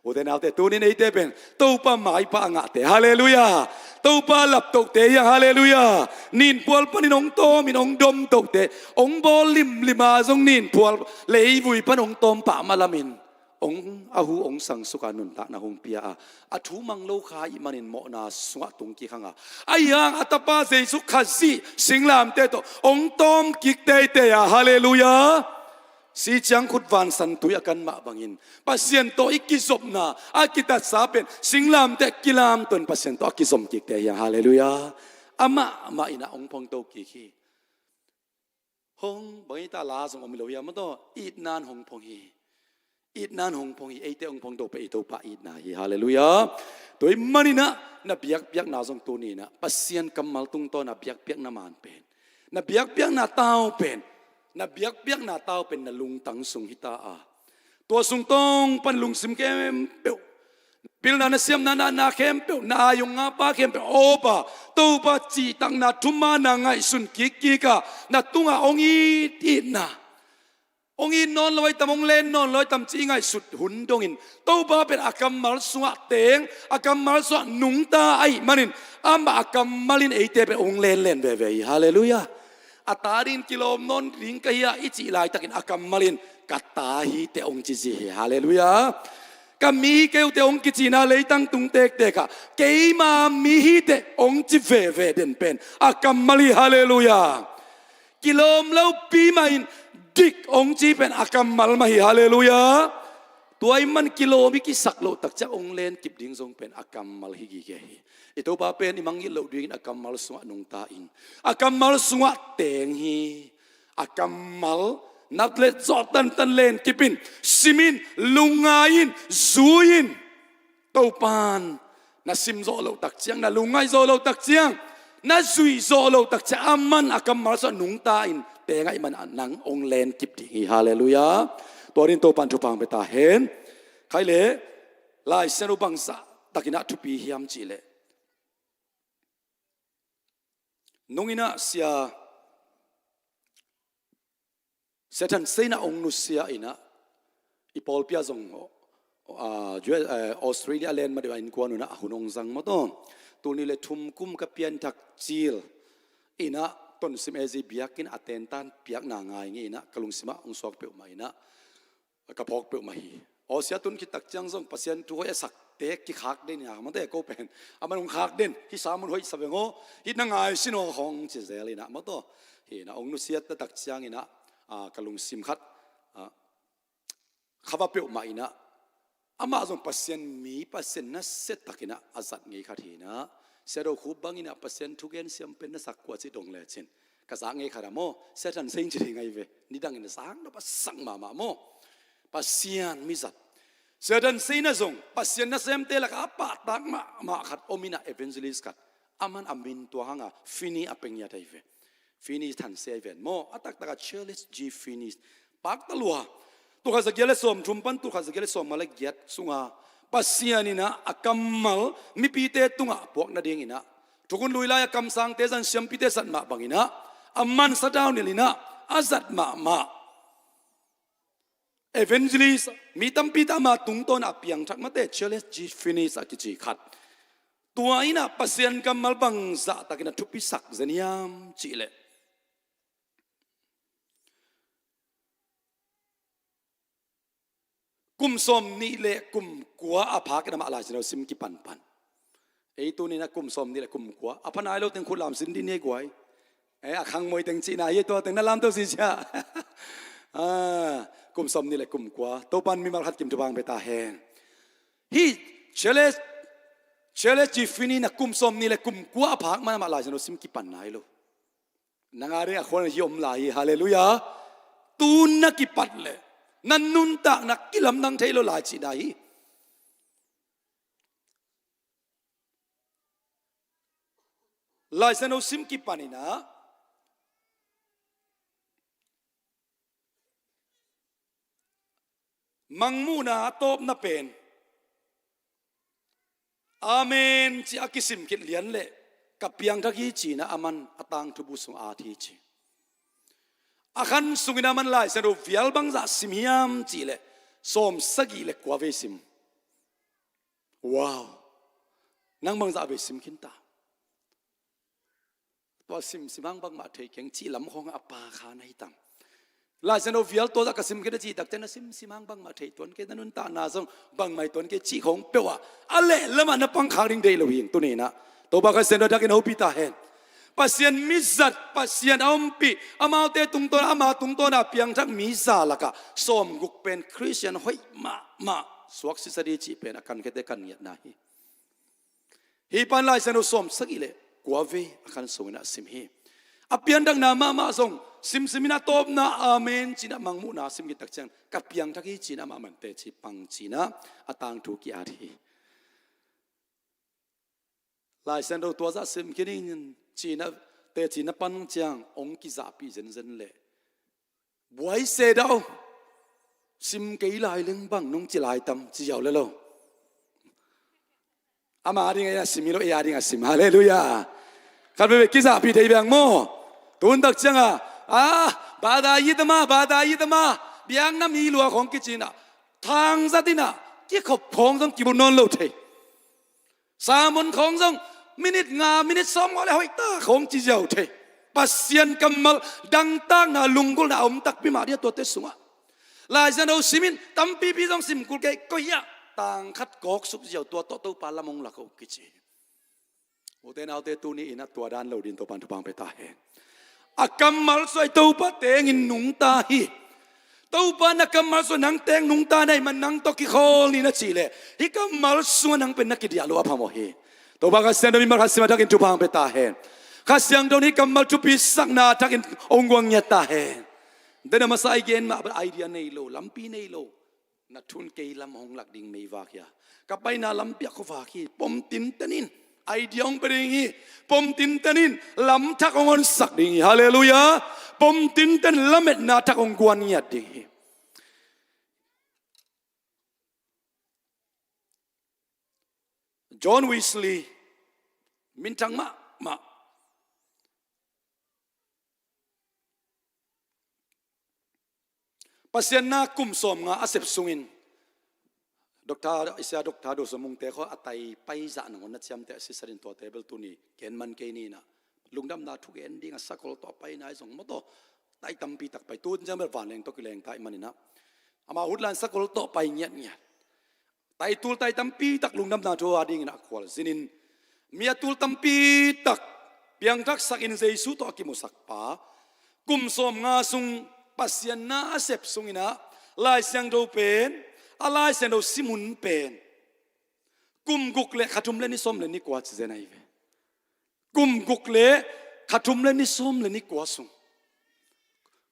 Ute naute, tunin eite pen Topa maipha a ngahte, halleluiah. Topa laptohte hiang, halleluiah. Ninphual panin hong tawmin hong domtohte, hong bawl limlima zong ninphual leivui pan hong tawm pah malamin hong a hu hong sangsuka nuntakna hong pia a, a thu mang lo kha ahih manin mawhna sungah tung kik hanga, a iang a Tapa Jesu Khazih singlamteh tawh hong tawm kik teitei a, halleluiah. Si ciang khut vansantui a kan mah bangin Pasian tawh i kizopna a kitatsa pen singlamteh kilamto in Pasian tawh a kizom kikte hiang, halleluiah. Amah mah inah hong phongto kik hi. Hong bang hita la zong om hi lo hiam mataw, itna in hong phong hi. Itna in hong phong hi, eite hong phong to pen i Topa itna hi, halleluiah. Tua ahih maninah na biakpiakna zong tuninah Pasian kammal tungtawn a biakpiakna man pen, na biakpiakna tau pen, na biakpiakna tau pen na lungtang sung hita a, tua sung tawng pan lungsim khempeuh Pilna, na siamna, na, na khempeuh, na aayunga pa khempeuh, aw Pa, Topa cihtakna, thumaanna ngaihsun kikkik a, na tungah hong it itna, hong it nawn lo ahi tam, hong len nawn lo ahi tam cih i ngaihsut hun dongin, Topa pen a kammal sungah teng, a kammal sungah nungta ahih manin, amah a kammal in eite pen hong lenlen veve hi. Halleluiah. A ta dingin kilawm nawn ding ka hi a i cih laitakin a kammal in, ka ta hi teh hong ci zi hi. Halleluiah. Ka mi hi kei uh teh hong kicihna, leitang tung tektek ah keima mi hi teh hong ci veve den pen a kammal hi. Halleluiah. Kilawm lopi mah in dik hong ci pen a kammal mah hi. Halleluiah. Tua ahih man kilawm i kisak loh takciang hong lenkip ding zong pen a kammal hi gige hi. I Topa pen i mangngilh loh dingin a kammal sungah nungta in, a kammal sungah teng hi. A kammal na let zawh tantan lenkip in, sim in, lungngai in, zui in. Topa'n na sim zawh loh takciang, na lungngai zawh loh takciang, na zuih zawh loh takciang, aman a kammal sungah nungta in, teng ahih man nang hong lenkip ding hi. Halleluiah. Tua dingin Topa'n thupha hong pia ta hen. Khai leh, Lai Siangtho bangzah takin ah thupi hiam cih leh, nung in ah sia, Satan sei in ah hong nusia in ah, i pawlpi ah zong, ah, U S, eh, Australia len mah deuh a innkuan un ah a hun hong zang maw taw. Tul nih leh thum kum ka pianthak cil in ah Tonsim A Z biakinn a tentan piakna ngai ngei in ah ka lungsim ah hong suak peuhmah in ah, ka phawk peuhmah hi. Aw, sia tun khit takciang zong Pasian thu hoih a sakte kikhak den hi a, mate ko pen. Aman hong khak den, hih sermon hoih sa veng aw, hih na ngai sin aw khawng ci zel in ah maw taw. Hi in ah hong nusiat na takciang in ah, ah, ka lungsim khat, ah, kha va peuhmah in ah, amah zong Pasian mi, Pasian nasia tak in ah a zat ngei khat hi in ah, Sia Do Khup bang in ah Pasian thugen siam pen na sak kua ci dong lecin, ka zak ngei khat ah maw, Satan sei in ci thei ngai ve. Nidang in a zak nop a sak mahmah maw. Pasian mi zat. Satan sei in ah zong Pasian nasemte lakah a pahtak mahmah khat om in ah, evangelist khat. Aman a min tua hang a Finney a pia ngiat ahi ve. Finney Tan Sei ahi ven maw. A taktak ah Charles G. Finney. Pakta lua. Tul khat za giat leh sawm thum pan tul khat za giat leh sawm nga leh giat sungah Pasian in ah a kammal mipite tungah puak nading in ah, thukhun lui lai a kamsangte zan siampite zat mah bang in ah, aman sathau nilh in ah a zat mahmah evangelist, mi tampi tak ama tungtawn a piangthak, mate, Charles G. Finney a kici khat. Tua in ah Pasian kammal bangzah takin a thupisak zen hiam cih leh, kum sawm nih leh kum kua a phak in amah Lai Siangtho sim kipanpan. Ei tuni in ah kum sawm nih leh kum kua a pha nai lo teng khut lam sin dih ni ei guai. Eh, a khangmoi teng cihna hi, tua teng na lamto si cia. Ah, kum sawm nih leh kum kua. Topa'n mimal khat kim thupha hong pia ta hen. Hih Charles, Charles G. Finney in ah kum sawm nih leh kum kua a phak man amah Lai Siangtho sim kipan nai lo. Nang a ding a khuan hi om lai hi. Halleluiah. Tu na kipat leh na nuntakna kilamdang thei lo lai cihna hi. Lai Siangtho sim kipan in ah, Mangmuhna a tawpna pen, Amen ci a kisim khit lian leh, ka piangthak hi ci in ah aman a tangthu bu sung at hi ci. A khan sung in ah aman Lai Siangtho vial bangzah sim hiam cih leh, sawm sagih leh kua vei sim. Wow. Nang bangzah vei sim khin ta? Tua simsim hang bangmah thei keng cih lam khawng a pa kha na hi tam? Lai Siangtho vial tua zah ka sim khin a cih takte na simsim hang bangmah thei tuan kei, na nuntakna zong bangmah hi tuan kei cih khawng peuh ah a leh lamah na pang khak ding deih lo hi ing tuni in ah. Topa Kha Siangtho a diakin hopih ta hen. Pasian mizat, Pasian a ompih, amaute tungtawn, ama tungtawn a piangthak mi za lakah sawmguk pen Khristian hoih mahmah suak sisa dih cih pen a kan khiate kan ngiatna hi. Hih pan Lai Siangtho sawm sagih leh kua vei a khan sung in ah sim hi. A pianthakna mahmah zong simsim in ah tawpna Amen ci in ah Mangmuhna sim khit takciang ka piangthak hi ci in ah amah man teci pang ci in ah a tangthu ki-at hi. Lai Siangtho tua zah sim khin ing ci in ah teci na pan ciang hong kizahpih zenzen leh, buai se dah o, sim kei lai leng bang nong ci lai tam ci ziau le lo. Ama a ding a sim hi lo, ei a ding a sim. Halleluiah. Khat veve kizahpih thei beng maw? Tun tak cianga, ah, bada yitama, bada yitama, biakna mi lua khawng kici inah, thangzat inah, kikhop khawng zong kibut nawn lo thei. Sermon khawng zong minit nga, minit sawm ngawh le hoih ta khawng ci ziau thei. Pasian kammal dangtakna, lunggulhna a om takpi mah dia tuate sungah. Lai Siangtho simin tampipi zong sim kul kei, koiah tang khat kawksuk ziau, tua tawh Topa lam hong lak uh kici. Ute naute, tuni inah tua dan lo dingin Topan thupha pia ta hen. A kammal suah Topa tengin nungta hi. Topa na kammal suah nang teng nungta na hih man nang tawh kikhawl ni na cih leh, hih kammal sungah nang pen na kidiah loh a phamawh hi. Topa Kha Siangtho mimal khat sim a takin thupha pia ta hen. Kha Siangtho in hih kammal thupi sakna a takin hong guang ngiat ta hen. Dena masa i gen mah bel idea nei lo, lampi nei lo. Na thun kei lam hong lak ding meivak hi a, ka paina lampi ah khuavak hi. Pom tinten in idea hong pia ding hi. Pom tinten in lam thak hong honsak ding hi. Halleluiah. Pom tinten lametna thak hong guan ngiat ding hi. John Wesley, minthang mahmah. Pasian na kum sawmnga a sep sungin, Doctor, i sia Doctor Do Sung Mung te khawng a tai paizah nangawn na ciamteh a sisan in tuate bel tuni gen man kei ni inah. Lungdamna thu gen ding a sakol tawh a paina i zong maw taw. Tai tampi tak pai, tun ciang bel vanleng tawh kileng ta i hih man inah. Ama hutlan sakol tawh pai ngiatngiat. Tai tul tai tampi tak lungdamna thu a dingin a khualzinin, mi a tul tampi tak piangthaksakin Jesu tawh a kimusakpa, kum sawmnga sung Pasian na a sep sung inah Lai Siangtho pen, a Lai Siangtho simhun pen kum guk le kha thum le ni sawm le ni kua ci zen ahi ve. Kum guk le kha thum le ni sawm le ni kua sung,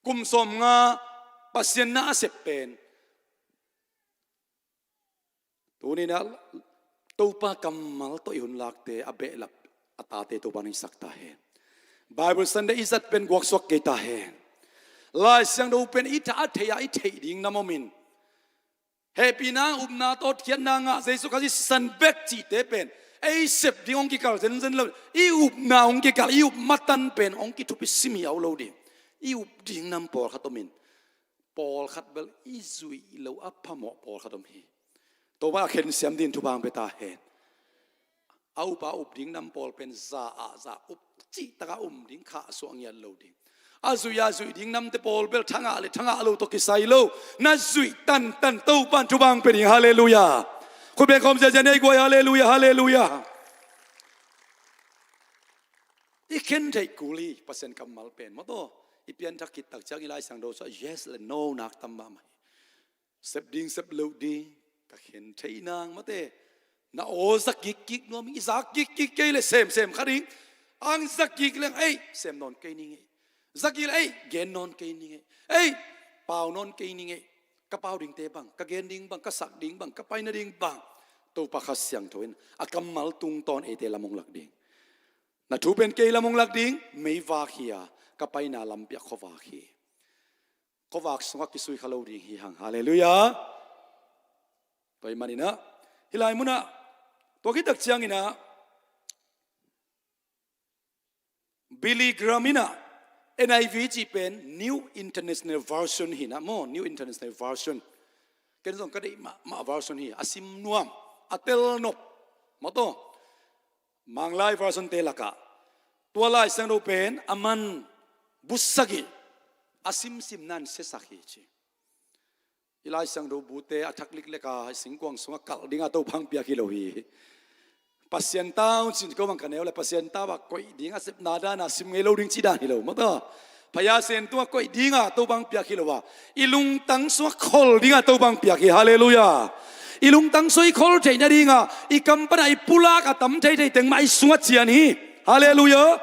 kum sawmnga Pasian na a sep pen. Tuni inah Topa kammal tawh i hun lakte a behlap a tate Topa in hong hisak ta hen. Bible Sunday i zat pen guaksuak kei ta hen. Lai Siangtho pen i tha a thei a i theih ding nam om in. Hehpihna, upna, tawtkhiatna ngah Jesu Khazih sisan bek cihte pen ei sep ding hong kikal zenzen lo. I upna hong kikal, i up matan pen hong kithupi sim hiau lo ding. I up ding nam pawlkhat om in. Pawlkhat bel i zuih loh a phamawh pawlkhat om hi. Topa a khensiam dingin thupha pia ta hen. A upa up ding nam pawl pen za ah za up cihtakah um ding khah suah ngiat lo ding. A zuih a zuih ding namte pawl bel thangah le thangah lo tawh kisai lo. Na zuih tantan Topan thupha pia ding. Halleluiah. Khut beng khawm ziazia nei guai. Halleluiah, halleluiah. I khen theih kul hi Pasian kammal pen maw taw. I pianthak khit tak ciang i Lai Siangtho sungah yes le no nak tam mahmah hi. Sep ding sep loh ding ka khen thei nang mate. Na aw za kikkik nuam ing. I za kikkik kei le semsem kha ding. Ang za kik leng ei sem nawn kei ning ei. Za kik le ei gen nawn kei ning ei. Ei pau nawn kei ning ei. Ka pau dingte bang, ka gen ding bang, ka sak ding bang, ka paina ding bang, Topa Kha Siangtho in a kammal tungtawn eite lam hong lak ding. Na thu pen kei lam hong lak ding meivak hi a, ka paina lampi ah khuavak hi. Khuavak sungah kisui kha lo ding hi hang. Halleluiah. Tua ahih man inah hih lai munah, tua khit tak ciang inah Billy Graham inah N I V cih pen New International Version hi inah maw, New International Version. Ken zong ka deih mahmah version hi, a sim nuam, a tel nop maw taw. Manglai version te lakah tua Lai Siangtho pen a man bu sagih a simsim nan siasak hi ci. I Lai Siangtho bute a thak liklek a singkuang sungah kalh dinga Topa hong piak hi lo hi. Pasian tau cin ko bang ka neu le Pasian tau a koih dinga sepna dana sim ngei lo ding ci dan hi lo maw taw. Phaya sen tungah koih dinga Topa hong piak hi lo a, i lungtang sungah khol dinga Topa hong piak hi. Halleluiah. I lungtang sungah i khol theih nadinga i kam pana i pulak a tam theithei teng mah i sungah cian hi. Halleluiah.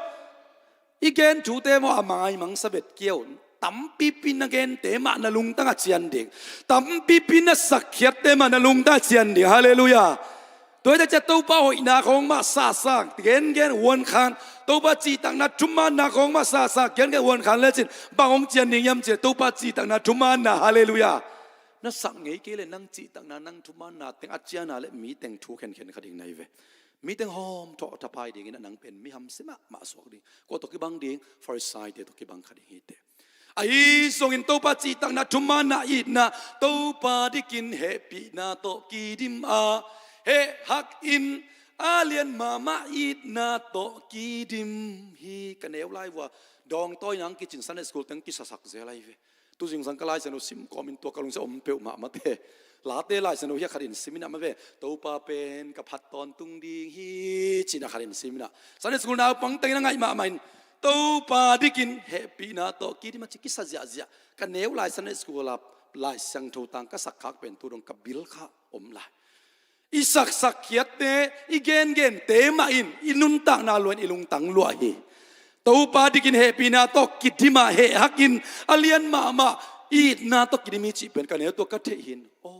I gen thute maw a mangai mangsa bet kiau. Tampipi na gente mah na lungtangah cian ding. Tampipi na sakkhiatte mah na lungtangah cian ding. Halleluiah. Tua hi ta ciah Topa hoihna khawng mah sahsak gengen huankhan, Topa cihtakna thumaanna khawng mah sahsak gengen huankhan lecin bang hong cian ding hiam ciah Topa cihtakna thumaanna. Halleluiah. Na sak ngei kei le nang cihtakna nang thumaanna teng a ciana le mi teng thu khenkhen kha ding na hi ve. Mi teng hawm thawh thapai dingin a nang pen mi hamsia mahmah suak ding. Kua tawh kibang ding? Farisai-te tawh kibang kha ding hi teh. Ahi zongin Topa cihtakna, thumanna, itna, Topa dikin hehpihna tawh kidim a, heh hakin a lian mahmah itna tawh kidim hi. Ka neu lai vua dawngtawi nang kicin Sunday school teng kisasak zel ahi ve. Tu zingsang ka Lai Siangtho sim kawmin tua ka lungsim om peuhmah mate. Late Lai Siangtho hiah khatin sim inah mave. Topa pen ka phat tawntung ding hi, ci-in a khatin sim inah Sunday school naupang tengin a ngaih mahmah in, Topa dikin hehpihna tawh kidim a ci kisa ziahziah. Ka neu lai Sunday school a Lai Siangtho tang ka sakkhak pen tu dong ka bil kha om lai. I saksak khiatte, i gengente mah in i nuntakna luahin i lungtang luah hi. Topa dikin hehpihna tawh kidim a, heh hakin a lian mahmah itna tawh kidim hi cih pen ka neu tua ka theih hi. Aw,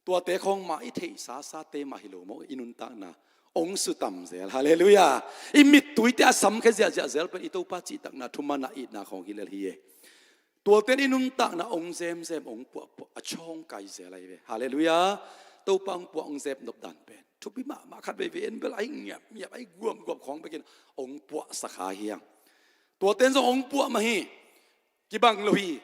tuate khawng mah i theih sasate mah hi lo maw, i nuntakna ong sutam zel. Halleluiah. I mittuite a samkhia ziahziah zel pen i Topa cihtakna, thumanna, itna khawng hi lel hi e. Tualten i nuntakna ong zemzem, ong puahpuah, a chawngkai zel ahi ve. Halleluiah. Topa ong puah ong zem nop dan pen thupi mahmah. Khat veivei en bel ahi ngiapngiap, ahi guamguam khawng bekin ong puahsak kha hiang. Tualten zong ong puah mah hi. Kibang lo hi.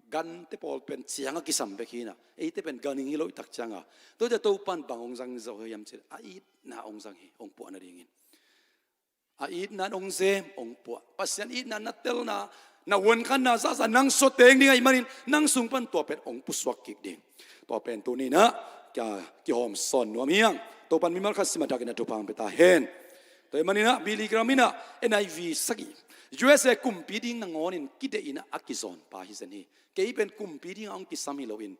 Gante pawl pen ciang a kisam bek hi inah, eite pen ganhing hi lo i tak cianga, tuate Topan bang ong zang zo hiam cih leh a itna ong zang hi, ong puah nadingin. A itna in ong zem, ong puah. Pasian itna na telna, na huankhanna zahzah nang suah teng ding ahih manin nang sung pan tua pen ong pusuak kik ding. Tua pen tuni inah kia kihawm sawn nuam hiang. Topan mimal khat sim a dakin a thupha ong pia ta hen. Tua ahih manin ah Billy Graham inah N I V sagih, U S A kumpi ding nangawnin kideih inah a kizawn pa hi zen hi. Kei pen kumpi dingah ong kisam hi loin,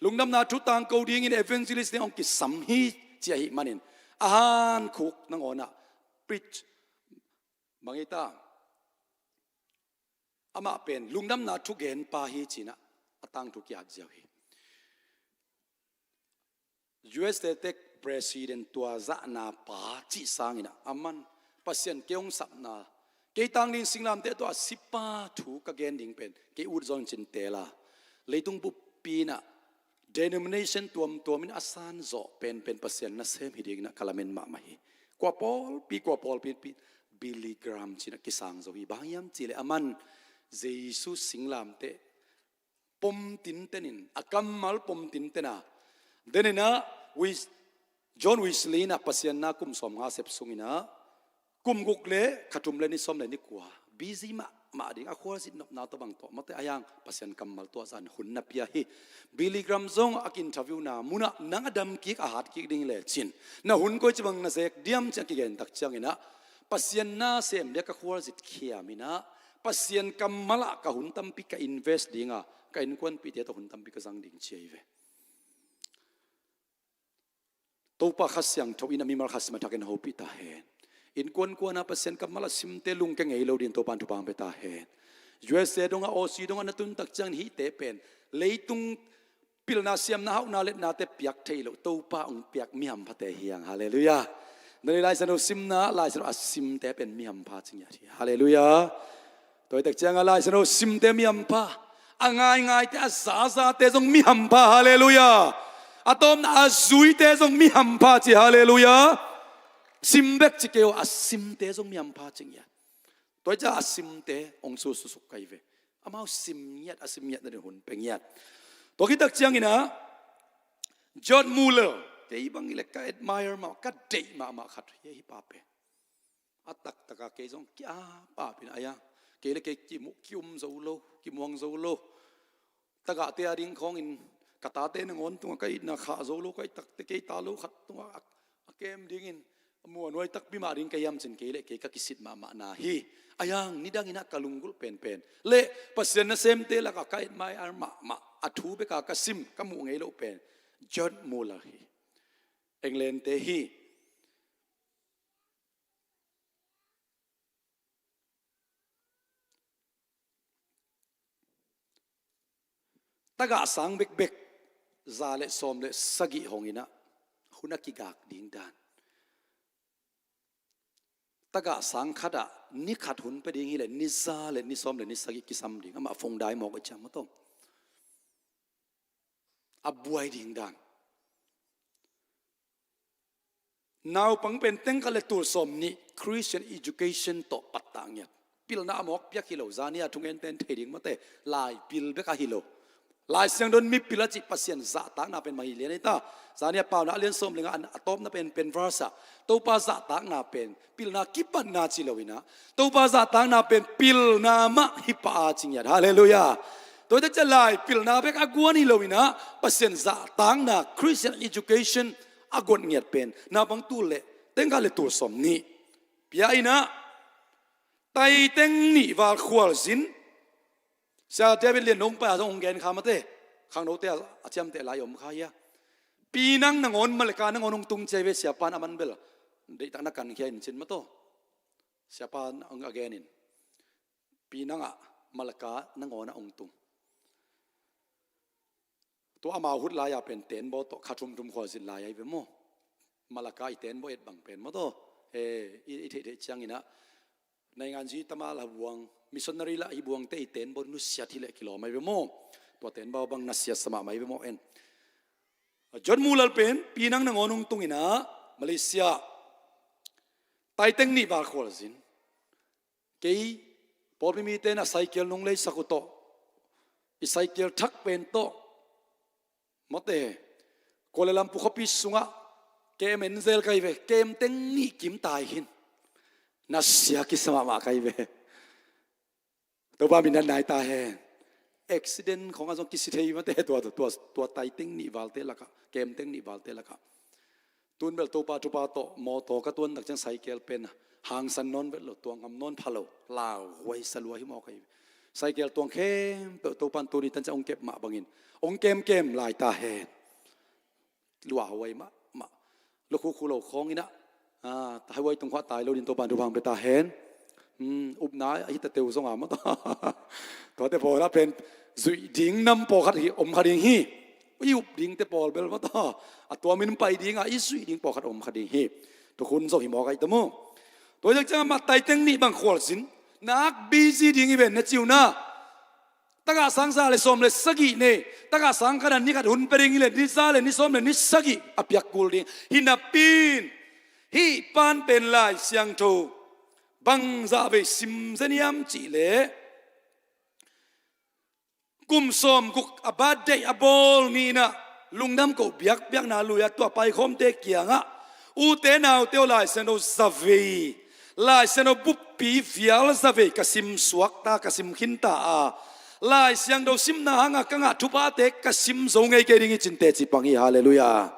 lungdamna thu tangko dingin evangelist dingah ong kisam hi ci ahih manin, a hankhuk nangawnah preach, bang hi ta, amah pen lungdamna thugenpa hi ci-inah a tangthu ki-at ziau hi. U S te tek president tua zahna pa cih sanginah aman Pasian kei hong sapna, kei tang ding singlamteh tawh a sipa thu ka gen ding pen kei ut zawng cin tela, leitung buppi inah denomination tuamtuam in a san zawh penpen Pasian nasem hi dinginah ka lamen mahmah hi. Kua pawlpi, kua pawlpi, Billy Graham ci-inah kisang zo hi. Bang hiam cihleh aman Jesu singlamteh pom tinten in, a kammal pom tinten a, den inah Wes-, John Wesley inah Pasian na kum sawmnga sep sunginah kum guk le kha thum le ni sawm le ni kua busy mahmah ding, a khualzin nopna tawh bang tawh mate a hiang Pasian kammal tuahzah in hun na pia hi. Billy Graham zong a ki-interview na munah nang a dam kik a hat kik ding le cin, na hun koici bang na zek diam ci-a kigen tak cianginah Pasian na sem dia ka khualzin khiam inah Pasian kammal ah ka hun tampi ka invest dinga, ka innkuanpihte tawh hun tampi ka zang ding ci ahi ve. Topa Kha Siangtho in a mimal khat sim a thakin hopih ta hen. Innkuan kuana Pasian kammal a simte lungke ngei lo dingin Topa in thupha ong pia ta hen. U S A dongah, Aussie dongah na tun tak ciangin hihte pen leitung pilna siamna hauhna letnate piak thei lo, Topa ong piak mi hamphate hiang. Halleluiah. Nani Lai Siangtho simna, Lai Siangtho a simte pen mi hampha ci ngiat hi. Halleluiah. Tua hi tak cianga Lai Siangtho simte mi hampha, a ngaingaite, a zazate zong mi hampha. Halleluiah. A tawpna a zuite zong mi hampha ci. Halleluiah. Sim bek ci kei aw, a simte zong mi hampha ci ngiat. Tua hi cianga a simte ong sususuk ka hi ve. Amau sim ngiat, a sim ngiat nading hun pia ngiat. Tua khit tak cianginah George Muller, kei bang hi leh ka admire mah, ka deih mahmah khat hi, hih pa pen. A taktaka kei zong ki-ap-ap inah a hiang, kei le kei kimu-, ki-um zo lo, kimuang zo lo. Tagahte a ding khawngin ka tate nangawn tungah ka itna khah zo lo, ka i takte kei ta lo khat tungah a, a kem dingin a muanhuai takpi mah ding ka hiam cin kei le kei ka kisit mahmahna hi. A hiang nidanginah ka lunggulh penpen le Pasian nasemte lakah ka admire mahmah, a thu beka ka sim, ka muh ngei loh pen George Muller hi. England-te hi. Tagah sang bekbek, za le sawm le sagih hong inah hun a kigak ding dan. Tagah sang khatah ni khat hun pia ding hileh ni za le ni sawm le ni sagih kisam ding. Amah phone dai mawk a ciang maw tawh a buai ding dan. Naupang pen tengkhat le tul sawm nih Christian education tawh pattah ngiat. Pilna a mawk piak hi lo, zani a thungen ten thei ding mate, lai pil bek a hi lo. Lai Siangtho in mipil a cih Pasian zahtakna pen mah hi lian ei ta. Zani a Paunak a lian sawm le nga a tawpna pen, pen verse ah Topa zahtakna pen pilna kipatna ci lo in ah, Topa zahtakna pen pilna mah hi pah a ci ngiat. Halleluiah. Tua hi tak ciang lai pilna bek a guan hi lo in ah, Pasian zahtakna, Christian education a guan ngiat pen naupang tul le, tengkhat le tul sawm nih pia in ah, taiteng nih val khualzin. Sia David Lian Nong pai a zong hong gen kha mate, khangnote a, a ciamteh lai om kha hia. Pinang nangawn Malakka nangawn hong tung ci a hi ve, siapa in a man bel deihtak na kankhia in cin maw taw. Siapa in a gen in, Pinang ah Malakka nangawn ah hong tung. Tua amau hut lai-a pen tenbaw tawh kha thumthum khualzin lai a hi ve maw. Malakka i tenbaw et bang pen maw taw. He, i, i theihtheih ciangin ah, nainganzi tama lah buang, missionary lah hi buangte i tenbaw nusiat hi leh kilawm a hi ve maw. Tua tenbaw bang nasiat sa mahmah hi ve maw en. John Muller pen Pinang nangawn hong tung in ah, Malaysia, taiteng nih val khualzin. Kei pawlpi mite na cycle nong leisak uh tawh, i cycle thak pen tawh, mawte, Kuala Lumpur khuapi sungah kem en zel ka hi ve, kem teng nih kim tai hin. Nasia kisa mahmah ka hi ve. Topa min na nai ta hen. Accident khawng a zong kisi thei mate, tua, tua, tua taiteng nih valte lakah, kem teng nih valte lakah. Tun bel Topa thupha tawh mawtaw ka tuan tak ciang cycle pen hangsan nawn vet lo, tuang ngam nawn pha lo, lauhuai salua hi mawk ahi. Cycle tuang khempeuh Topa in tuni tan ciang hong kep mah bangin hong kemkem lai ta hen. Lauhuai mahmah. Lukhukhu lo khawng in ah, ah, highway tung khuah tai lo din Topa in thupha hong pia ta hen. Hmm, upna ahi ta teu zong a maw taw. Tuate pawl ah pen zuih ding nam pawlkhat hi om kha ding hi. I up dingte pawl bel maw taw, a tua min pai ding a, i zuih ding pawlkhat om kha ding hi. Tukhun zong hi mawk ahi ta maw. Tua hi tak ciang amah taiteng nih bang khualzin, nak busy ding hi ven na ci uh na. Taka sang za le sawm le sagih nei, taka sang khat a ni khat hun pia ding hi leh ni za le ni sawm le ni sagih a piak kul ding. Hi napi in, hih pan pen Lai Siangtho bangzah vei sim zen hiam cih leh, kum sawm guk a birthday a bawl ni in ah, lungdam koh biakpiakna lui-a tua paikhawmte kiangah, ute naute aw, Lai Siangtho za vei, Lai Siangtho buppi vial za vei ka sim suak ta, ka sim khin ta a, Lai Siangtho simna hanga ka ngah thuphate ka sim zo ngei kei ding hi cin teci pang hi. Halleluiah.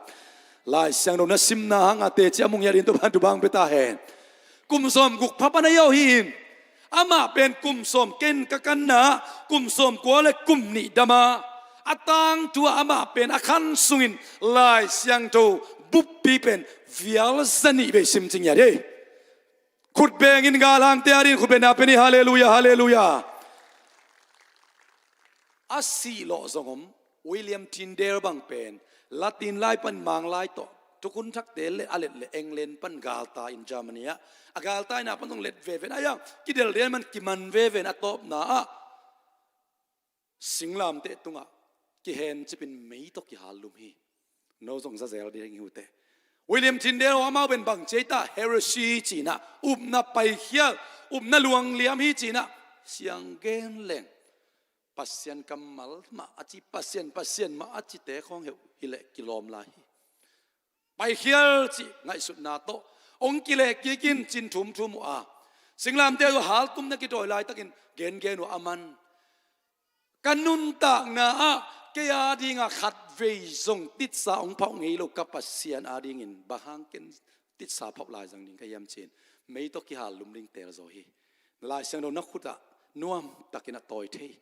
Lai Siangtho na simna hanga teci a mu ngiat in Topa in thupha hong pia ta hen. Kum sawm guk pha pan a hi aw hi in. Amah pen kum sawm, ken ka kanna ah kum sawm kua le kum nih dam a, a tangthu ah amah pen a khan sungin Lai Siangtho buppi pen vial za nih vei sim ci ngiat hi. Khut bengin galhangte a dingin khut bengna pia ni. Halleluiah, halleluiah. A sih lawh zong om. William Tyndale bang pen Latin lai pan Manglai tawh, thukhun thakte le a let le England pan galtai in Germany ah, a galtaina pan zong let veve in, a iang kidelh den man kiman veve in, a tawpna ah singlamteh tungah kihencip in mei tawh kihal lum hi. No zong za zel ding hi uh teh. William Tyndale aw, amau pen bang ci ei ta, heresy ci in ah, upna paikhial, upna luangliam hi ci in ah, siang gen leng Pasian kammal mah a ci, Pasian, Pasian mah a cite khawng heuh hi leh kilawm lai hi. Paikhial cih ngaihsutna tawh hong kileh kik in cin thumthum uh a, singlamteh uh haltum na kitawi laitakin gengen uh a man. Ka nuntakna ah kei a dinga khat vei zong titsa hong phauh ngei lo ka Pasian a dingin bang hang ken titsa phauh lai zang ding ka hiam ci in mei tawh kihal lum ding teel zaw hi. Lai Siangtho na khutah nuamtakin a tawi thei.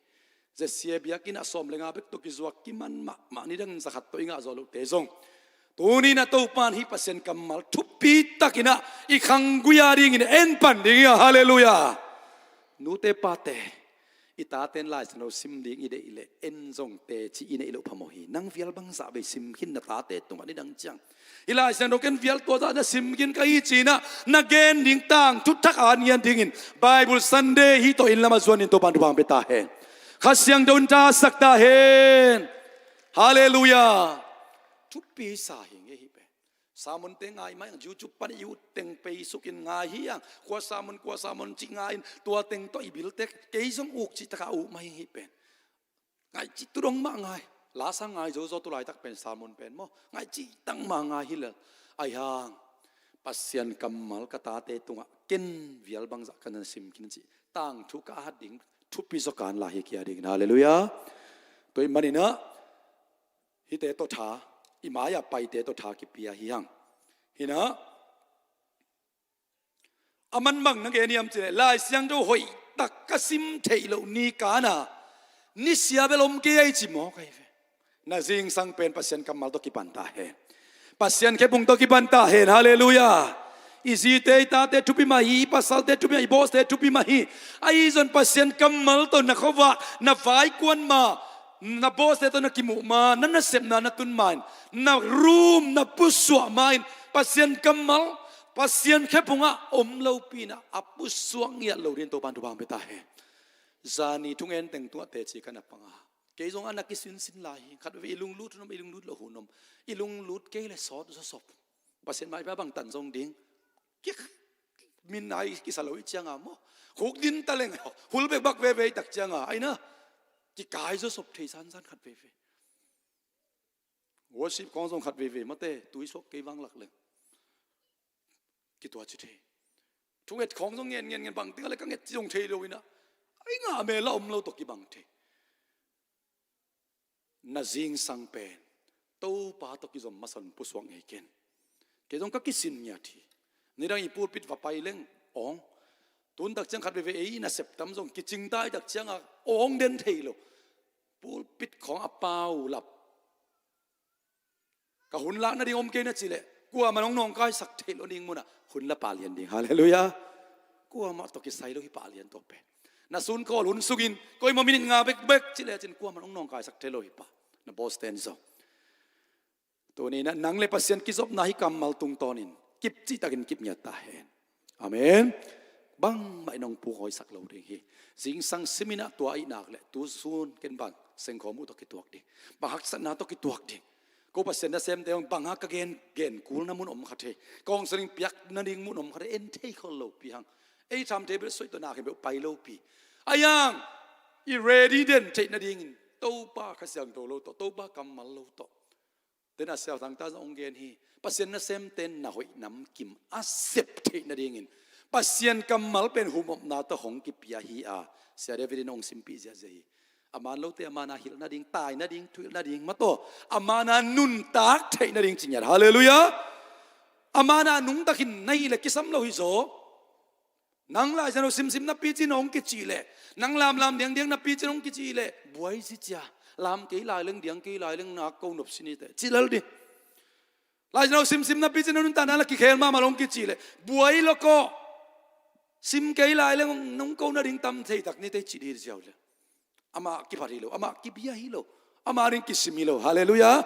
Zia sia biakinn ah sawm le nga bek tawh kizuak kiman mahmah, nidangin za khat tawh i ngah zawh lohte zong, tuni-in a Topa in hih Pasian kammal thupi takin ah i khanggui a dingin en pan ding hi a. Halleluiah. Nute pate, i taten Lai Siangtho sim ding i deih leh en zong teci i neih loh phamawh hi. Nang vial bangzah vei sim khin na tate tungah nidang ciang, hih Lai Siangtho ken vial tua zah na sim khin ka hi ci-in ah na gen ding tangthu thak a ngian dingin Bible Sunday hih tawh inn lamah zuanin Topa in thupha hong pia ta hen. Kha Siangtho in thasak ta hen. Halleluiah. Thupi sa hi ngei hi pen. Sermon te ngai mah ing, YouTube pan i ut teng pei sukin ngai hi ing. Kua sermon, kua sermon cih ngai in, tua teng tawh i bil tek, kei zong uk cih taka uk mah ing hi pen. Ngaih cih tu dong mah ngai. Lasa ngai zozo tu laitak pen sermon pen maw. Ngaih cih tang mah ngai hi lel. Ahi hang Pasian kammal ka tate tungah ken vial bangzah ka na sim khin cih tangthu ka hat ding thupi zaw kan lai hi kia ding. Halleluiah. Tua ahih manin ah hihte tawh tha, i mai-ah paite tawh tha kipia hi hang. Hi in ah, a man bang na gen hiam cih leh, Lai Siangtho hoihtak ka sim theih loh ni kana, nisia bel om kei ei ci mawk ahi ve. Na zingsang pen Pasian kammal tawh kipan ta hen. Pasian khephung tawh kipan ta hen. Halleluiah. I zite, i tate thupi mah hi, i pasalte thupi mah hi, i bawste thupi mah hi. Ahi zong Pasian kammal tawh na khuavak, na vaikuan ma, na bawste tawh na kimuh ma, na nasepna na tun ma in, na room na pusuah ma in, Pasian kammal, Pasian khephung ah om lopi in ah, a pusuak ngiat lo dingin Topa'n thupha hong pia ta hen. Zani thungen teng tungah teci ka na pang a, kei zong a na kisinsin lai hi. Khat veve i lunglut hun om, i lunglut loh hun om. I lunglut kei leh sawt zaw sop. Pasian maipha bang tan zong ding. Ki, min nai kisa lo i cianga maw, khuk din ta leng, hul bek bak veve i tak cianga, ahi in ah, kikai zaw sop thei sansan khat veve. Worship khawng zong khat veve mate, tui suak kei vang lak leng, kituak ci thei. Thunget khawng zong ngen ngen ngen, bang teng a leh ka nget ci zong thei lo in ah, ahi ngah mel a om lo tawh kibang thei. Na zingsang pen Topa tawh kizom masa un pusuak ngei ken. Kei zong ka kisin ngiat hi. Nidang i pulpit va pai leng awng. Tun tak ciang khat veve ei nasep tam zong kicing ta i tak cianga awng den thei lo. Pulpit khawng a pau lap. Ka hun lak nading om kei na cih leh, kuamah hong nawngkaisak theih loh ding munah hun la pah lian ding. Halleluiah. Kuamah tawh kisai lo hi pah lian tawh pen. Na sun call hun sungin, koi maw minute nga bekbek cih lecin kuamah hong nawngkaisak thei lo hi pah. Na bawsten zong. Tuni in ah nang le Pasian kizopna hih kammal tungtawnin kip cihtakin kip ngiat ta hen. Amen. Bangmah in hong pukhawisak lo ding hi. Zingsang sim in ah tua ahih nak leh tu sun ken bang sengkhawm uh tawh kituak ding, bang haksatna tawh kituak ding. Ko Pasian nasemte hong bang hang ka gen, gen kulna mun om kha thei, counseling piak nading mun om kha thei, en thei khol lopi hang. Ei tham thei bel soi tawh nak hi beuh pai lopi. Ahi hang i ready den theih nadingin Topa Kha Siangtho lo tawh, Topa kammal lo tawh. Tena Sia Thang ta zong hong gen hi. Pasian nasemte na hoih namkim a sep theih nadingin Pasian kammal pen humopna tawh hong kipia hi a, Sia David in hong simpih ziahziah hi. A man lote a man a hilh nading, tai nading, thuhilh nading, mataw a man a nuntak theih nading ci ngiat. Halleluiah. A man a nungtakin na hih leh kisam lo hi zaw. Nang Lai Siangtho simsim napi cin hong kicih leh, nang lamlam diangdiang napi cin hong kicih leh, buai si cia. Lam kei lai leng, diang kei lai leng, na ko nop si ni teh, ci lel ding. Lai Siangtho simsim napi cin hong nuntakna la kikhel mahmah hong kicih leh, buai lo ko. Sim kei lai leng, nong ko nading tam thei tak ni teh, ci dih ziau leh. Amah kiphat hi lo, amah kibia hi lo, amah ding kisim hi lo. Halleluiah.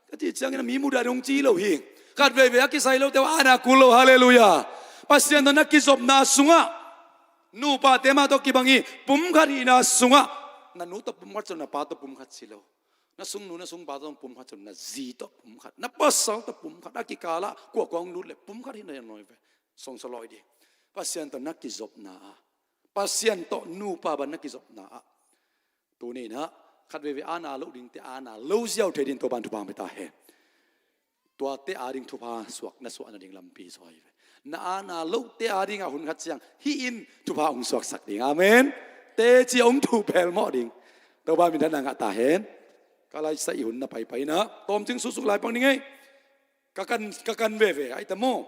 Ka cih ciangin a mi mudah dong ci hi lo hi. Khat veivei a kisai lote uh a na kul lo. Halleluiah. Pasian tawh na kizopna sungah, nupate mah tawh kibang hi, pumkhat hihna sungah, na nu tawh pumkhat ci lo, na pa tawh pumkhat ci lo. Na sungnu, na sungpa tawh pumkhat ci lo, na zi tawh pumkhat, na pasal tawh pumkhat, a kikalah kuakua hong lut leh pumkhat hihna hi nawn lo hi ve. Songsa lawh dih. Pasian tawh na kizopna ah, Pasian tawh nupa bang na kizopna ah, tuni in ah khat veivei a na loh dingte a na lo ziau thei dingin Topa'n thupha hong pia ta hen. Tuate ading thupha suak, na suah nading lampi zaw hi ve. Na a na lohte adingah hun khat ciang hih in thupha hong suaksak ding. Amen. Teci hong thuh pelmawh ding. Topa minthanna ngah ta hen. Ka laisa i hun na paipai in ah tawmcing suksuk lai pang ding ei. Ka kan, ka kan veve ai ta maw.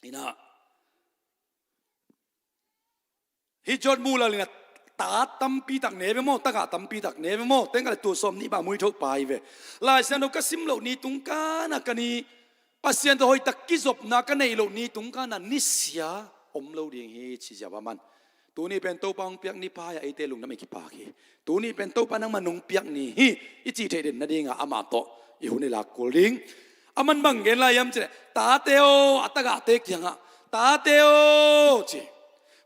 In ah hih George Muller in ah ta tampi tak ne ve maw, tagah tampi tak ne ve maw, teng ka le tua sawm nih bang mui tho pai ve. Lai Siangtho ka sim loh ni tungkan a ka ni, Pasian tawh hoihtak kizopna ka neih loh ni tungkan a nisia om lo ding hi ci ziau a man. Tuni pen Topa hong piak ni pai a eite lungdam i kipak hi. Tuni pen Topa nangmah nong piak ni hi i cih theih den nadingah amah tawh i hun i lak kul ding. A man bang gen lai hiam cih leh, tate aw, a tagahte kiangah, tate aw ci,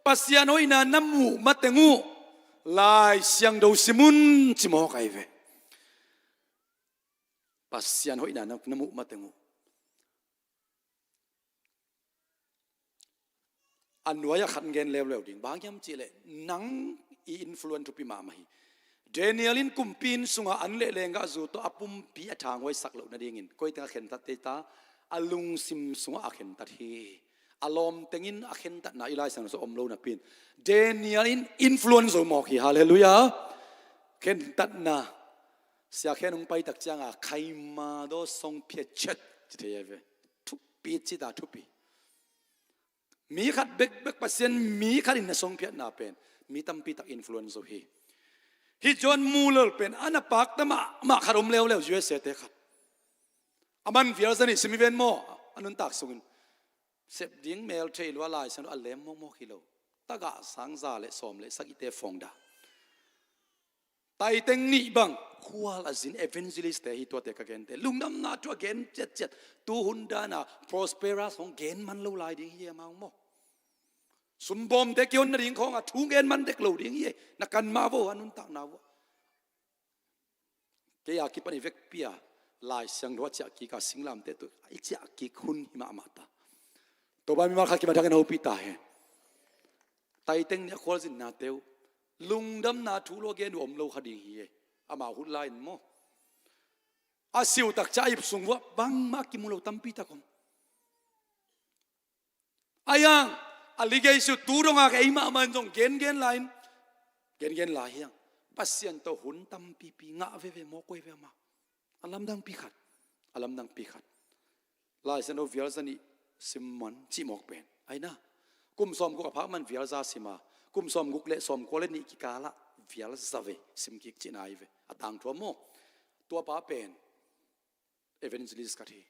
Pasian hoihna na muh mateng uh Lai Siangtho sim un ci mawk ahi ve. Pasian hoihna na, na muh mateng uh A nuai-ah khat gen leuleu ding. Bang hiam cihleh nang i influence thupi mahmah hi. Daniel in kumpi inn sungah an leh lenggahzu tawh a pumpi a thanghuaisak loh nadingin koi teng a khentat tei ta, a lungsim sungah a khentat hi. A lawm tengin a khentatna i Lai Siangtho sung om lo napi-in Daniel in influence zo mawk hi. Halleluiah. Khentatna. Sia Khen hong pai tak cianga khaima daw song phiat chet ci thei a ve. Thupi ci ta, thupi. Mi khat bekbek Pasian mi khat in na song phiatna pen mi tampi tak influence zo hi. Hih John Muller pen a na pakta mahmah khat om leuleu, U S A te khat. A man vial za nih sim hi ven maw, a nuntak sungin. Sep ding mel thei lua, Lai Siangtho a lem mawkmawk hi lo. Tagah sang za le sawm le sagihte founder. Taiteng nih bang khual a zin evangelist te hi, tuate ka gente. Lungdamna thu a gen ciatciat. Tu hun dana prosperous hong gen man lo lai ding hi e, amau maw. Sumbawmte kihon nading khawnga thu gen man dek lo ding hi e. Na kan mah vo, a nuntakna vo. Kei a kipan i vekpi a Lai Siangtho a ciah kik a singlamteh tu i ciah kik hun hi mahmah ta. Topa mimal khat kimat hangin hopih ta hen. Taiteng nih a khualzinna teu lungdamna thu lua gen uh om lo kha ding hi e. Amau hun lai-in maw. A siutak ciah a ip sung vuah bangmah kimu lo tampi tak om. A yang a ligei siu tu dongak ei mahmah in zong gengen lai-in gengen lai hiang. Pasian tawh hun tampipi ngah veve maw, koi ve amau. A lamdangpi khat, a lamdangpi khat. Lai Siangtho vial za nih sim man cih mawk pen aina. Kum sawmguk a phak man vial za sima, kum sawmguk le sawmkua le nih kikalah vial za ve sim kik cihna hi ve. A tangthu a maw. Tuapa pen evangelist khat hi.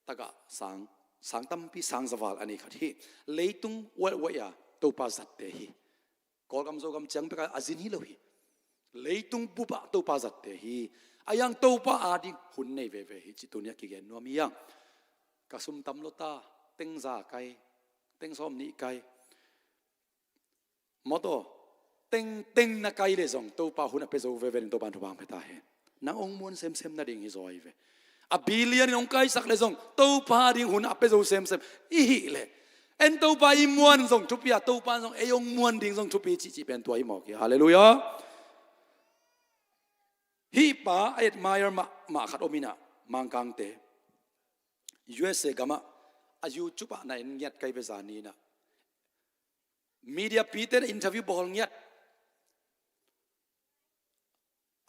Tagah sang, sang tampi, sang zaval a nei khat hi. Leitung uaih uaih a Topa zatte hi. Kawlgam Zogam ciang bek a zin hi lo hi. Leitung bup ah Topa zatte hi. A yang Topa ading hun nei veve hi cih tuni a kigen nuam hi hang. Ka sum tam lo ta, teng za kai, teng sawm nih kai. Mawtaw, tengteng na kai le zong Topa hun a pia zo veve in Topa in thupha hong pia ta hen. Nang hong muan semsem nading hi zaw hi ve. A billion in hong kaisak le zong Topa ding hun a pia zo semsem i hih leh, en Topa i muan zong thupi a, Topa in zong ei hong muan ding zong thupi cihcih pen tua hi mawk hi. Halleluiah. Hih pa a admire mahmah khat om inah, Mangkangte U S A gamah a YouTube ah na en ngiat kai ve zani inah. Media pite na interview bawl ngiat.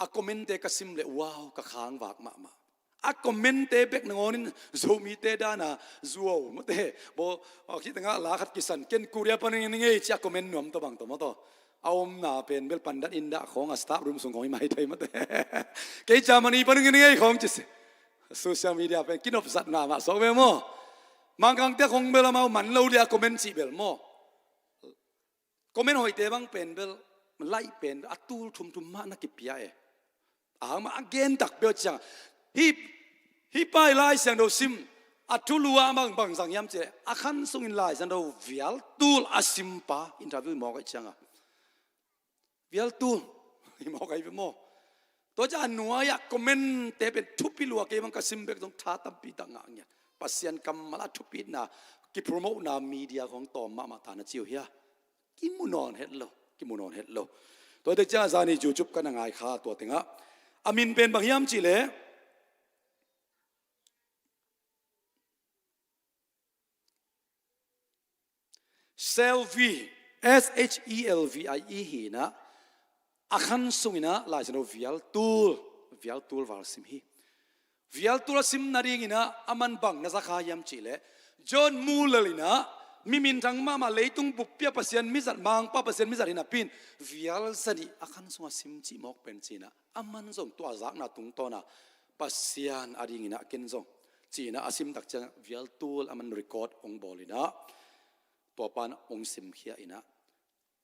A comment-te ka sim leh wow, ka khang vak mahmah. A comment-te bek nangawnin Zomite dana zuau mate baw, a khitengah la khat kisan, ken Korea panin ngei ci a comment nuam tawh bang tawh mawtaw. A omna pen bel pandan in dah khawng a staff room sung khawng hi mai thei mate. Kei Germany panin ngei khawng ci se. Social media pen kinopzatna mah suak ve maw. Mangkangte khawng bel amau man lo dia comment cih bel maw. Comment hoihte bang pen bel, like pen bel a tul thumthum mah na kipia e. A hang mah a gen tak bel ciang. Hih, hih pa i Lai Siangtho sim a thulu ah bang, bang zang hiam cih leh, a khan sungin Lai Siangtho vial tul a sim pa interview mawk ahih cianga. Vial tul hi mawk ahi ve maw. Tua ciang a nuai-ah comment-te pen thupi lua, kei bang ka sim bek zong tha tampi tak ngah ngiat. Pasian kammal a thupitna, kipromote-na media khawng tawm mahmah ta na ci uh hia. Kimu nawn het lo, kimu nawn het lo. Tua tek ciang a zani YouTube ka na ngai kha tua tengah. A min pen bang hiam cih leh Shelvie, S H E L V I E hi inah, a khan sung inah Lai Siangtho vial tul, vial tul val sim hi. Vial tul a sim nading inah a man bang na za kha hiam cih leh, John Muller inah mi minthang mahmah, leitung buppi ah Pasian mizat, Mangpa Pasian mizat hi napi-in vial za nih a khan sungah sim cih mawk pen ci inah, a man zong tua zakna tungtawn ah Pasian ading inah ken zong ci inah a sim tak ciang vial tul a man record hong bawl inah, tua pan hong simkhia inah,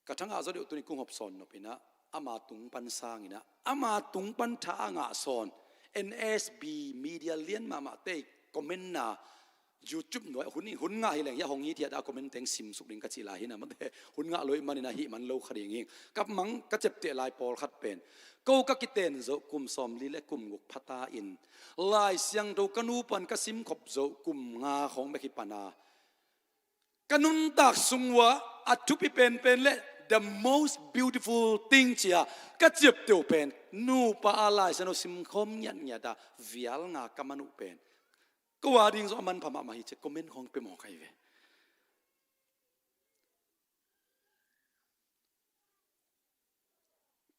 ka thangah zaw deuh tuni kung hop sawn nop inah, ama tung pan sang inah, ama tung pan tha a ngah sawn, N S B media lian mahmah tei comment-na YouTube nuai hun, hun ngah hi leng hia hong hi thiat a comment teng simsuk ding ka cih lai hi na mate. Hun ngah lo ih man inah hih man lo kha ding hi. Ka mang ka cepteh lai pawlkhat pen ko ka kiten zoh kum sawmli le kum guk phata in Lai Siangtho ka nu pan ka simkhop zoh kum nga khawng bek hi pana Ka nuntak sung uah a thupi penpen le the most beautiful thing cia ka ciapteh uh pen nupa a Lai Siangtho simkhawm ngiatngiat a vial nga ka man uh pen ko a ding zong a manpha mahmah hi ci-a comment khawng pia mawk ahi ve.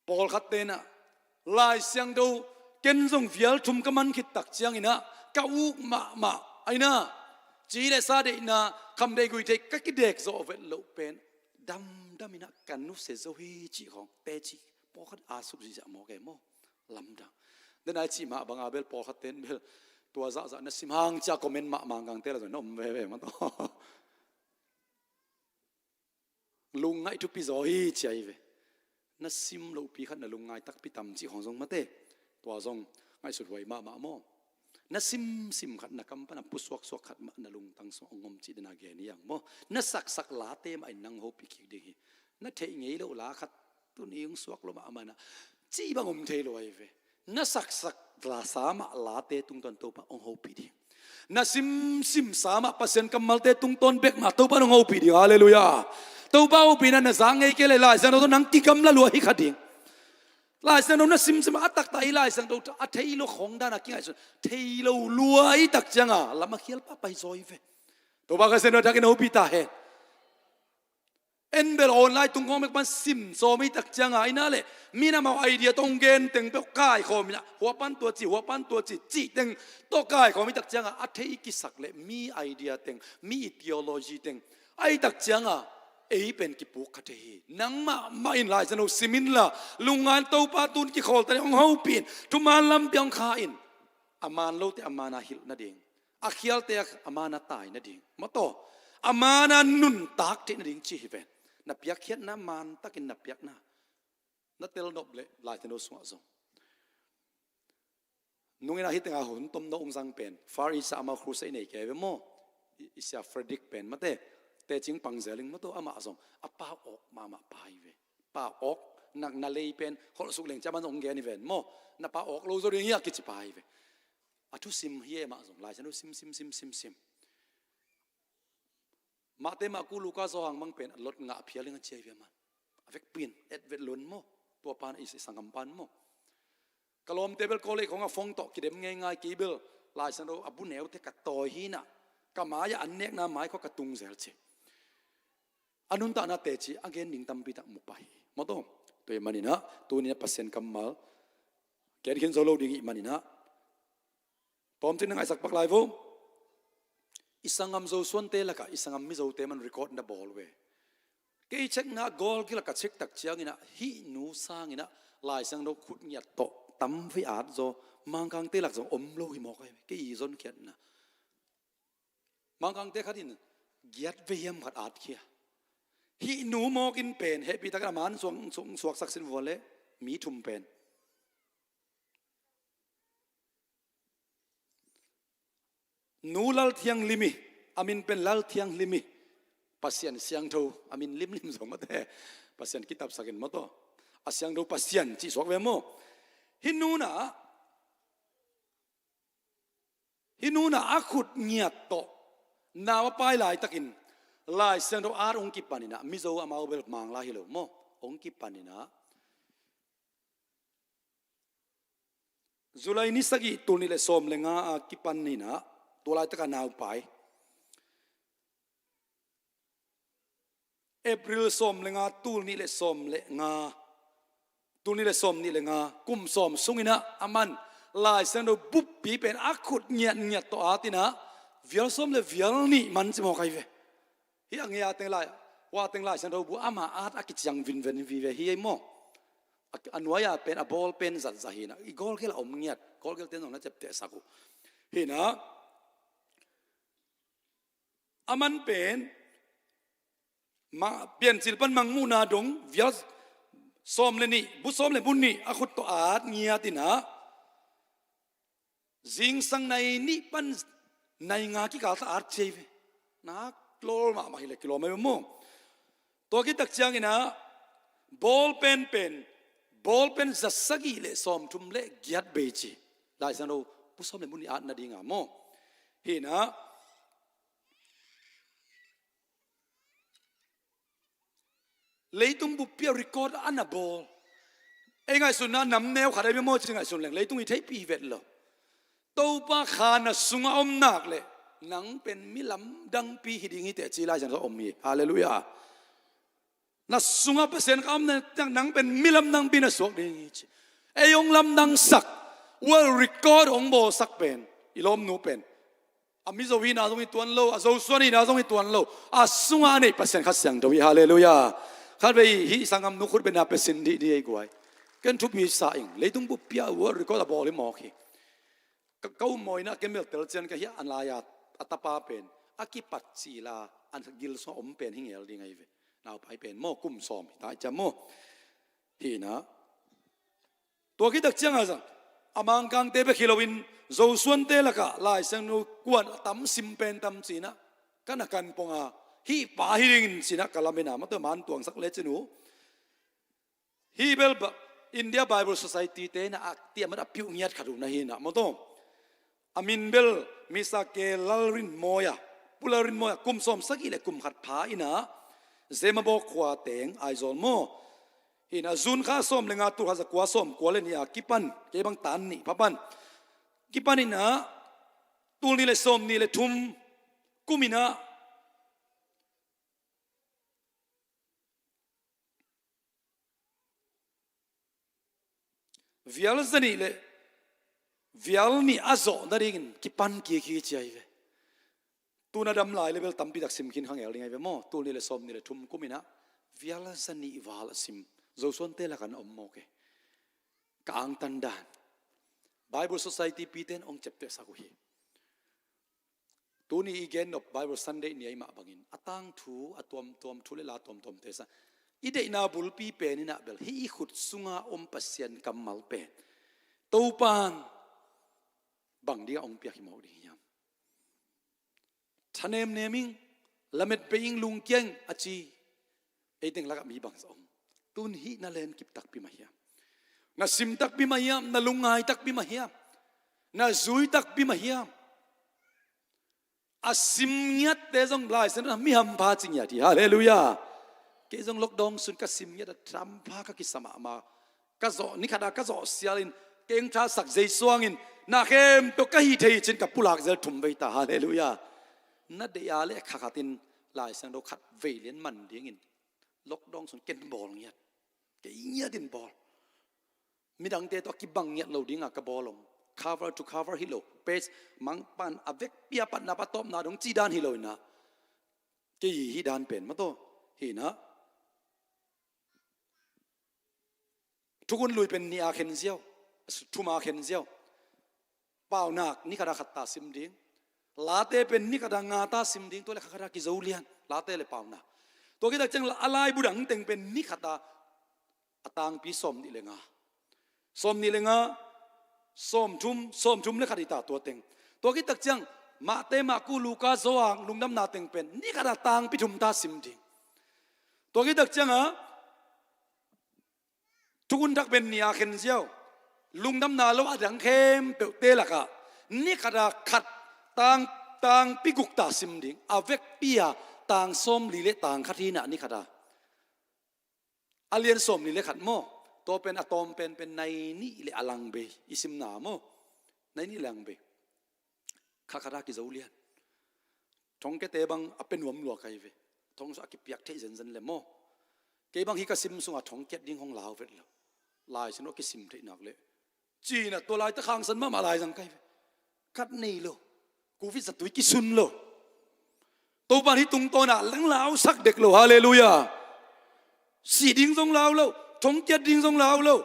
Pawlkhatte in ah Lai Siangtho ken zong vial thum ka man khit tak ciangin ah ka uk mahmah ahi na, ci le sa deihna, kham deih gui thei ka kidek zawh vet loh pen damdam in ah ka nusia zo hi cih khawng teci pawlkhat a suk zihziah mawk e maw. Lamdang. Den a i cih mah bang a bel pawlkhatte in bel tua zahzah na sim hang ci-a comment mah Mangkangte la zong na om veve mah tawh. Lungngaih thupi zaw hi ci-a hi ve. Na sim lohpi khat na lungngai takpi tam cih khawng zong mate. Tua zong ngaihsut huai mahmah maw. Na simsim khat na kam pan a pusuaksuak khat mah na lungtang sungah hong om cih den a gen hi hang maw. Na saksak late mah in nang hong hopih kik ding hi. Na theih ngei loh la khat tuni hong suak lo mahmah na cih bang om thei lo ahi ve. Na saksak la sa mah late tungtawn Topa hong hopih ding. Na simsim sa mah Pasian kammalte tungtawn bek mah Topa hong hopih ding. Halleluiah. Topa hopihna na za ngei kei leh Lai Siangtho tawh nang kigamla lua hi kha ding. Lai Siangtho na simsim a taktak i Lai Siangtho a thei lo khawng dan a kingaihsun thei lo lua i tak cianga lam a khial pahpah hi zaw hi ve. Topa Kha Siangtho a thakin hopih ta hen. En bel online tung khawng bek pan sim sawm i tak cianga i na leh mi na mau idea tawh hong gen teng peuh kaikhawm in ah hua pan tua ci, hua pan tua ci, cih teng tawh kaikhawm i tak cianga a thei kisak leh mi idea teng, mi i theology teng a i tak cianga ei pen kipuk kha thei hi. Nangmah mah in Lai Siangtho sim inla lungngai in Topa tun kikhawl ta ding hong hopih in thuman lampi hong kha in. A man lote a man a hilh nading, a khialte a man a tai nading maw tawh, a man a nuntak theih nading ci hi ven. Na piakkhiatna man takin na piakna na telnop leh Lai Siangtho sungah zong nungin ah hih tengah hun tomno hong zang pen Far East ah amau crusade nei kei ve maw. I, i sia Frederick pen mate teci hong pang zel ing maw tawh, amah zong a pau awk mahmah pa hi ve. Pau awk nak na lei pen holh suk leng ci-a man zong hong gen hi ven maw. Na pau awk lo zaw ding hi a kici pa hi ve. A thusim hi e, mah zong Lai Siangtho sim sim sim sim sim. Mahte, Marku, Luka, Johan bang pen a lot ngah phial ding a ci ahi ve man. A vekpi in et vet lua in maw. Tua pan i sanggam pan maw. Ka lawmte bel college khawng a phone tawh kidem ngeingai, kei bel Lai Siangtho a bu neute ka tawi hi in ah ka mai-ah an nekna mai khawng ka tung zel ci. A nuntakna teci a gen ding tampi tak mu pah hi maw tawh. Tua ahih manin ah tuni in ah Pasian kammal gen khin zo lo ding ahih manin ah tawmcik na ngaihsak pak lai vo. I sanggam Zosuante lakah i sanggam Mizote man record na bawl uh e. Kei check na Gawlgel ah ka check tak ciangin ah hih nu sangin ah Lai Siangtho khut ngiat tawh tamvei at zaw Mangkangte lak zong om lo hi mawk ahi ve. Kei i zonkhiatna Mangkangte khat in giat vei hiam khat at khia. Hih nu mawk in pen hehpih takin a man suak, suak, suaksak sin vua leh mi thum pen. Nu Lal Thianglim hi, a min pen Lal Thianglim hi. Pasian siangtho, a min limlim zong mate. Pasian kitapsak in maw tawh. A siangtho Pasian cih suak ve maw. Hih nu in ah Hih nu in ah a khut ngiat tawh nau a pai laitakin Lai Siangtho at hong kipan in ah, Mizo amau bel Manglai hi lo maw, hong kipan in ah July ni sagih tul nih le sawm le nga a kipan in ah, tua laitaka nau pai. April sawm le nga, tul nih le sawm le nga, tul nih le sawm nih le nga, kum sawm sungin ah aman Lai Siangtho buppi pen a khut ngiatngiat tawh at in ah vial sawm le vial nih man ci mawk ahi ve. Hih a ngei a teng lai, hua teng Lai Siangtho bu ama at a kiciang vinven vive hi ei maw. A, a nuai-a pen a bawl pen zatzat hi in ah, i Gawlgel ah om ngiat, Gawlgel ten zong na ciaptehsak uh. Hi in ah aman pen ma, Piancil pan Mangmuhna dong vial sawm le nih, bu sawm le bu nih a khut tawh at ngiat in ah zingsang nai nih pan nai nga kikal tawh at ci ei ve. Nak lawl mahmah hi leh kilawm ei ve maw. Tua khit tak ciangin ah bawlpen pen, bawlpen za sagih le sawmthum le giat bei ci. Lai Siangtho bu sawm le bu nih at nading a maw. Hi in ah Leitung buppi ah record a na bawl. Ei ngaihsunna nam neu khat ei bia maw ci ngaihsun leng leitung i theihpih hi vet lo. Topa kha na sungah om nak leh nang pen mi lamdangpi hi ding hi teh ci Lai Siangtho om hi. Halleluiah. Na sungah Pasian kha om nak nang pen mi lamdangpi na suak ding hi ci. Ei hong lamdangsak, world record hong bawlsak pen i lawmnu pen a Mizo hihna zong hi tuan lo, a Zosuan hihna zong hi tuan lo, a sungah a neih Pasian Kha Siangtho hi. Halleluiah. Khatvei hih sanggamnu khut bengna pia sin dih ni ei guai. Ken thupi sa ing, leitung buppi ah world record a bawl hi mawk hi. Ka, ka um mawi inah ken bel tel cian ka hih a lai-a a tapa pen a kipat cil a a gil sungah om pen hi ngel ding ahi ve. Naupai pen maw kum sawm hi ta ciam maw. Hi inah tua khit tak ciangah zong a Mangkangte bek hi loin Zosuante lakah Lai Siangtho kuan a tam sim pen tam ci inah ka na kan pong a hih pa hi dingin ci inah ka lamen a, mah tua man tuangsak lecin uh. Hih bel ba, India Bible Society te inah a tiamat a piuh ngiat khat uh na hi inah maw tua. A min bel Mister K Lalrinmawia, Pu Lalrinmawia, kum sawm sagih le kum khat pha inah Zemabawk khua teng Aizawl maw. Hi inah June kha sawm le nga, tul khat za kua sawm kua le nih a kipan, kei bang tan nih pha pan kipan inah tul nih le sawm nih le thum kum inah vial za nih le vial nih a zawh nadingin kipan kik hi ci ahi ve. Tun a dam lai le bel tampi tak sim khin kha ngel ding ahi ve maw. Tul nih le sawm nih le thum kum inah vial za nih val a sim Zosuante lakah na om mawk e. Ka angtan dan Bible Society pite in hong ciaptehsak uh hi. Tuni i gen nop Bible Sunday ni ahi mah bangin a tangthu a tuamtuam, thu le la tuamtuamte sa i deihna bulpi pen inah bel hih i khut sunga om Pasian kammal pen Topan bang dingah hong piak hi mawk ding hiam? Thanemnem ing, lamet bei ing, lungkia ing a ci ei teng lakah mi bangzah om? Tun hih na lenkip takpi mah hiam? Na sim takpi mah hiam? Na lungngai takpi mah hiam? Na zui takpi mah hiam? A sim ngiatte zong Lai Siangtho mi hampha ci ngiat hi. Halleluiah. Kei zong lockdown sun ka sim ngiat a hampha ka kisa mahmah. Ka zawh ni khat a ka zawh sialin keng thasak zei suangin na khempeuh ka hih thei cin ka pulak zel thum vei ta. Halleluiah. Na deih a le kha khatin Lai Siangtho khat vei lian man dingin lockdown sun ken bawl ngiat, kei ngiatin bawl. Midangte tawh a kibang ngiat lo dinga ka bawl om. Cover to cover hi lo, page mangpan a vekpi a patna pa tawpna dong ci dan hi lo inah kei hi dan pen mah tua. Hi inah Thukhun Lui pen nih a khen ziau, thum a khen ziau. Paunak ni khat a khat ta sim ding. Late pen ni khat a nga ta sim ding, tua le kha khat a kizo lian. Late le Paunak. Tua khit tak ciang a laibu dang teng pen ni khat a a tangpi sawm nih le nga. Sawm nih le nga, sawm thum, sawm thum le khat hi ta tua teng. Tua khit tak ciang Mate, Marku, Luka, Johan Lungdamna teng pen ni khat a tangpi thum ta sim ding. Tua khit tak ciangah Thukhun Thak pen nih a khen ziau, Lungdamna lo a dang khempeuhte lakah ni khat a khat tang, tangpi guk ta sim ding. A vekpi a tang sawmli le tang khat hi inah ni khat a a lian sawmli le khat maw. Tua pen a tawm pen pen nai nih le a lang bei i simna maw. Nai nih le lang bei. Kha khat a kizo lian. Thongkiate bang a pe nuam lua ka hi ve. Thong sung a kipiak theih zenzen le maw. Kei bang hih ka sim sungah thongkiat ding hong lau vet lo. Lai Siangtho a kisim theih nak leh ci inah tua laitak hangsan mahmah lai zang ka hi ve. Khat nei lo. Covid zatui kisun lo. Topan hih tungtawnah lang lausak dek lo. Halleluiah. Sih ding zong lau lo, thongkiat ding zong lau lo,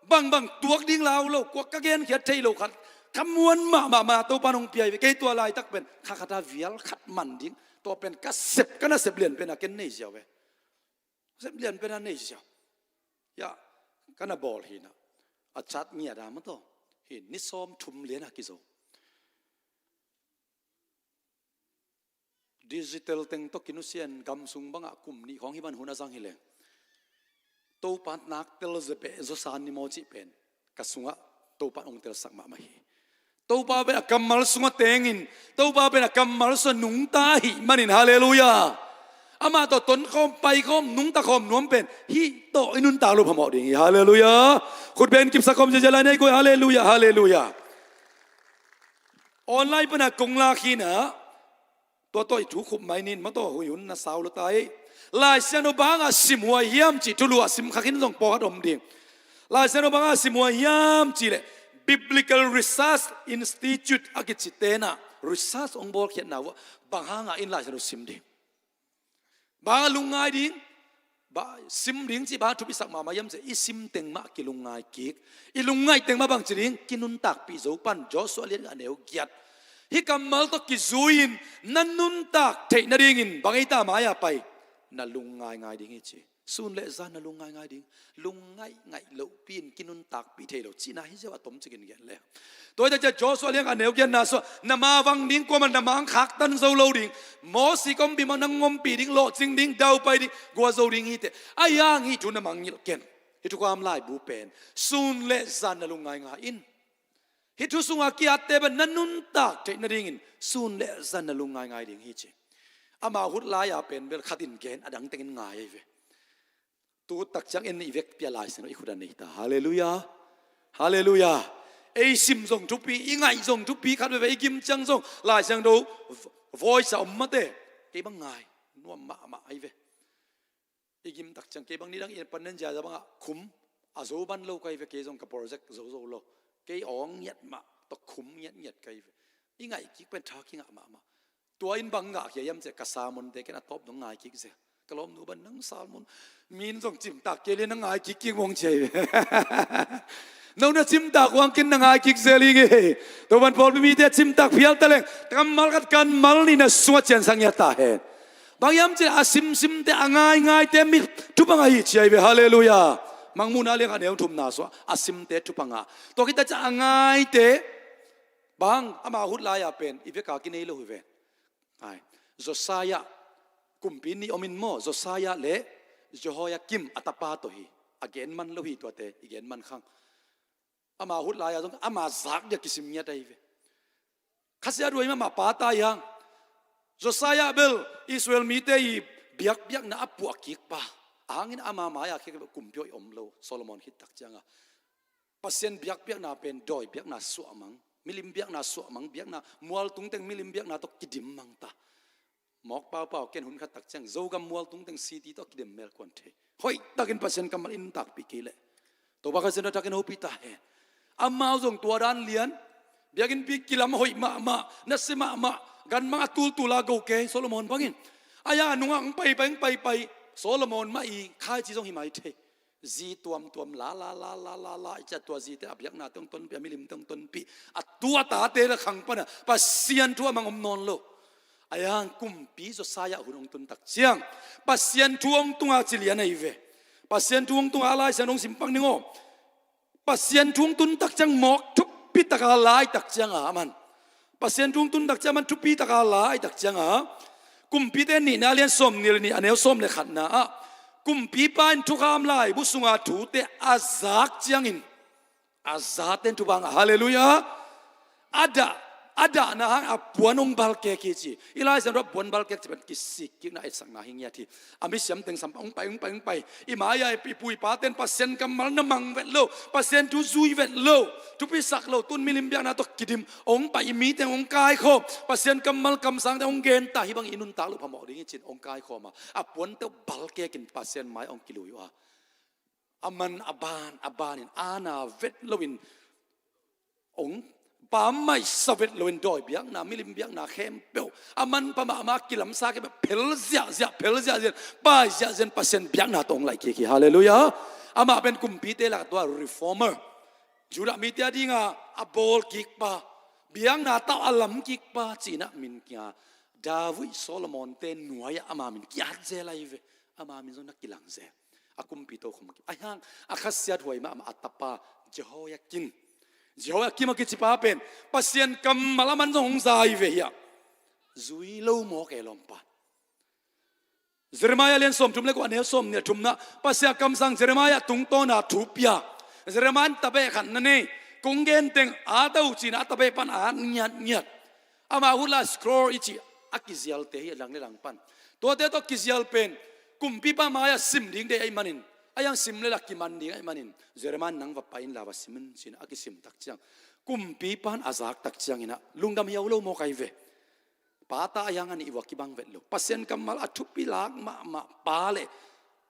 bangbang tuak ding lau lo, kua ka genkhiat thei lo khat ka muan mahmah ma Topan hong pia hi ve. Kei tua laitak pen kha khat a vial khat man ding, tua pen ka sep, ka nasep lian pen a ken nei ziau ve. Sep lian pen a nei ziau. Ya, ka na bawl hi inah a chat ngiat a mah tua. Hi ni sawm thum lian a kizo. Digital teng tawh kinusian gam sung bangah kum nih khawng hi man hun a zang hi leng Topa nak tel zia beh zaw san ni maw cih pen ka sungah Topa hong telsak mahmah hi. Topa pen a kammal sungah tengin, Topa pen a kammal sungah nungta ahih manin, halleluiah. Amah tawh tonkhawm, paikhawm, nungtakhawm nuam pen hih tawh i nuntak loh phamawh ding hi. Halleluiah. Khutbeng kipsak khawm ziazia lai nei koi. Halleluiah, halleluiah. Online pana kong lak hi na, tua tawh i thu khup mai nin, ma tawh huih hun na sau lo ta ei. Laisiangtho bangah simhuai hiam cih thulu a simkha khin zong pawlkhat om ding. Laisiangtho bangah simhuai hiam cih leh Biblical Research Institute a kici tenah research hong bawlkhiatna uh ah bang hangah in Laisiangtho sim ding, bang a lungngai ding, bang sim ding cih bang a thupisak mahmah hiam cih leh i sim teng mah kilungngai kik. I lungngaih teng mah bangci ding, kinuntakpih zo pan. Joshua lian a neu giat. Hih kammal tawh kizui-in na nuntak theih nadingin bang ei ta mai-a pai, na lungngaingai ding hi ci. Sun le zan na lungngaingai ding. Lungngaih ngaih lohpi-in kinuntakpih thei lo cihna hi ziau a tomcikin gen le. Tua hi tak ciang Joshua lian a neu giatna sungah na mavang ding, kuamah na mangkhaktan zo lo ding. Mosi kong bimah na ngompih ding, lawhcing ding, daupai ding, guah zo ding hi teh. Ahi hang hih thu na mangngilh ken. Hih thukham laibu pen sun le zan na lungngaingai in. Hih thu sungah ki-atte bang na nuntak theih nadingin sun le zan na lungngaingai ding hi ci. Amau hut lai-a pen bel khatin gen, a dang tengin ngai ahi ve. Tu tak ciang en i vekpi-a Laisiangtho i khut a nei ta. Halleluiah. Halleluiah. Ei sim zong thupi, i ngaih zong thupi, khat veve i gim ciang zong Laisiangtho voice a om mate. Kei bang ngai nuam mahmah ahi ve. I gim tak ciang kei bang nidang i panen ziaza bangah khum a zo ban lo ka hi ve, kei zong ka project zo zo lo. Kei awng ngiat mah tawh khum ngiatngiat ka hi ve. I ngaih kik pen tha kingah mahmah. Tua in bang ngah khia hiam cih leh ka sermon te ken a tawp dong ngai kik zel. Ka lawmnu bang nang sermon min zong cimtak kei le na ngai kik kik mong ci hi ve. No na cimtak uh hang ken na ngai kik zel hi ngei. Tua bang pawlpi mite cimtak phial ta leng kammal khat kammal nih na sungah ciansak ngiat ta hen. Bang hiam cih leh a simsimte, a ngaingaite mi thupha ngah hi ci hi ve. Halleluiah. Mangmuhna lian a neu thumna sungah a simte thupha ngah. Tua khit tak ciang a ngaite bang amau hut lai-a pen i vek a kinei lo hi ve. Ai, Josiah, kumpi nih om in maw, Josiah le Jehoiakim a tapa tawh hi. A gen man lo hi tuate, i gen man khang. Amau hut lai-a zong ama zak dia kisim ngiat ahi ve. Khasiathuai mahmah pa ta hi hang. Josiah bel Israel mite i biakpiakna a puah kik pa. A hangin ama mai-a khia kumpi hoih om lo, Solomon khit tak ciangah. Pasian biakpiakna pen dawi biakna suahmang, milim biakna suahmang, biakna mualtung teng milim biakna tawh kidim mang ta. Mawk paupau ken hun khat tak ciang Zogam mualtung teng city tawh kidim mel kuan thei. Hoihtakin Pasian kammal i nuntakpih kei leh Topa Kha Siangtho takin hopih ta hen. Amau zong tua dan lian, biakinnpi kilam hoih mahmah, nasia mahmah, ganmang a tultul a go kei Solomon bangin. Ahi hang a nungah hong paipai, hong paipai, Solomon mah i khaici zong hi mai thei. Zi tuamtuam la la la la la la i ciah, tua zite a biaknate hong tonpih, a milimte hong tonpih, a tu a tate la khang pana Pasian thu a mang om nawn lo. Ahi hang kumpi Josiah hun hong tun tak ciang Pasian thu hong tunga ci lian ahi ve. Pasian thu hong tunga a Lai Siangtho hong sim pak ning aw. Pasian thu hong tun tak ciang mawk thupi taka lai tak cianga aman, Pasian thu hong tun tak ciang aman thupi taka lai tak cianga, Kumpite nihna lian sawmnih le nih a neu sawm le khatna ah, kumpipa in thukham laibu sunga thute a zak ciangin a zate in thupha ngah. Halleluiah. A dah, a dahna hang a puan hong balkek hi ci. I Lai Siangtho a puan balkek ci pen kisik kikna etsakna hi ngiat hi. A misiam teng sam hong pai, hong pai, hong pai. I mai-a i pu i pate in Pasian kammal na mang vet lo, Pasian thu zui vet lo, thupisak lo, tun milim biakna tawh kidim, hong pai, i mi teng hong kaikhawm, Pasian kammal kamsangte hong gen ta, hih bang i nuntak loh phamawh ding hi ci-in hong kaikhawm a, a puante uh balkekin Pasian mai hong kilui uh a, aman a ban a banin aana vet loin, hong pammaihsa vet loin dawi biakna, milim biakna khempeuh a manpha mahmah, kilamsa khempeuh phel ziahziah, phel ziahziah, pai ziahziah in Pasian biakna tawh hong laih kik hi. Halleluiah. Amah pen kumpite lak tua reformer, Judah mite a dinga a bawl kikpa, biakna tawh a lam kikpa cihna min kia, David Solomonte nuai-ah ama min ki-at zel ahi ve. Ama min zong na kilang zel. A kumpi tokhom a kim. Ahi hang a khasiathuai mahmah a tapa Jehoiakim. Jehoiakim a kicipa pen Pasian kammal aman zong hong zai ve hi a, zui lo mawk e lawmpa. Jeremiah lian sawmthum le kua, a neu sawmnih le thumna, Pasian kamsang Jeremiah tungtawna thu pia. Jeremiah in tabeh khat na nei. Kong gen teng a tau cina a tabeh pan a ngiatngiat. Ama hula scroll i ci a kizialte hi a lang le lang pan. Tuate tawh kizial pen kumpipa mai-ah sim ding deih ahih manin, a hiang sim leh lah kiman ding ahih manin, Jeremiah nang va pai inla va sim in ci-in a kisim tak ciang, kumpipa in a zak tak ciangin ah lungdam hiau lo mawk ahi ve. Pa ta a hiang a nih vua kibang vet lo, Pasian kammal a thupi lak mahmah pa leh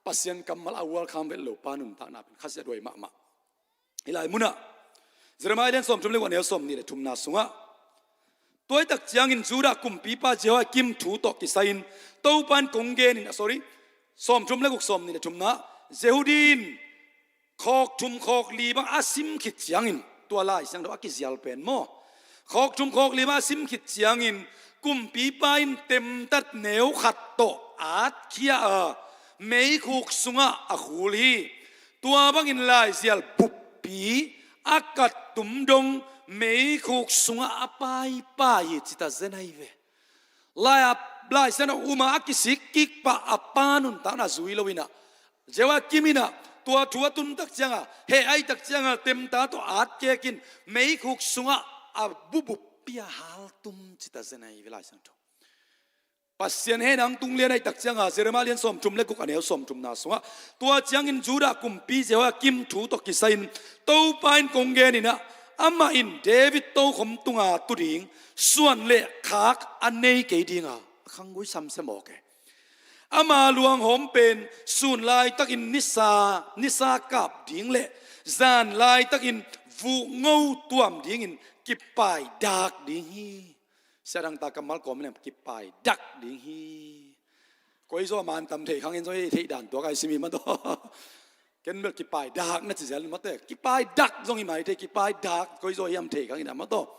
Pasian kammal a welcome vet lo pa nuntakna pen khasiathuai mahmah. Hih lai munah Jeremiah lian sawmthum leh guk, a neu sawmnih leh thumna sungah, tua ahih tak ciangin Judah kumpipa Jehoiakim thu tawh kisai-in Topa in kong genin, ah, sorry, sawmthum leh guk, sawmnih leh thumna, Jehudi in khawk thum khawk li bang a sim khit ciangin, tua Lai Siangtho a kizial pen maw, khawk thum khawk li bang a sim khit ciangin kumpipa in temtat neu khat tawh atkhia a, meikhuk sungah a khul hi. Tua bangin laizial buppi a kattum dong meikhuk sungah a paipai hi, ci ta zen ahi ve. Lai a, Lai Siangtho uma a kisik kik pah a pa nuntakna zui lo inah, Jehoiakim inah tua thu a tun tak cianga, heh ahih tak cianga temtat tawh atkek in meikhuk sungah a bu buppi a haltum, ci ta zen ahi ve Lai Siangtho. Pasian hehna hong tung lian ahih tak cianga, Jeremiah lian sawmthum leh guk, a neu sawmthumna sungah, tua ciangin Judah kumpi Jehoiakim thu tawh kisai-in Topa in kong genin ah, amah in David tokhom tunga tu ding suan leh khak a nei kei ding a, a khanggui samsia mawk e. Ama luanghawm pen sun laitakin nisa, nisa kap ding leh zan laitakin vuk ngo tuam dingin kipaidak ding hi. Siadang ta kammal kawm in ah kipaidak ding hi. Koi zaw a man tam thei khang in zaw hi, theih dan tuak a i sim hi mah tawh. Ken bel kipaidak na ci zel mah tawh. Kipaidak zong hi mai thei, kipaidak koi zaw hiam thei khang in ah mah tawh.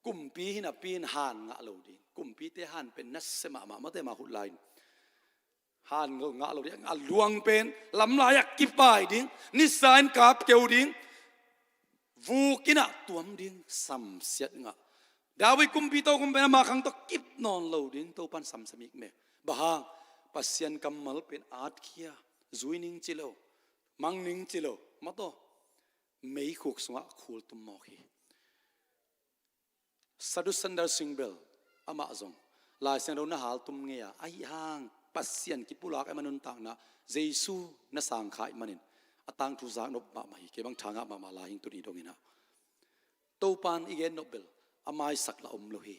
Kumpi hi napi in han ngah lo ding. Kumpite han pen nasia mahmah mah tawh, mah khut lai in. Han ngah lo ding, a luang pen lamlai ah kipai ding, nisa in kap keu ding, vuk in ah tuam ding, samsiat ngah. David kumpi tokhom pen ama khang tawh kip nawn lo ding, Topa in samsia mikmeh. Bang hang? Pasian kammal pen atkhia, zui ning ci lo, mang ning ci lo, mah tawh meikhuk sungah khul tum mawk hi. Sadhu Sundar Singh bel amah zong Lai Siangtho na haltum ngei a, ahih hang Pasian kipulak ahih man nuntakna, Jesu na sangkhia ahih manin a tangthu zak nop mahmah hi. Kei bang tha ngah mahmah lai hing tuni dongin ah. Topa in i gen nop bel a maisak lah om lo hi.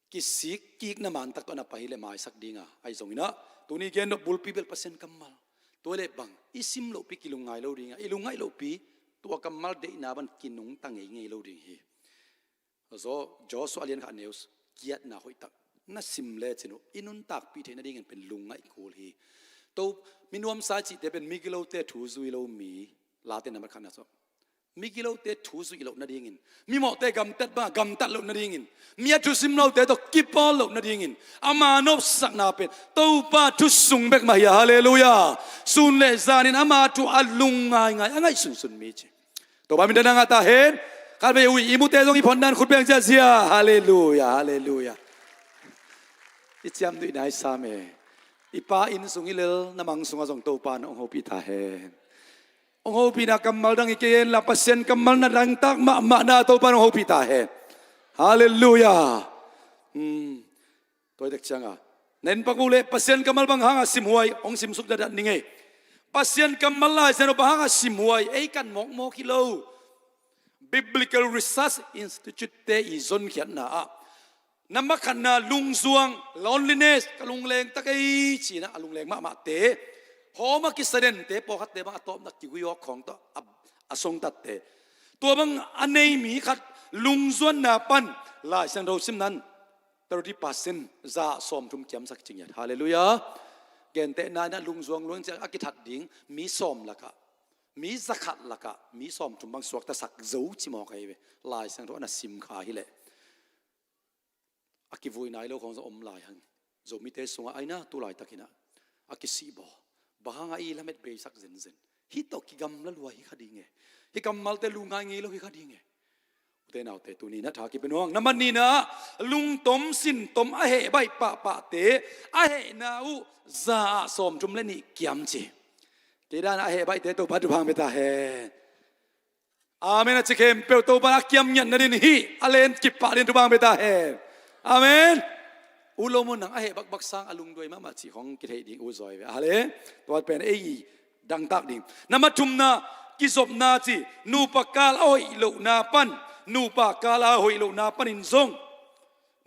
Kisik kikna man tak tawh na pai hi leh maisak ding a, ahi zongin ah tuni gen nop bulpi bel Pasian kammal. Tua leh bang i sim lohpi kilungngai lo ding a, i lungngaih lohpi tua kammal deihna bang kinungta ngeingei lo ding hi. Zaw Joshua lian khat, a neu giatna hoih tak na sim lecin uh i nuntakpih theih nadingin pen lungngaih kul hi. To, mi nuamsa i cihte pen migilote thu zui lo mi, Late nambat khatna zaw. Migilote thu zuih loh nadingin, mimawhte gamtat banga gamtat loh nadingin, mi a thusim lote tawh kipawl loh nadingin ama nopsakna pen Topa thu sung bek mah hi a, halleluiah. Sun leh zanin ama thu a lung ngaingai a ngaihsunsun mi ci. Topa min dan a ngah ta hen. Khatvei uh i mute zong i phondan khut beng ziazia. Halleluiah, halleluiah. I ciamnuihna i sam e. I pa inn sung i lel na mang sungah zong Topa in hong hopih ta hen. Hong hopihna kammal dang hi kei henla, Pasian kammal na dangtak mahmahna Topa in hong hopih ta hen. Halleluiah. Hmm. Tua hi tak cianga na en pak uh leh Pasian kammal bang hanga simhuai, hong simsuk datdat ning ei. Pasian kammal Lai Siangtho bang hanga simhuai, ei kan mawkmawk hi lo. Biblical Research Institute te i zonkhiatna ah, na makhatna lungzuang, loneliness, ka lungleng ta kei ci-in a lungleng mahmahte, hawm a kisa dente, pawlkhatte bang a tawpna kiguihawk khawng tawh a, a songtatte, tua bang a nei mi khat lungzuanna pan Lai Siangtho simna in thirty percent, za sawmthum kiamsak ci ngiat. Halleluiah. Gentehna in a lungzuang luang ciang a kithat ding mi sawm lakah, mi zakhat lakah mi sawmthum bang suaktasak zo ci mawk ahi ve. Lai Siangtho a na sim kha hi leh a kivui nai lo khawng zong om lai hang. Zomite sungah aina tu laitakin ah a kisihbawl. Bang hanga i lamet beisak zenzen? Hih tawh kigamla lua hi kha ding e. Hih kammalte lungngai ngei lo hi kha ding e. Ute naute, tuni na tha kipia nuam. Nambat nihna ah lungtom sintom a heh baih pahpahte a hehna uh za ah sawmthum le nih kiam ci. Kei dan a heh baihte Topa thupha hong pia ta hen. Amen a ci khempeuh Topa a kiam ngiat nadin hih a len kipah ding thupha hong pia ta hen. Amen. U lo mun nang a heh bakbak sang a lungduai mahmah cih khong kitheih ding u zawi ve. A hale, tua pen ei dangtak ding. Nambat thumna, kizopna ci, nupa kal a hoih lohna pan, nupa kal a hoih lohna panin zong,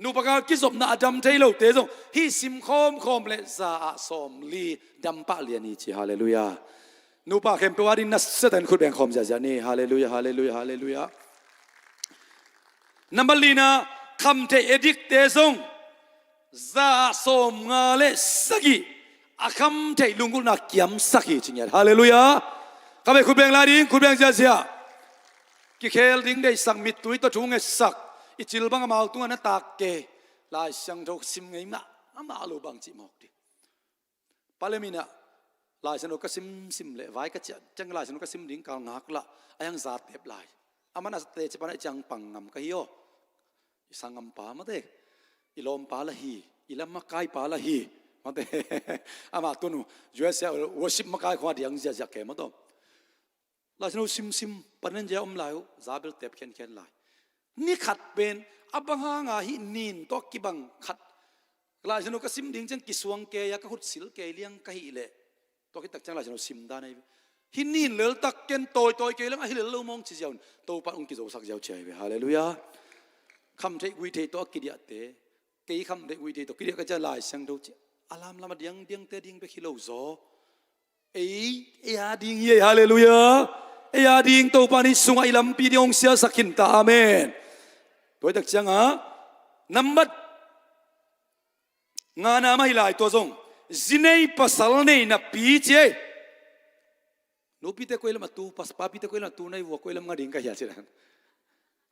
nupa kal kizopna a dam thei lote zong hih sim khawmkhawm le za ah sawmli dam pah lian hi ci. Halleluiah. Nupa khempeuh a ding nasia takin khut beng khawm ziahziah ni. Halleluiah, halleluiah, halleluiah. Nambat lina, khamtheih addict-te zong za ah sawmnga le sagih a khamtheih lunggulhna kiamsak hi ci ngiat. Halleluiah. Kha vei khut beng lai ding, khut beng ziahziah. Kikhel ding deihsak, mittui tawh thu ngetsak, i cil bang amau tungah na tak kei. Lai Siangtho sim ngei mah, amah lo bang cih mawk ding. Parliament ah Lai Siangtho ka simsim leh vai ka ciah ciang Lai Siangtho ka sim ding kal ngak lah, a hiang za tep lai. Aman a teci pan a i ciang pang ngam ka hi aw. I sanggam pa mate, i lawm pa lah hi, i lam makai pa lah hi mate. Amah tun uh U S A worship makai khong a diang ziahziah ke mataw. Lai Siangtho simsim, panin zia om lai uh, za bel tep khiankhian lai. Ni khat pen a bang hanga hih nin tawh kibang khat Lai Siangtho ka sim ding ciang kisuang kei a, ka khut sil kei liang ka hih leh, tua khit tak ciang Lai Siangtho sim dan ahi ve. Hih nin lel tak ken tawitawi kei liang ahi lel lo mawng ci ziau in Topa hong kizosak ziau ci ahi ve. Halleluiah. Khamtheih guihtheih tawh a kidiahte, kei khamtheih guihtheih tawh kidiah ka ciah Lai Siangtho ci a lamlam a diangdiangte ding bek hi lo zaw. Ei, ei a ding hi ei, halleluiah. Ei a ding Topa nih sungah i lampi ding hong siasak khin ta, amen. Tua hi tak ciangah nambat ngana mah hi lai tua zong, zi nei pasal nei napi ci ei. Nupite koi lam a tu, pas-, papite koi lam a tu, nai vua koi lam nga ding ka hia ci dan.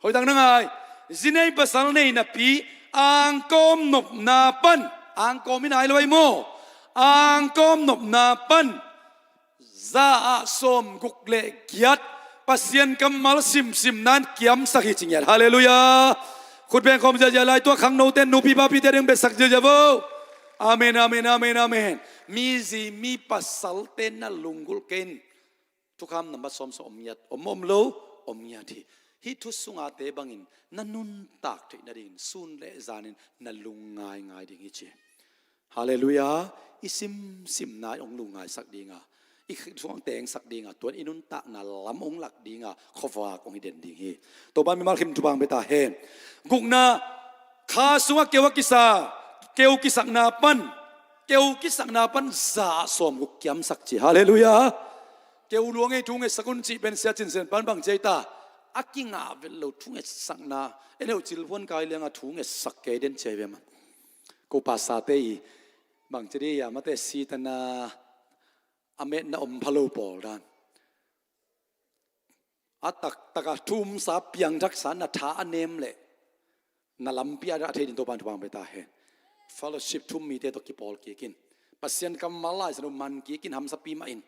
Hoih tak na ngai. Zi nei pasal nei napi, angkawm nopna pan, angkawm i nai lo ahi maw? Angkawm nopna pan za ah sawmguk le giat Pasian kammal simsim nan kiamsak hi ci ngiat. Halleluiah. Khut beng khawm ziahziah lai, tua khangnote nupi papite ding betsak ziahziah vo. Amen, amen, amen, amen. Mi zi mi pasalte na lunggulh kei in. Thukham nambat sawm sawm om ngiat, om om lo, om ngiat hi. Hih thu sungate bangin na nuntak theih nadingin sun le zanin na lungngai ngai ding hi ci. Halleluiah. I simsimna hong lungngaisak dinga, i sungah tengsak dinga, tuan i nuntakna lam hong lak dinga khuavak hong hi den ding hi. Topa mimal khim thupha hong pia ta hen. Gukna, kha sungah keu a kisa, keu kisakna pan, keu kisakna pan za ah sawmguk kiamsak ci. Halleluiah. Keu luang ei, thu ngetsak un cih pen Sia Cin Sian pan bang ci ei ta, a kingah vet lo thu ngetsakna, en heuh cil phuan kai lianga thu ngetsak kei den ci ei ve man. Ko pasate i bang ci di a mate sitana a metna om pha lo pawl dan. A taktak a thu umsa piangthaksa na tha a nem leh na lampi a dah thei ding Topa in thupha hong pia ta hen. Fellowship thu um mite tawh kipawl kik in. Pasian kammal Lai Siangtho man kik in, hamsapi mah in.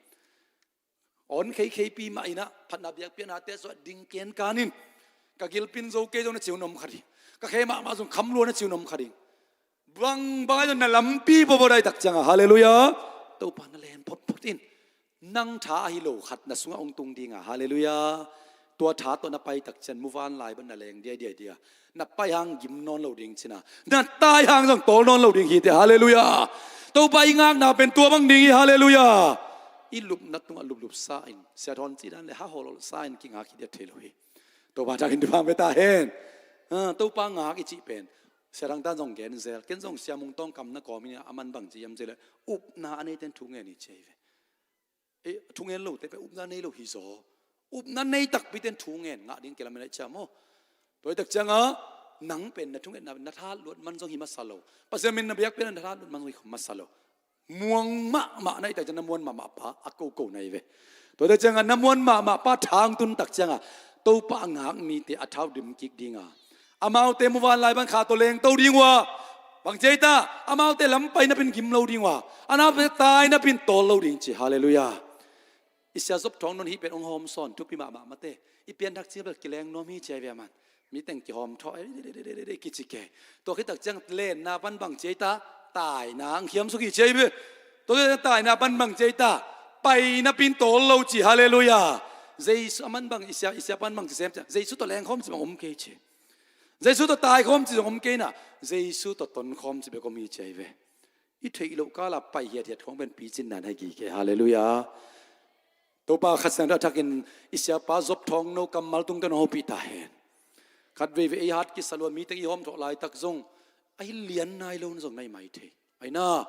Awn kheikheipi mah in ah, phatna biakpiaknate sungah ding kenkan in. Ka gilpi in zo kei zong na ci un om kha ding. Ka khe mahmah zong kham lua na ci un om kha ding. Bangbang ahi zong na lampi bawbaw dai tak cianga, halleluiah, Topa na len photphot in. Nang tha ahi lo khat na sungah hong tung dinga, halleluiah. Tua tha tawh na pai tak ciang muvanlai bang na leng diaidiai dia. Na pai hang gim nawn lo ding cina, na tai hang zong tawl nawn lo ding hi teh, halleluiah. Topa i ngakna pen tua bang ding hi, halleluiah. I lupna tungah luplupsa in, Sia Thawn cih dan le ha hawlhawlhsa in kingak hi diat thei lo hi. Topa thakin thupha hong pia ta hen. Ah, Topa ngak i cih pen Sia Thang Tan zong gen zel, ken zong Sia Mung Tawng kamna kawm in a, aman bang ci hiam cih leh, upna a neite in thu ngen hi ci hi ve. Eh, thu ngen lote pen upna nei lo hi zaw. Upna nei takpite in thu ngen, ngah ding kilamen ahi ciam aw. Tua hi tak cianga nang pen na thungetna na thahat luat man zong hi masa lo. Pasian min na biakpiakna na thahat luat man zong hi masa lo. Muang mahmah na hih tak ciang na muan mahmah pa a koko na hi ve. Tua hi tak cianga na muan mahmah pa tha hong tun tak cianga Topa a ngak mite a thau dim kik dinga, amaute muvanlai bang kha tawh lengto ding uh a, bang ci ei ta, amaute lam pai napin gim lo ding uh a, amaute tai napin tawl lo ding ci, halleluiah. I Sia Zop Thawng Nawn hih pen hong hawm sawn, thupi mahmah mate. I pianthak ciang bel kileng nuam hi ci ei ve a man. Mi teng kihawm thawh, eh, kici kei. Tua khit tak ciang lenna pan bang ci ei ta, taina hong khiamsuk hi ci ei ve. Tua khit tak ciang taina pan bang ci ei ta, pai napin tawl lo ci, halleluiah. Jesu a man bang, i sia, i sia pan bang ci sem ciang, Jesu tawh lengkhawm ci bang om kei ci. Jesu tawh taikhawm ci zong om kei inah, Jesu tawh tonkhawm ci bek om hi ci ahi ve. I theih loh kala pai hiathiat khawng pen picin nan hai gige. Halleluiah. Topa Kha Siangtho a thakin i siapa Job Thawngno kammal tungte hong hopih ta hen. Khat veivei ei hat kisa lua, mi teng i hawm thawh laitak zong a hi lian nai lo zong na hi mai thei. Aina,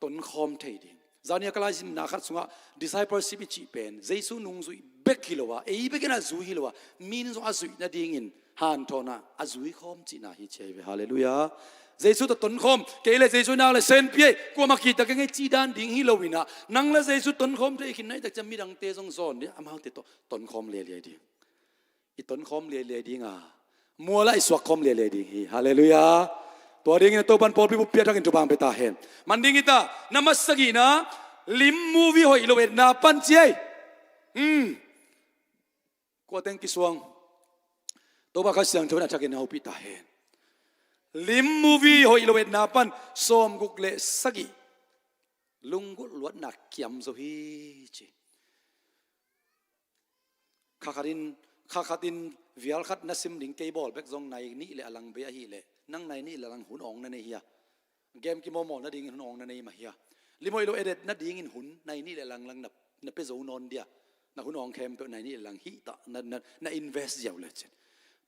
tonkhawm thei ding. Zani a ka laisimna khat sungah discipleship i cih pen Jesu nungzuih bek hi lo a, ei bekin a zui hi lo a, mi in zong a zuih nadingin hanthawhna a zuikhawm cihna hi ci ahi ve. Halleluiah. Jesu tawh tonkhawm, kei le Jesu nak le senpi ei, kuamah kihta keng ei cih dan ding hi lo inah, nang le Jesu tonkhawm thei khin na hih tak ciang midangte zong zawn ding, amaute tawh tonkhawm liailiai ding. I tonkhawm liailiai ding a, mualah i suakkhawm liailiai ding hi. Halleluiah. Tua dingin a Topan pawlpi buppi a thakin thupha hong pia ta hen. Man ding hi ta, na masa sagihna, lim movie hoih lo etna pan ci ei. Hmm. Kua teng kisuang? Topa Kha Siangtho in a thakin a hopih ta hen. Lim movie hoih lo etna pan sawmguk le sagih lunggulh luatna kiam zo hi ci. Kha khatin, kha khatin vial khat na sim ding kei bawl bek zong nai nih le a lang bei ahih leh, nang nai nih le a lang hun awng na nei hia? Game kimawlmawl nadingin hun awng na nei mah hia? Lim hoih lo edet nadingin hun nai nih le a lang lang na, na pia zo nawn dia? Na hun awng khempeuh nai nih le a lang hih ta, na, na, na invest ziau lecin.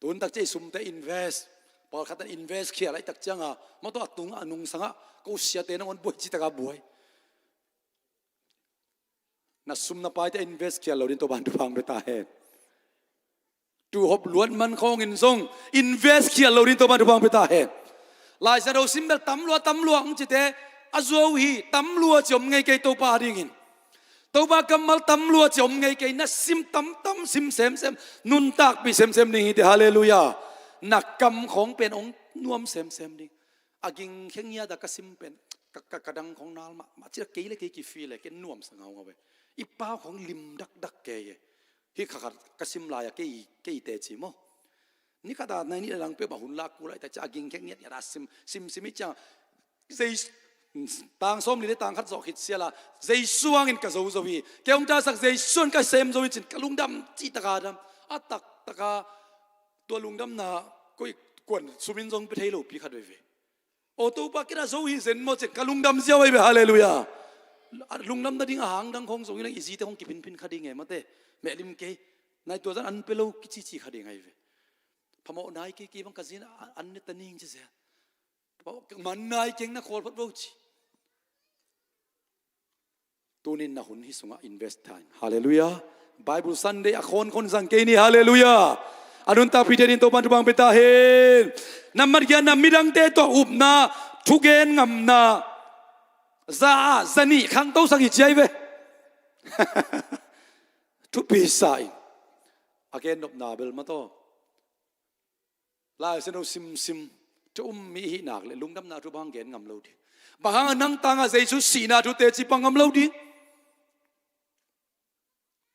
Tun tak ciah i sumte invest. Pawlkhat na invest khial ahih tak cianga, maw tawh a tungah a nungsangah, ko siate nangawn buai ci taka buai. Na sum na paite invest khial lo ding Topan thupha hong pia ta hen. Tuuhop luat man khawngin zong invest khial lo ding Topan thupha hong pia ta hen. Lai Siangtho sim bel tam lua, tam lua hong cite, a zuau hi, tam lua ci om ngei kei Topa dingin. Topa kammal tam lua ci om ngei kei, na sim tamtam sim semsem, nuntakpih semsem ding hi te. Halleluiah. Na kam khawng pen hong nuam semsem ding. A ging khe ngiat a ka sim pen, ka, ka, ka dang khawng nal mahmah, ci a kei le kei kifi le, ken nuamsa ngaungau ve. I pau khawng lim dakdak kei e. Hih kha khat ka sim lai a kei, kei teci maw. Ni khat a nai nih le a lang peuh mah hun lak kul ahih tak ciah a ging khe ngiat ngiat a sim, sim, sim hi ciang. Jesu, tang sawmli le tang khat zawh khit siala, Jesu hangin ka zo zo hi. Kei hong tasak Jesu in ka sem zo hi cin ka lungdam cih taka dam. A taktaka tua lungdamna koi kuan sumin zong pia thei lopi khat veve. Aw Topa, kei na zo hi zen maw cin ka lungdam ziau ahi ve. Halleluiah. Lungdam nading a hang dang khawng zong hi lang i zite khawng kiphinphin kha ding e mate. Mehlim kei, nai tua zan an pia lo kicici kha ding ahi ve. Phamawh nai kei, kei bang ka zin an ne ta ning ci zia. Man nai keng na khawl phot vo ci. Tunin na hun hih sungah invest ta in. Halleluiah. Bible Sunday a khawnkhon zang kei ni. Halleluiah. A nuntakpihte adingin Topan thupha hong pia ta hen. Nambat giatna, midangte tawh upna, thugen ngamna, za ah za nih khangtosak hi ci ahi ve. Thupi sa in. A gen nopna bel maw tawh. Lai Siangtho simsim, thu um mi i hih nak leh lungdamna thu bang hang gen ngam lo ding. Bang hang a nang tangah Jesu sihna thu teci pang ngam lo ding.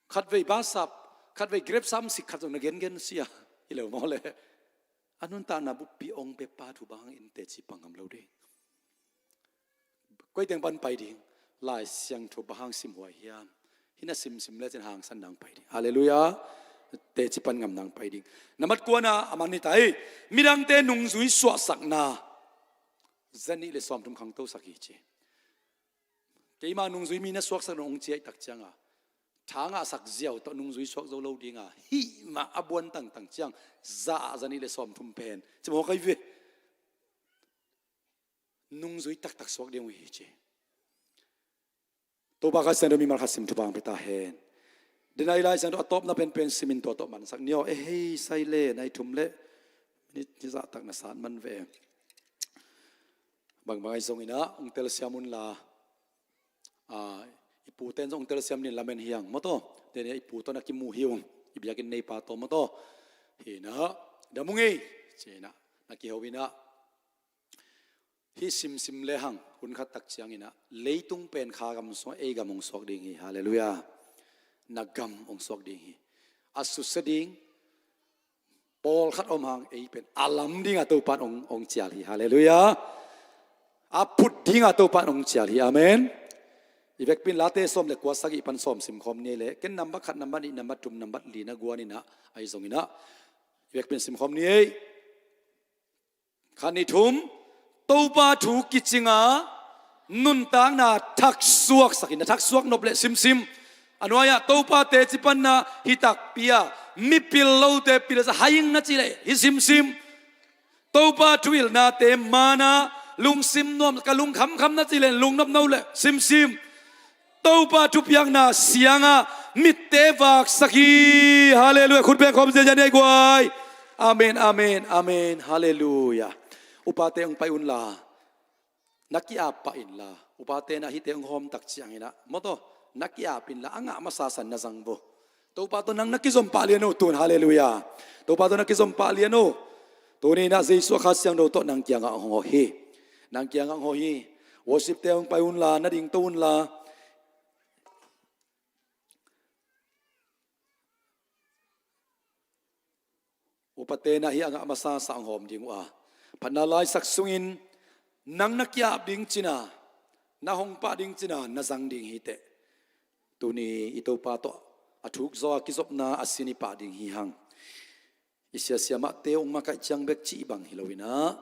Khatvei basap, khatvei grep sam sik khat zong na gengen sia hi lo maw le. A nuntakna buppi hong pia pa thu bang hang in teci pang ngam lo ding. Koi teng pan pai ding, Lai Siangtho bang hang simhuai hiam? Hih na simsim lecin hangsan nang pai ding. Halleluiah. Teci pan ngam nang pai ding. Nambat kuana a man hi ta hi. Midangte nungzui suahsakna za nih le sawmthum khangtosak hi ci. Keima nungzui mi na suaksak nung hong ciah tak cianga, thangah sak ziau tawh nungzui suak zo lo dinga, hih mah a buan tangtang ciang za ah za nih le sawmthum pen ci mawk ahi ve. Nungzui taktak suak ding uh hi ci. Topa Kha Siangtho mimal khat sim thupha hong pia ta hen. Denai Lai Siangtho a tawpna penpen simin tua tawh mansak ni aw. E hei sai le nai thum le minit ni zahtak na sat man ve. Bangbang ahi zonginah hong telsiam unla, i puten zong hong telsiam nin lamen hiang maw tawh. Denai i pu tawh na kimu hi ung. I biakinn neipa tawh maw tawh. Hinah dam ung ei cinah na kiho inah. Hih simsim lehang hun khat tak cianginah leitung pen kha gam sungah ei gam hong suak ding hi. Halleluiah. Na gam hong suak ding hi. A susia ding pawlkhat om hang ei pen a lam dinga Topan hong, hong cial hi. Halleluiah. A phut dinga Topan hong cial hi. Amen. I vekpin Late sawm le kua sagih pan sawm simkhawm ni ei leh ken nambat khat, nambat nih, nambat thum, nambat li na guaninah ahi zonginah i vekpin simkhawm ni ei. Khat, nih, thum. Topa thu kicing a, nuntakna thaksuaksak in, na thaksuak nop leh simsim. A nuai-ah Topa teci panna hi takpi a, mipil lote pilsa, hai ing na cih leh hi simsim. Topa thuhilhnate man a, lungsim nuam, ka lungkhamkham na cih leh lungnop no leh simsim. Topa thupiakna siang a, mitte vaksak hi. Halleluiah. Khut beng khawm ziahziah ni ei guai. Amen, amen, amen. Halleluiah. Upate hong pai unla, na ki-ap pah inla, upate in ah hihte hong hawm tak ciangin ah, mawtaw, na ki-ap inla, a ngah masa san na zang vo. Topa tawh nang na kizom pah lian o tun. Halleluiah. Topa tawh na kizom pah lian o. Tuni in ah Jesuh a Kha Siangtho tawh nang kiangah hong hawh hi. Nang kiangah hong hawh hi. Worship-te hong pai unla, na dingto unla. Upate in ah hih a ngah masasa hong hawm ding uh a, phatna laisak sungin nang na ki-ap ding cina, na hong pah ding cina na zang ding hi teh. Tuni i Topa tawh a thuk zaw a kizopna a sin i pah ding hi hang. I siasia mahte hong makaih ciang bek cih bang hi lo in ah,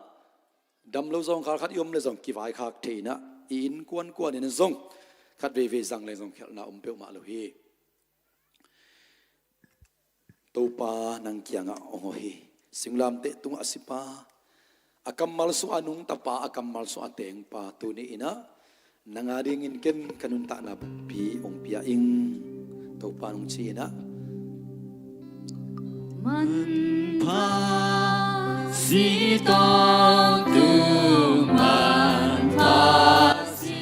dam lo zawngkhal khat i om leh zong kivaikhak thei in ah, i innkuan kuan in zong khat veivei zang leng zong khialhna om peuhmah lo hi. Topa nang kiangah hong hawh hi. Singlamteh tungah a sipa, a kammal sungah a nungta pa, a kammal sungah a teng pa, tuni in ah nang a dingin ken ka nuntakna buppi hong pia ing, Topa in hong ci in ah. Manpha si tawngtung, manpha si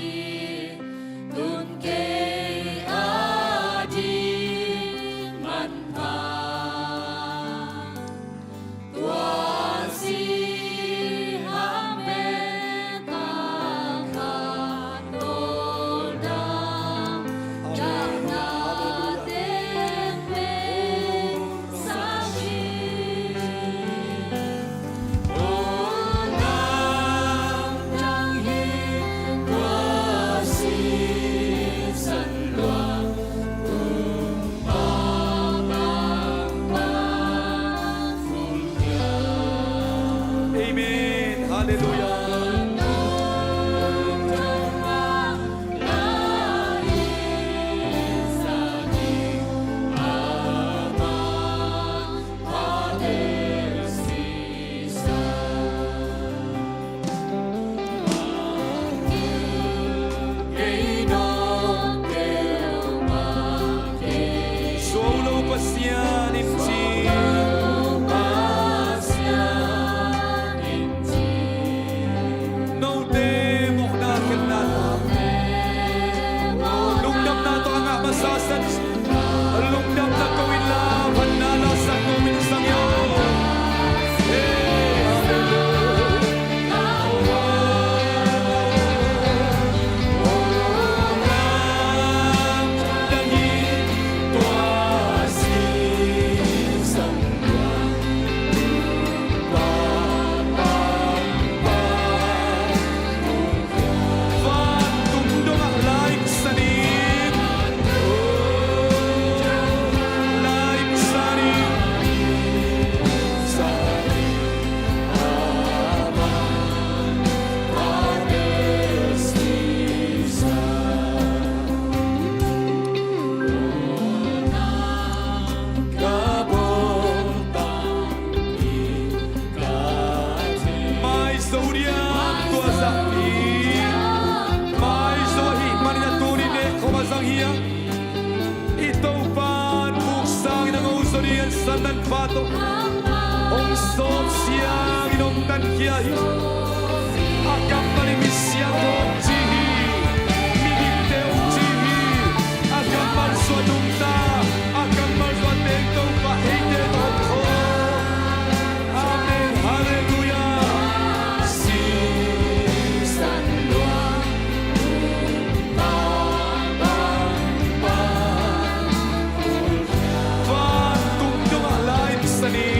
tun kei a ding manpha. Tua si hang bek a khat tawldam, dahna teng bek sa hi. Amen. Halleluiah. Suang lo Pasian in ci. Note mawhna khelhna, lungdamna tawh a ngah masa san, lungdamna ko inla, phatna la sak ko in sang yo. Hey, halleluiah. Maizo diam tua zah hi. Maizo ahih manin a tuni neh khawm a zang hi a, i Topa in vuk sangin a ngo zaw dingin a san dan pha tawh hong sawm siangin hong tankhia hi. A kammal in mi siangtho hong ci hi. Midikte hong ci hi. A kammal sungah nungta, a kammal sungah teng Topa eite tawh hong khawl. Amen. Halleluiah. Vantung dongah la imsan in.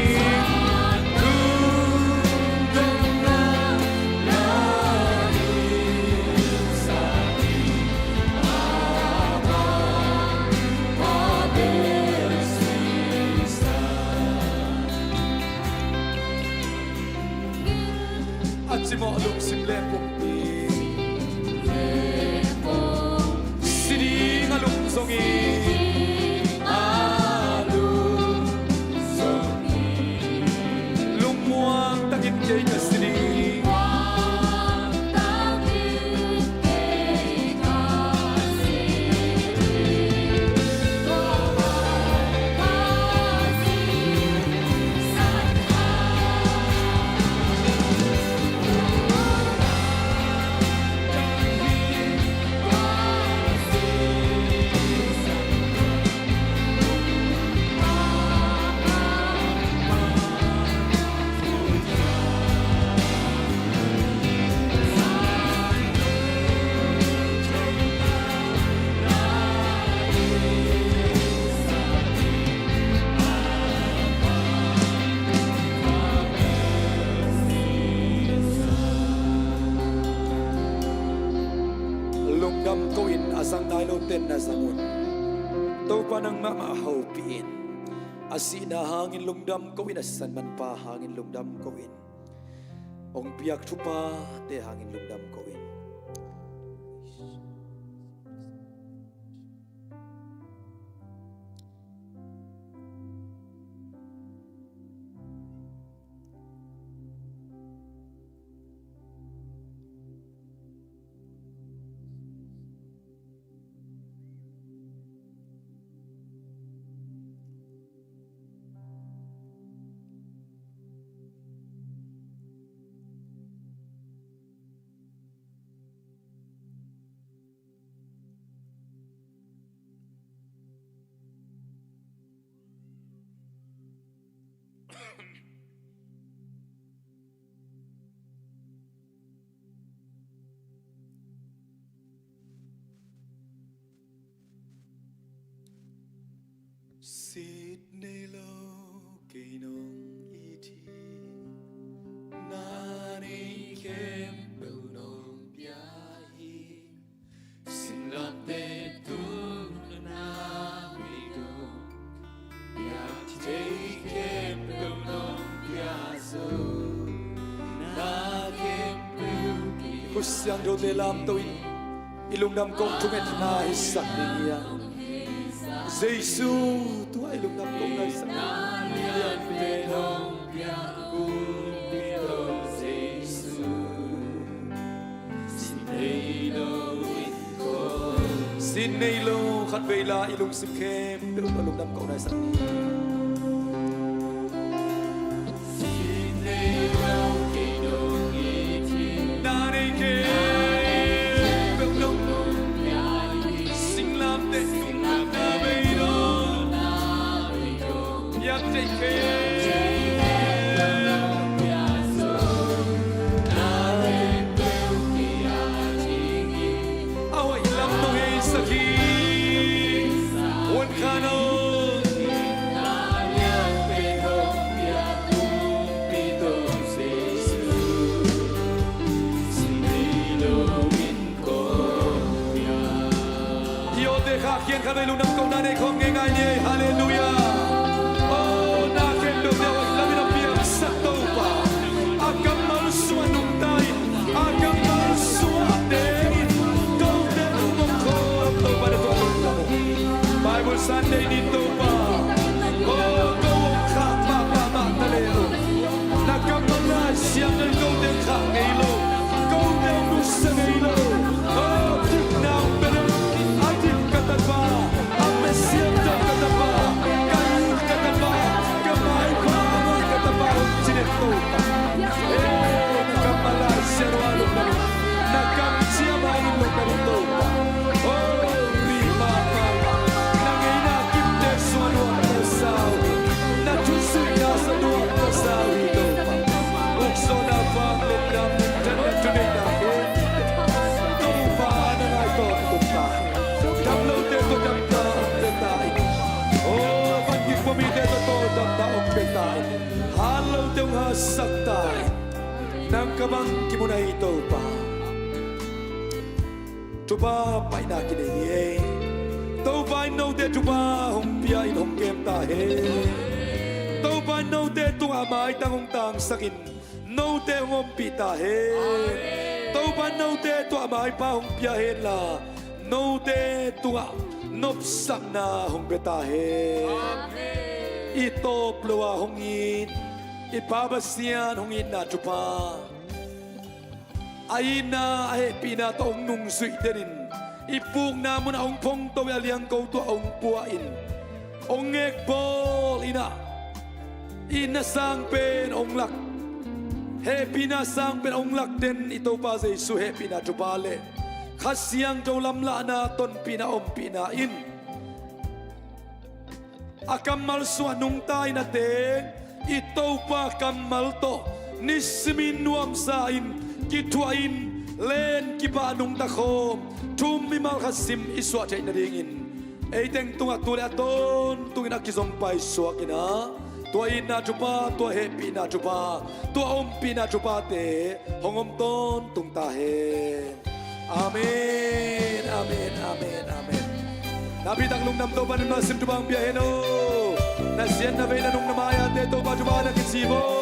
Cimawh lungsim le pumpi si ding a lungzong in, a lungzong in, lungmuang takin kei ka si ding. Lungdam ko in, a zang nai lote na zang un. Topa nangmah mah hopih in. A sihna hangin lungdam ko in, a sisan manpha hangin lungdam ko in. Hong piak thuphate hangin lungdam ko in. Sit nei lo kei nong it hi, na nei khempeuh nong pia hi. Singlamteh tungah na bei lo, biak thei khempeuh nong pia zo, na khempeuh ki. Khutsiangthote lamto in, i lungdam kong thungetna hisak ding hi a. Jesu, tua i lungdam kong naisak ding hi a. Sin nei lo, khat vei la i lungsim khempeuh tawh lungdam kong naisak. Na nei khempeuh nong, singlamteh tungah na bei lo, biak thei khempeuh. A hoih lam nong heisak hi. Hun khan aw. I awte khak hian khat vei lungdam kohna nei khawm ngei ngai ni ei. Halleluiah. Aw, na khempeuhte a hoih lamin a piaksak Topa, a kammal suah nungta in, a kammal suahte in kote lungdam khawm Topa na tungah lungdam uh. Bible Sunday ni Topa, aw, ko hong khak mahmah mah ta leh uh, na kammal Lai Siangtho in kote khak ngei lo, kote nusia ngei lo. Aw, dikna hong pia leh, a dik ka tapa, a messiah ka tapa, ka it ka tapa, ka maipha ka tapa hong ci den Topa. Eh, na kammal Lai Siangtho a lungdam, na kamciam hangin lungdam Topa. Oh, ri mahmah, na ngeina kimte suah nuam ka sa uh hi, na thusuihna sa nuam ka sa uh hi Topa. Ukzawhna vang lungdam, thanna thuneihna khempeuh Topa na ngai tawntung ta. Damlote tawh damna hong pia ta in. Oh, van kikpua mite tawh tawldamna hong pia ta in. Hatlote hong hatsak ta in. Nang ka bang kimu na hi Topa. Thupha paina kinei ni ei. Topa in note thupha hong pia in hong kem ta hen. Topa Note tungah maitang hong tangsakin, note hong ompih ta hen. Topa note tungah maipa hong pia henla, note tungah nopsakna hong pia ta hen. I tawp lo a hong it i Pa Pasian, hong itna thupha, a itna a hehpihna tawh hong nungzuih denin, i pukna munah hong phongto in, a liangko tungah hong puahin, hong ngekbawl in ah, itna sang pen hong lak, hehpihna sang pen hong lak den i Topa Jesu hehpihna thupha le Kha Siangtho lamlahna, tonpihna, ompihna in a kammal sungah nungta in a teng, i Topa kammal tawh nisimin nuamsa in, kithuahin, len kipah nungta khawm, thu mimal khat sim i suah theih nadingin, ei teng tungah tu le a tawntungin a kizom paisuak in ah, tua itna thupha, tua hehpihna thupha, tua ompihna thuphate hong om tawntung ta hen. Amen, amen, amen, amen. Napi tak lungdam, Topa in na sim thupha hong pia hen aw. Na siatna, veina, nungna mai-ate Topa thupha na kici vo.